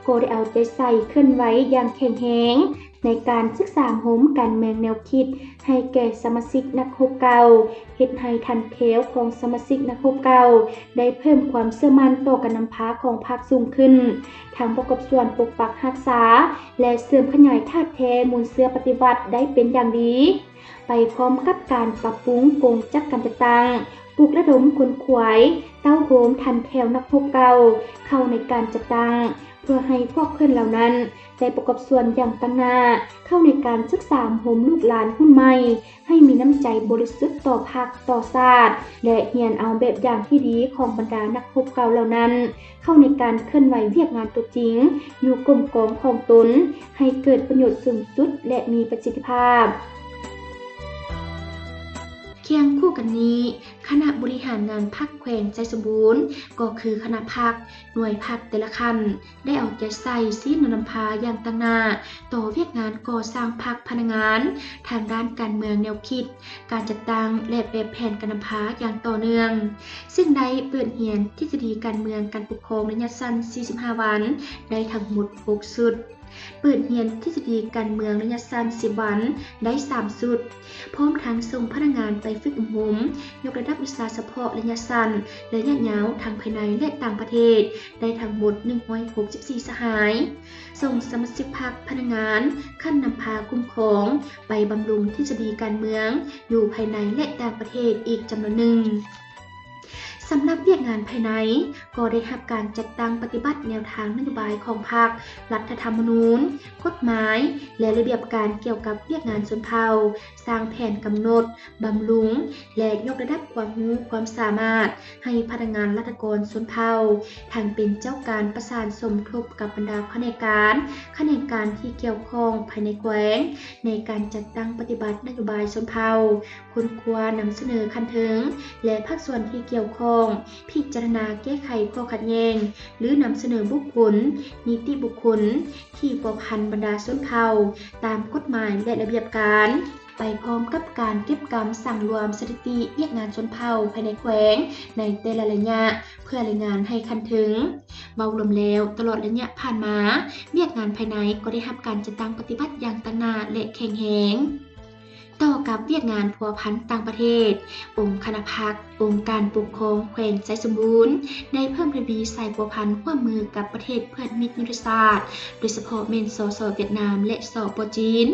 ກໍໄດ້ເອົາໃຈໃສ່ເຄື່ອນໄຫວຢ່າງແຂງແຮງ ໃນການສຶກສາອົບຮົມການເມືອງແນວຄິດໃຫ້ແກ່ສະມາຊິກນັກຮົບເກົ່າ, ເຮັດໃຫ້ຖັນແຖວຂອງສະມາຊິກນັກຮົບເກົ່າໄດ້ເພີ່ມຄວາມເຊື່ອໝັ້ນຕໍ່ການນຳພາຂອງພັກສູງຂຶ້ນ, ທັງປະກອບສ່ວນປົກປັກຮັກສາ ແລະ ເສີມຂະຫຍາຍທາດແທ້ມູນເຊື້ອປະຕິວັດໄດ້ເປັນຢ່າງດີ. ໄປພ້ອມກັບການປັບປຸງກົງຈັກການຈັດຕັ້ງ, ປຸກລະດົມຂົນຂວາຍເຕົ້າໂຮມຖັນແຖວນັກຮົບເກົ່າເຂົ້າໃນການຈັດຕັ້ງ, ເພື່ອໃຫ້ພວກເພິ່ນເຫຼົ່ານັ້ນໄດ້ປະກອບສ່ວນຢ່າງຕັ້ງໜ້າເຂົ້າໃນການສຶກສາອົບຮົມລູກຫຼານຮຸ່ນໃໝ່ ໃຫ້ມີນ້ຳໃຈບໍລິສຸດຕໍ່ພັກ, ຕໍ່ຊາດ ແລະ ຮຽນເອົາແບບຢ່າງທີ່ດີຂອງບັນດານັກຮົບເກົ່າເຫຼົ່ານັ້ນ ເຂົ້າໃນການເຄື່ອນໄຫວວຽກງານຕົວຈິງຢູ່ກົມກອງຂອງຕົນ ໃຫ້ເກີດປະໂຫຍດສູງສຸດ ແລະ ມີປະສິດທິພາບ. ຄຽງຄູ່ກັນນີ້, ຄະນະບໍລິຫານງານພັກແຂວງໄຊສົມບູນ ກໍຄືຄະນະພັກ, ໜ່ວຍພັກແຕ່ລະຂັ້ນ ໄດ້ເອົາໃຈໃສ່ຊີ້ນຳນຳພາຢ່າງຕັ້ງໜ້າຕໍ່ວຽກງານກໍ່ສ້າງພັກພະນັກງານທາງດ້ານການເມືອງແນວຄິດ, ການຈັດຕັ້ງ ແລະ ແບບແຜນການນຳພາຢ່າງຕໍ່ເນື່ອງ, ເຊິ່ງໄດ້ເປີດຮຽນທິດສະດີການເມືອງການປົກຄອງໄລຍະສັ້ນສີ່ສິບຫ້າວັນ ໄດ້ທັງໝົດຫົກຊຸດ, ເປີດຮຽນທິດສະດີການເມືອງໄລຍະສັ້ນສິບວັນ ໄດ້ສາມຊຸດ, ພ້ອມທັງສົ່ງພະນັກງານໄປຝຶກອົບຮົມຍົກລະດັບວິຊາສະເພາະໄລຍະສັ້ນ, ໄລຍະຍາວ ທັງພາຍໃນ ແລະ ຕ່າງປະເທດ ໄດ້ທັງໝົດໜຶ່ງຮ້ອຍຫົກສິບສີ່ສະຫາຍ, ສົ່ງສະມາຊິກພັກ, ພະນັກງານ, ຂັ້ນນຳພາຄຸ້ມຄອງ ໄປບຳລຸງທິດສະດີການເມືອງຢູ່ພາຍໃນ ແລະ ຕ່າງປະເທດອີກຈຳນວນໜຶ່ງ. ສຳລັບວຽກງານພາຍໃນ ກໍໄດ້ຮັບການຈັດຕັ້ງປະຕິບັດແນວທາງນະໂຍບາຍຂອງພັກ, ລັດຖະທຳມະນູນ, ກົດໝາຍ ແລະ ລະບຽບການກ່ຽວກັບວຽກງານຊົນເຜົ່າ, ສ້າງແຜນກຳນົດ, ບຳລຸງ ແລະ ຍົກລະດັບຄວາມຮູ້ຄວາມສາມາດໃຫ້ພະນັກງານລັດຖະກອນຊົນເຜົ່າ, ທັງເປັນເຈົ້າການປະສານສົມທົບກັບບັນດາພະແນກການ, ຂະແໜງການທີ່ກ່ຽວຂ້ອງພາຍໃນແຂວງ ໃນການຈັດຕັ້ງປະຕິບັດນະໂຍບາຍຊົນເຜົ່າ, ຄົ້ນຄວ້ານຳສະເໜີຂັ້ນເທິງ ແລະ ພາກສ່ວນທີ່ກ່ຽວຂ້ອງ ພິຈາລະນາແກ້ໄຂຂໍ້ຂັດແຍ່ງ ຫຼື ນຳສະເໜີບຸກຄົນ, ນິຕິບຸກຄົນ ທີ່ພົວພັນບັນດາຊົນເຜົ່າຕາມກົດໝາຍ ແລະ ລະບຽບການ, ໄປພ້ອມກັບການເກັບກຳສັງລວມສະຖິຕິວຽກງານຊົນເຜົ່າພາຍໃນແຂວງໃນແຕ່ລະໄລຍະ ເພື່ອລາຍງານໃຫ້ຂັ້ນເທິງ. ເວົ້າລວມແລ້ວ, ຕະຫຼອດໄລຍະຜ່ານມາ, ວຽກງານພາຍໃນກໍໄດ້ຮັບການຈັດຕັ້ງປະຕິບັດຢ່າງຕັ້ງໜ້າ ແລະ ແຂງແຮງ. ຕໍ່ກັບວຽກງານພົວພັນຕ່າງປະເທດ, ອົງຄະນະພັກ, ອົງການປົກຄອງແຂວງໄຊສົມບູນ ໄດ້ເພີ່ມທະວີສາຍພົວພັນຮ່ວມມືກັບປະເທດເພື່ອນມິດຍຸດທະສາດ, ໂດຍສະເພາະແມ່ນ ສສ ຫວຽດນາມ ແລະ ສປ ຈີນ.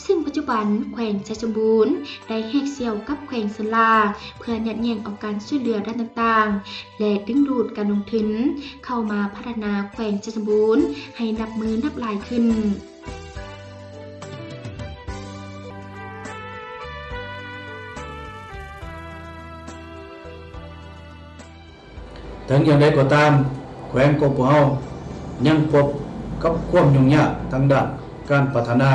ເຊິ່ງປັດຈຸບັນແຂວງໄຊສົມບູນໄດ້ແຫກສ່ຽວກັບແຂວງເຊີນລາ ເພື່ອຍາດແຍ່ງເອົາການຊ່ວຍເຫຼືອດ້ານຕ່າງໆ ແລະ ດຶງດູດການລົງທຶນເຂົ້າມາພັດທະນາແຂວງໄຊສົມບູນໃຫ້ນັບມື້ນັບຫຼາຍຂຶ້ນ. ເຖິງຢ່າງໃດກໍຕາມ, ແຂວງຂອງພວກເຮົາຍັງພົບກັບຄວາມຫຍຸ້ງຍາກທາງດ້ານ ການພັດທະນາ,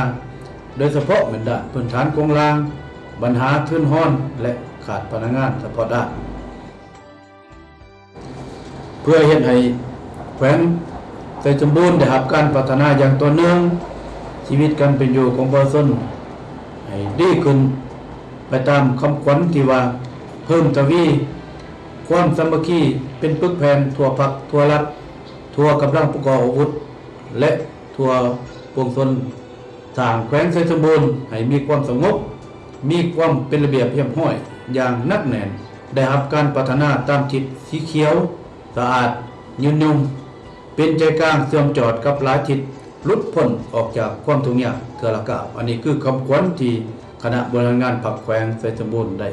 ໂດຍສະເພາະແມ່ນດ້ານພື້ນຖານໂຄງລ່າງ, ບັນຫາທຶນຮອນ ແລະ ຂາດພະນັກງານສະເພາະດ້ານ. ເພື່ອເຮັດໃຫ້ແຂວງໄຊສົມບູນໄດ້ຮັບການພັດທະນາຢ່າງຕໍ່ເນື່ອງ, ຊີວິດການເປັນຢູ່ຂອງປະຊາຊົນໃຫ້ດີຂຶ້ນໄປຕາມຄຳຂວັນທີ່ວ່າ ເພີ່ມທະວີຄວາມສາມັກຄີເປັນປຶກແຜ່ນທົ່ວພັກ, ທົ່ວລັດ, ທົ່ວກຳລັງປະກອບອາວຸດ ແລະ ທົ່ວປວງຊົນ, ສ້າງແຂວງໄຊສົມບູນໃຫ້ມີຄວາມສະຫງົບ, ມີຄວາມເປັນລະບຽບຮຽບຮ້ອຍຢ່າງໜັກແໜ້ນ, ໄດ້ຮັບການພັດທະນາຕາມທິດສີຂຽວ, ສະອາດ, ຍືນຍົງ, ເປັນໃຈກາງເຊື່ອມຈອດກັບຫຼາຍທິດ, ຫຼຸດພົ້ນອອກຈາກຄວາມທຸກຍາກເທື່ອລະກ້າວ. ອັນນີ້ຄືຄຳຂວັນທີ່ຄະນະບໍລິຫານງານພັກແຂວງໄຊສົມບູນໄດ້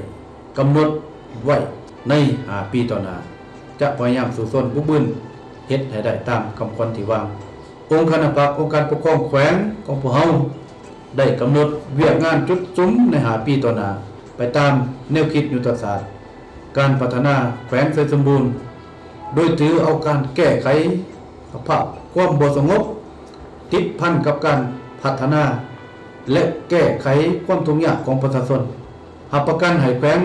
ກຳນົດໄວ້ໃນຫ້າປີຕໍ່ໜ້າ, ຈະພະຍາຍາມສູ້ຊົນບຸກບືນເຮັດໃຫ້ໄດ້ຕາມຄຳຂວັນທີ່ວາງ. ອົງຄະນະພັກ, ອົງການປົກຄອງແຂວງຂອງພວກເຮົາໄດ້ກຳນົດວຽກງານຈຸດສຸມໃນຫ້າປີຕໍ່ໜ້າ ໄປຕາມແນວຄິດຍຸດທະສາດການພັດທະນາແຂວງໄຊສົມບູນ, ໂດຍຖືເອົາການແກ້ໄຂສະພາບຄວາມບໍ່ສະຫງົບ ຕິດພັນກັບການພັດທະນາ ແລະ ແກ້ໄຂຄວາມທຸກຍາກຂອງປະຊາຊົນ. ຮັບປະກັນໃຫ້ແຂວງ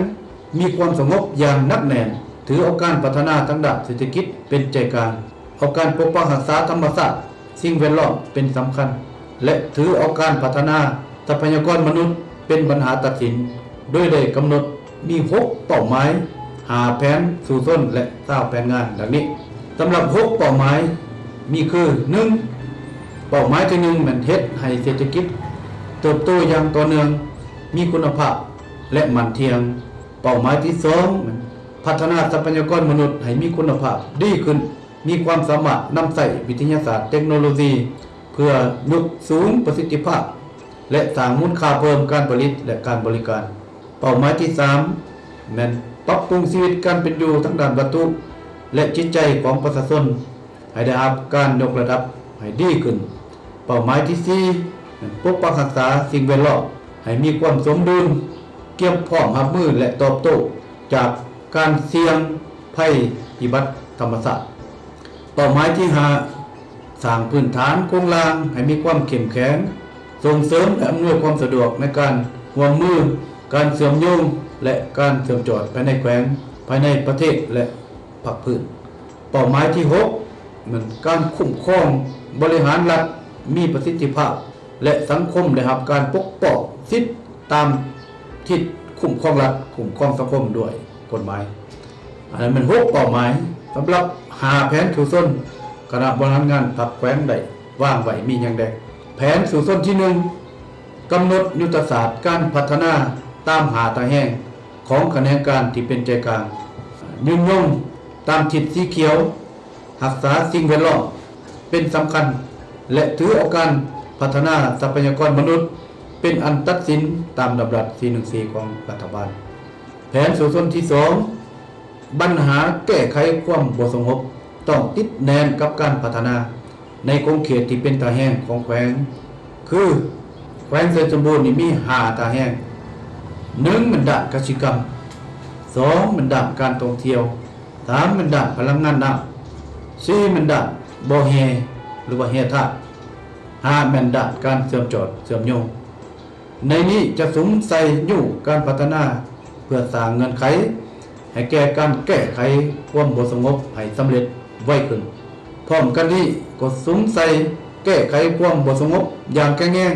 ມີຄວາມສະຫງົບຢ່າງໜັກແໜ້ນ, ຖືເອົາການພັດທະນາທາງດ້ານເສດຖະກິດເປັນໃຈກາງ, ເອົາການປົກປັກຮັກສາທຳມະຊາດ, ສິ່ງແວດລ້ອມເປັນສຳຄັນ ແລະ ຖືເອົາການພັດທະນາຊັບພະຍາກອນມະນຸດເປັນບັນຫາຕັດສິນ, ໂດຍໄດ້ກຳນົດມີຫົກເປົ້າໝາຍ, ຫ້າແຜນສູ້ຊົນ ແລະ ຊາວແຜນງານ ດັ່ງນີ້. ສຳລັບຫົກເປົ້າໝາຍມີຄື ໜຶ່ງ ເປົ້າໝາຍທີໜຶ່ງແມ່ນເຮັດໃຫ້ເສດຖະກິດເຕີບໂຕຢ່າງຕໍ່ເນື່ອງ, ມີຄຸນນະພາບ ແລະ ໝັ້ນທ່ຽງ. ເປົ້າໝາຍທີສອງແມ່ນພັດທະນາຊັບພະຍາກອນມະນຸດໃຫ້ມີຄຸນນະພາບດີຂຶ້ນ, ມີຄວາມສາມາດນຳໃຊ້ວິທະຍາສາດເຕັກໂນໂລຊີ ເພື່ອຍົກສູງປະສິດທິພາບ ແລະ ສ້າງມູນຄ່າເພີ່ມການຜະລິດ ແລະ ການບໍລິການ. ເປົ້າໝາຍທີສາມແມ່ນປັບປຸງຊີວິດການເປັນຢູ່ທາງດ້ານວັດຖຸ ແລະ ຈິດໃຈຂອງປະຊາຊົນ ໃຫ້ໄດ້ຮັບການຍົກລະດັບໃຫ້ດີຂຶ້ນ. ເປົ້າໝາຍທີສີ່ແມ່ນປົກປັກຮັກສາສິ່ງແວດລ້ອມໃຫ້ມີຄວາມສົມດຸນ, ກຽມພ້ອມຮັບມື ແລະ ຕອບໂຕ້ຈາກການສ່ຽງໄພພິບັດທຳມະຊາດ. ເປົ້າໝາຍທີຫ້າ ສ້າງພື້ນຖານໂຄງລ່າງໃຫ້ມີຄວາມເຂັ້ມແຂງ, ສົ່ງເສີມ ແລະ ອຳນວຍຄວາມສະດວກໃນການຮ່ວມມື, ການເຊື່ອມໂຍງ ແລະ ການເຊື່ອມຈອດພາຍໃນແຂວງ, ພາຍໃນປະເທດ ແລະ ພາກພື້ນ. ເປົ້າໝາຍທີຫົກແມ່ນການຄຸ້ມຄອງບໍລິຫານລັດມີປະສິດທິພາບ ແລະ ສັງຄົມໄດ້ຮັບການປົກປ້ອງສິດຕາມທິດຄຸ້ມຄອງລັດ, ຄຸ້ມຄອງສັງຄົມດ້ວຍກົດໝາຍ. ອັນນັ້ນແມ່ນຫົກເປົ້າໝາຍ. ສຳລັບຫ້າແຜນສູ້ຊົນ ຄະນະບໍລິຫານງານພັກແຂວງໄດ້ວາງໄວ້ມີຫຍັງແດ່? ແຜນສູ້ຊົນທີໜຶ່ງ ກຳນົດຍຸດທະສາດການພັດທະນາຕາມຫ້າທ່າແຮງຂອງຂະແໜງການທີ່ເປັນໃຈກາງ, ຍືນຍົງຕາມທິດສີຂຽວ, ຮັກສາສິ່ງແວດລ້ອມເປັນສຳຄັນ ແລະ ຖືເອົາການພັດທະນາຊັບພະຍາກອນມະນຸດເປັນອັນຕັດສິນຕາມດຳລັດສີ່ໜຶ່ງສີ່ຂອງລັດຖະບານ. ແຜນສູ້ຊົນທີສອງ ບັນຫາແກ້ໄຂຄວາມບໍ່ສະຫງົບຕ້ອງຕິດແໜ້ນກັບການພັດທະນາໃນຂົງເຂດທີ່ເປັນທ່າແຮງຂອງແຂວງ ຄື ແຂວງໄຊສົມບູນນີ້ມີຫ້າທ່າແຮງ, ໜຶ່ງແມ່ນດ້ານກະສິກຳ, ສອງແມ່ນດ້ານການທ່ອງທ່ຽວ, ສາມແມ່ນດ້ານພະລັງງານນ້ຳ, ສີ່ແມ່ນດ້ານບໍ່ແຮ່ ຫຼືວ່າແຮ່ທາດ, ຫ້າແມ່ນດ້ານການເຊື່ອມຈອດເຊື່ອມໂຍງ. ໃນນີ້ຈະສຸມໃສ່ຍູ້ການພັດທະນາເພື່ອສ້າງເງື່ອນໄຂໃຫ້ແກ່ການແກ້ໄຂຄວາມບໍ່ສະຫງົບໃຫ້ສຳເລັດໄວຂຶ້ນ. ພ້ອມກັນນີ້ກໍສຸມໃສ່ແກ້ໄຂຄວາມບໍ່ສະຫງົບຢ່າງແຂງແຮງ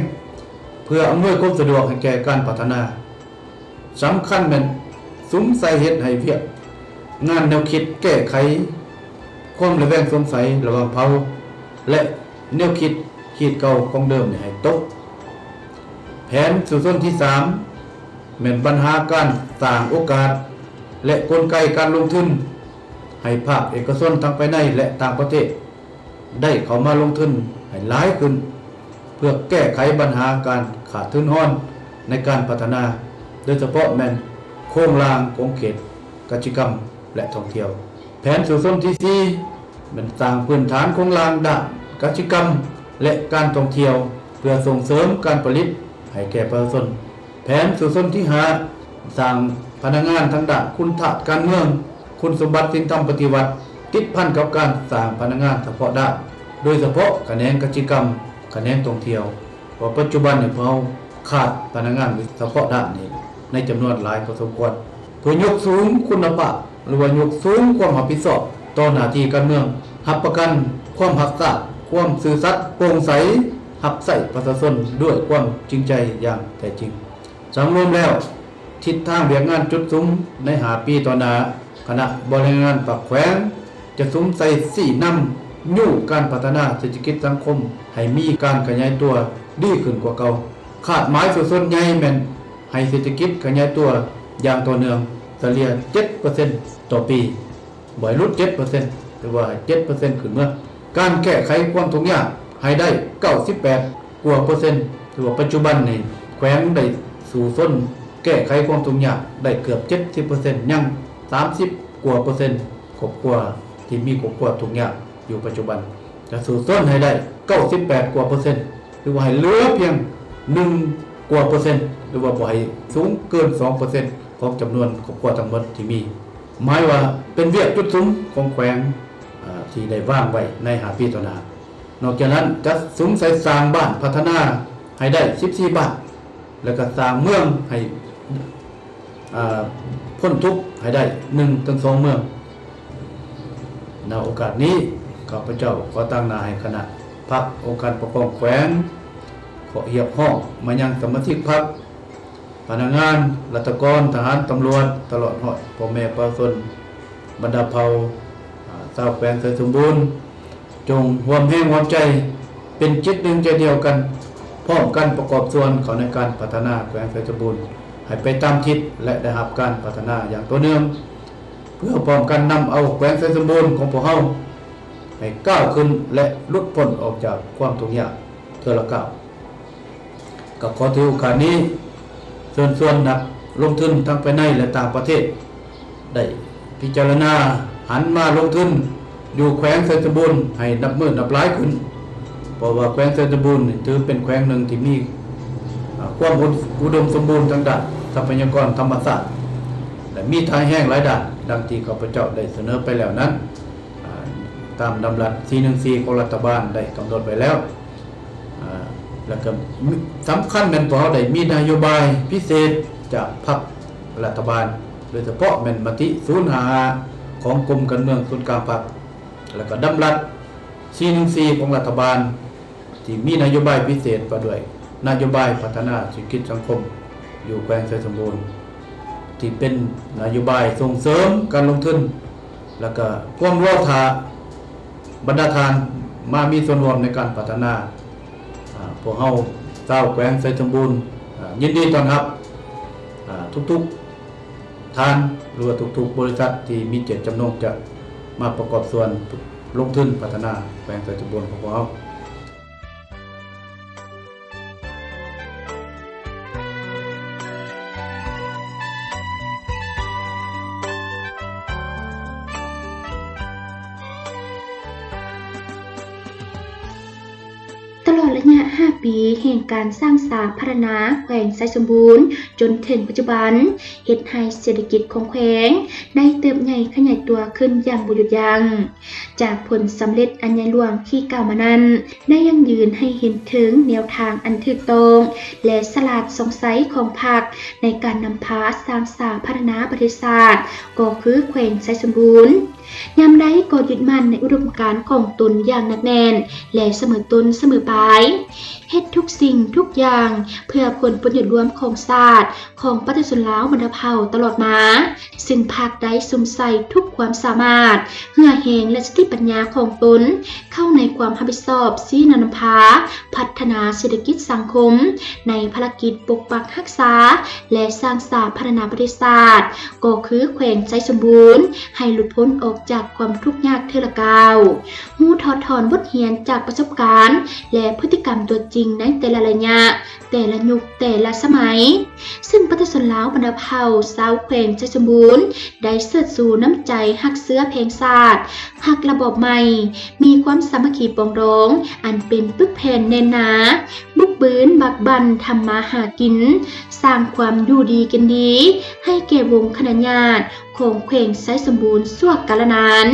ເພື່ອອຳນວຍຄວາມສະດວກໃຫ້ແກ່ການພັດທະນາ. ສຳຄັນແມ່ນສຸມໃສ່ເຮັດໃຫ້ວຽກງານແນວຄິດແກ້ໄຂຄວາມລະແວງສົງໄສລະຫວ່າງເຜົ່າ ແລະ ແນວຄິດຮີດເກົ່າຂອງເດີມນີ້ໃຫ້ຕົກ. ແຜນສູ້ຊົນທີສາມ ແມ່ນບັນຫາການສ້າງໂອກາດ ແລະ ກົນໄກການລົງທຶນ ໃຫ້ພາກເອກະຊົນທັງພາຍໃນ ແລະ ຕ່າງປະເທດ ໄດ້ເຂົ້າມາລົງທຶນໃຫ້ຫຼາຍຂຶ້ນ ເພື່ອແກ້ໄຂບັນຫາການຂາດທຶນຮອນໃນການພັດທະນາ, ໂດຍສະເພາະແມ່ນໂຄງລ່າງຂົງເຂດກະສິກຳ ແລະ ທ່ອງທ່ຽວ. ແຜນສູ້ຊົນທີສີ່ ແມ່ນສ້າງພື້ນຖານໂຄງລ່າງດ້ານກະສິກຳ ແລະ ການທ່ອງທ່ຽວ ເພື່ອສົ່ງເສີມການຜະລິດໃຫ້ແກ່ປະຊາຊົນ. ແຜນສູ້ຊົນທີຫ້າ ສ້າງພະນັກງານທາງດ້ານຄຸນທາດການເມືອງ, ຄຸນສົມບັດສິນທຳປະຕິວັດ ຕິດພັນກັບການສ້າງພະນັກງານສະເພາະດ້ານ, ໂດຍສະເພາະຂະແໜງກະສິກຳ, ຂະແໜງທ່ອງທ່ຽວ. ເພາະປັດຈຸບັນນີ້ພວກເຮົາຂາດພະນັກງານສະເພາະດ້ານນີ້ໃນຈຳນວນຫຼາຍພໍສົມຄວນ ເພື່ອຍົກສູງຄຸນນະພາບ ຫຼືວ່າຍົກສູງຄວາມຮັບຜິດຊອບຕໍ່ໜ້າທີ່ການເມືອງ, ຮັບປະກັນຄວາມຮັກຊາດ, ຄວາມຊື່ສັດ, ໂປ່ງໃສ, ຮັບໃຊ້ປະຊາຊົນດ້ວຍຄວາມຈິງໃຈຢ່າງແທ້ຈິງ. ສະຫຼຸບລວມແລ້ວ, ທິດທາງວຽກງານຈຸດສຸມໃນຫ້າປີຕໍ່ໜ້າ, ຄະນະບໍລິຫານງານພັກແຂວງຈະສຸມໃສ່ຊີ້ນຳຍູ້ການພັດທະນາເສດຖະກິດສັງຄົມໃຫ້ມີການຂະຫຍາຍຕົວດີຂຶ້ນກວ່າເກົ່າ. ຄາດໝາຍສູງສຸດໃຫຍ່ແມ່ນໃຫ້ເສດຖະກິດຂະຫຍາຍຕົວຢ່າງຕໍ່ເນື່ອງ, ສະເລ່ຍເຈັດເປີເຊັນຕໍ່ປີ. ບໍ່ໃຫ້ຫຼຸດເຈັດເປີເຊັນ ຫຼືວ່າໃຫ້ເຈັດເປີເຊັນຂຶ້ນເມືອ. ການແກ້ໄຂຄວາມທຸກຍາກໃຫ້ໄດ້ເກົ້າສິບແປດກວ່າເປີເຊັນ ຖືວ່າປັດຈຸບັນນີ້ແຂວງໄດ້ສູ້ຊົນແກ້ໄຂຄວາມທຸກຍາກໄດ້ເກືອບເຈັດສິບເປີເຊັນ ຍັງສາມສິບກວ່າເປີເຊັນຄອບຄົວທີ່ມີຄອບຄົວທຸກຍາກຢູ່ປັດຈຸບັນ ຈະສູ້ຊົນໃຫ້ໄດ້ເກົ້າສິບແປດກວ່າເປີເຊັນ ຫຼືວ່າໃຫ້ເຫຼືອພຽງໜຶ່ງກວ່າເປີເຊັນ ຫຼືວ່າບໍ່ໃຫ້ສູງເກີນສອງເປີເຊັນຂອງຈຳນວນຄອບຄົວທັງໝົດທີ່ມີ. ໝາຍວ່າເປັນວຽກຈຸດສຸມຂອງແຂວງ ອາ ທີ່ໄດ້ວາງໄວ້ໃນຫ້າປີຕໍ່ໜ້າ. ນອກຈາກນັ້ນ, ຈັດສຸມໃສ່ສ້າງບ້ານພັດທະນາໃຫ້ໄດ້ສິບສີ່ບ້ານ ແລະ ກະສ້າງເມືອງໃຫ້ ອາ ພົ້ນທຸກໃຫ້ໄດ້ໜຶ່ງເຖິງສອງເມືອງ. ນະໂອກາດນີ້, ຂ້າພະເຈົ້າຂໍຕາງໜ້າໃຫ້ຄະນະພັກ, ອົງການປົກຄອງແຂວງ, ຂໍຮຽກຮ້ອງມາຍັງສະມາຊິກພັກ, ພະນັກງານ, ລັດຖະກອນ, ທະຫານ, ຕຳຫຼວດ, ຕະຫຼອດຮອດພໍ່ແມ່ປະຊາຊົນບັນດາເຜົ່າ ອາ ຊາວແຂວງໄຊສົມບູນ ຈົ່ງຮ່ວມແຮງຮ່ວມໃຈ ເປັນຈິດໜຶ່ງໃຈດຽວກັນ, ພ້ອມກັນປະກອບສ່ວນເຂົ້າໃນການພັດທະນາແຂວງໄຊສົມບູນໃຫ້ໄປຕາມທິດ ແລະ ໄດ້ຮັບການພັດທະນາຢ່າງຕໍ່ເນື່ອງ, ເພື່ອພ້ອມກັນນຳເອົາແຂວງໄຊສົມບູນຂອງພວກເຮົາໃຫ້ກ້າວຂຶ້ນ ແລະ ຫຼຸດພົ້ນອອກຈາກຄວາມທຸກຍາກເທື່ອລະກ້າວ. ກໍຂໍຖືໂອກາດນີ້ເຊີນຊວນນັກລົງທຶນທັງພາຍໃນ ແລະ ຕ່າງປະເທດ ໄດ້ພິຈາລະນາຫັນມາລົງທຶນຢູ່ແຂວງໄຊສົມບູນໃຫ້ນັບມື້ນັບຫຼາຍຂຶ້ນ, ເພາະວ່າແຂວງໄຊສົມບູນນີ້ຖືເປັນແຂວງໜຶ່ງທີ່ມີ ອາ ຄວາມອຸ ອຸດົມສົມບູນທາງດ້ານຊັບພະຍາກອນທຳມະຊາດ ແລະ ມີທ່າແຮງຫຼາຍດ້ານ, ດັ່ງທີ່ຂ້າພະເຈົ້າໄດ້ສະເໜີໄປແລ້ວນັ້ນ, ອາ ຕາມດຳລັດສີ່ໜຶ່ງສີ່ຂອງລັດຖະບານໄດ້ກຳນົດໄວ້ແລ້ວ. ອາ ແລ້ວກໍສຳຄັນແມ່ນພວກເຮົາໄດ້ມີນະໂຍບາຍພິເສດຈາກພັກລັດຖະບານ, ໂດຍສະເພາະແມ່ນມະຕິສູນຫ້າຫ້າຂອງກົມການເມືອງສູນກາງພັກ, ແລ້ວກໍດຳລັດສີ່ໜຶ່ງສີ່ຂອງລັດຖະບານ ທີ່ມີນະໂຍບາຍພິເສດວ່າດ້ວຍນະໂຍບາຍພັດທະນາເສດຖະກິດສັງຄົມຢູ່ແຂວງໄຊສົມບູນ ທີ່ເປັນນະໂຍບາຍສົ່ງເສີມການລົງທຶນ ແລ້ວກໍພວມລໍຖ້າ ບັນດາທ່ານມາມີສ່ວນຮ່ວມໃນການພັດທະນາ. ອາ ພວກເຮົາຊາວແຂວງໄຊສົມບູນ ອາ ຍິນດີຕ້ອນຮັບ ອາ ທຸກໆທ່ານ ຫຼືວ່າທຸກໆບໍລິສັດທີ່ມີເຈດຈຳນົງຈະມາປະກອບສ່ວນລົງທຶນພັດທະນາແຂວງໄຊສົມບູນຂອງພວກເຮົາ. ຕະຫຼອດໄລຍະຫ້າປີແຫ່ງການສ້າງສາພັດທະນາແຂວງໄຊສົມບູນ ຈົນເຖິງປັດຈຸບັນ, ເຮັດໃຫ້ເສດຖະກິດຂອງແຂວງໄດ້ເຕີບໃຫຍ່ຂະຫຍາຍຕົວຂຶ້ນຢ່າງບໍ່ຢຸດຢັ້ງ. ຈາກຜົນສຳເລັດອັນໃຫຍ່ຫຼວງທີ່ກ່າວມານັ້ນ ໄດ້ຢັ້ງຢືນໃຫ້ເຫັນເຖິງແນວທາງອັນຖືກຕ້ອງ ແລະ ສະຫຼາດສ່ອງໃສຂອງພັກ ໃນການນຳພາສ້າງສາພັດທະນາປະເທດຊາດ ກໍຄືແຂວງໄຊສົມບູນ. ຍາມໃດກໍຍຶດໝັ້ນໃນອຸດົມການຂອງຕົນຢ່າງໜັກແໜ້ນ ແລະ ສະເໝີຕົ້ນສະເໝີປາຍ, ເຮັດທຸກສິ່ງທຸກຢ່າງເພື່ອຜົນປະໂຫຍດລວມຂອງຊາດ, ຂອງປະຊາຊົນລາວບັນດາເຜົ່າຕະຫຼອດມາ, ຊຶ່ງພັກໄດ້ສຸມໃສ່ທຸກຄວາມສາມາດ, ເຫື່ອແຮງ ແລະ ສະຕິປັນຍາຂອງຕົນເຂົ້າໃນຄວາມຮັບຜິດຊອບຊີ້ນຳນຳພາພັດທະນາເສດຖະກິດສັງຄົມ ໃນພາລະກິດປົກປັກຮັກສາ ແລະ ສ້າງສາພັດທະນາປະເທດຊາດ ກໍຄືແຂວງໄຊສົມບູນ ໃຫ້ຫຼຸດພົ້ນອອກຈາກຄວາມທຸກຍາກເທື່ອລະກ້າວ, ຮູ້ຖອດຖອນບົດຮຽນຈາກປະສົບການ ແລະ ພຶດຕິກຳຕົວຈິງໃນແຕ່ລະໄລຍະ, ແຕ່ລະຍຸກ, ແຕ່ລະສະໄໝ, ຊຶ່ງປະຊາຊົນລາວບັນດາເຜົ່າຊາວແຂວງໄຊສົມບູນ ໄດ້ເຊີດຊູນ້ຳໃຈຮັກເຊື້ອແພງຊາດ, ຮັກລະບອບໃໝ່, ມີຄວາມສາມັກຄີປອງດອງ ອັນເປັນປຶກແຜ່ນແໜ້ນໜາ, ບຸກບືນບາກບັ່ນທຳມາຫາກິນ, ສ້າງຄວາມຢູ່ດີກິນດີໃຫ້ແກ່ວົງຄະນະຍາດຂອງແຂວງໄຊສົມບູນຊົ່ວກາລະນານ.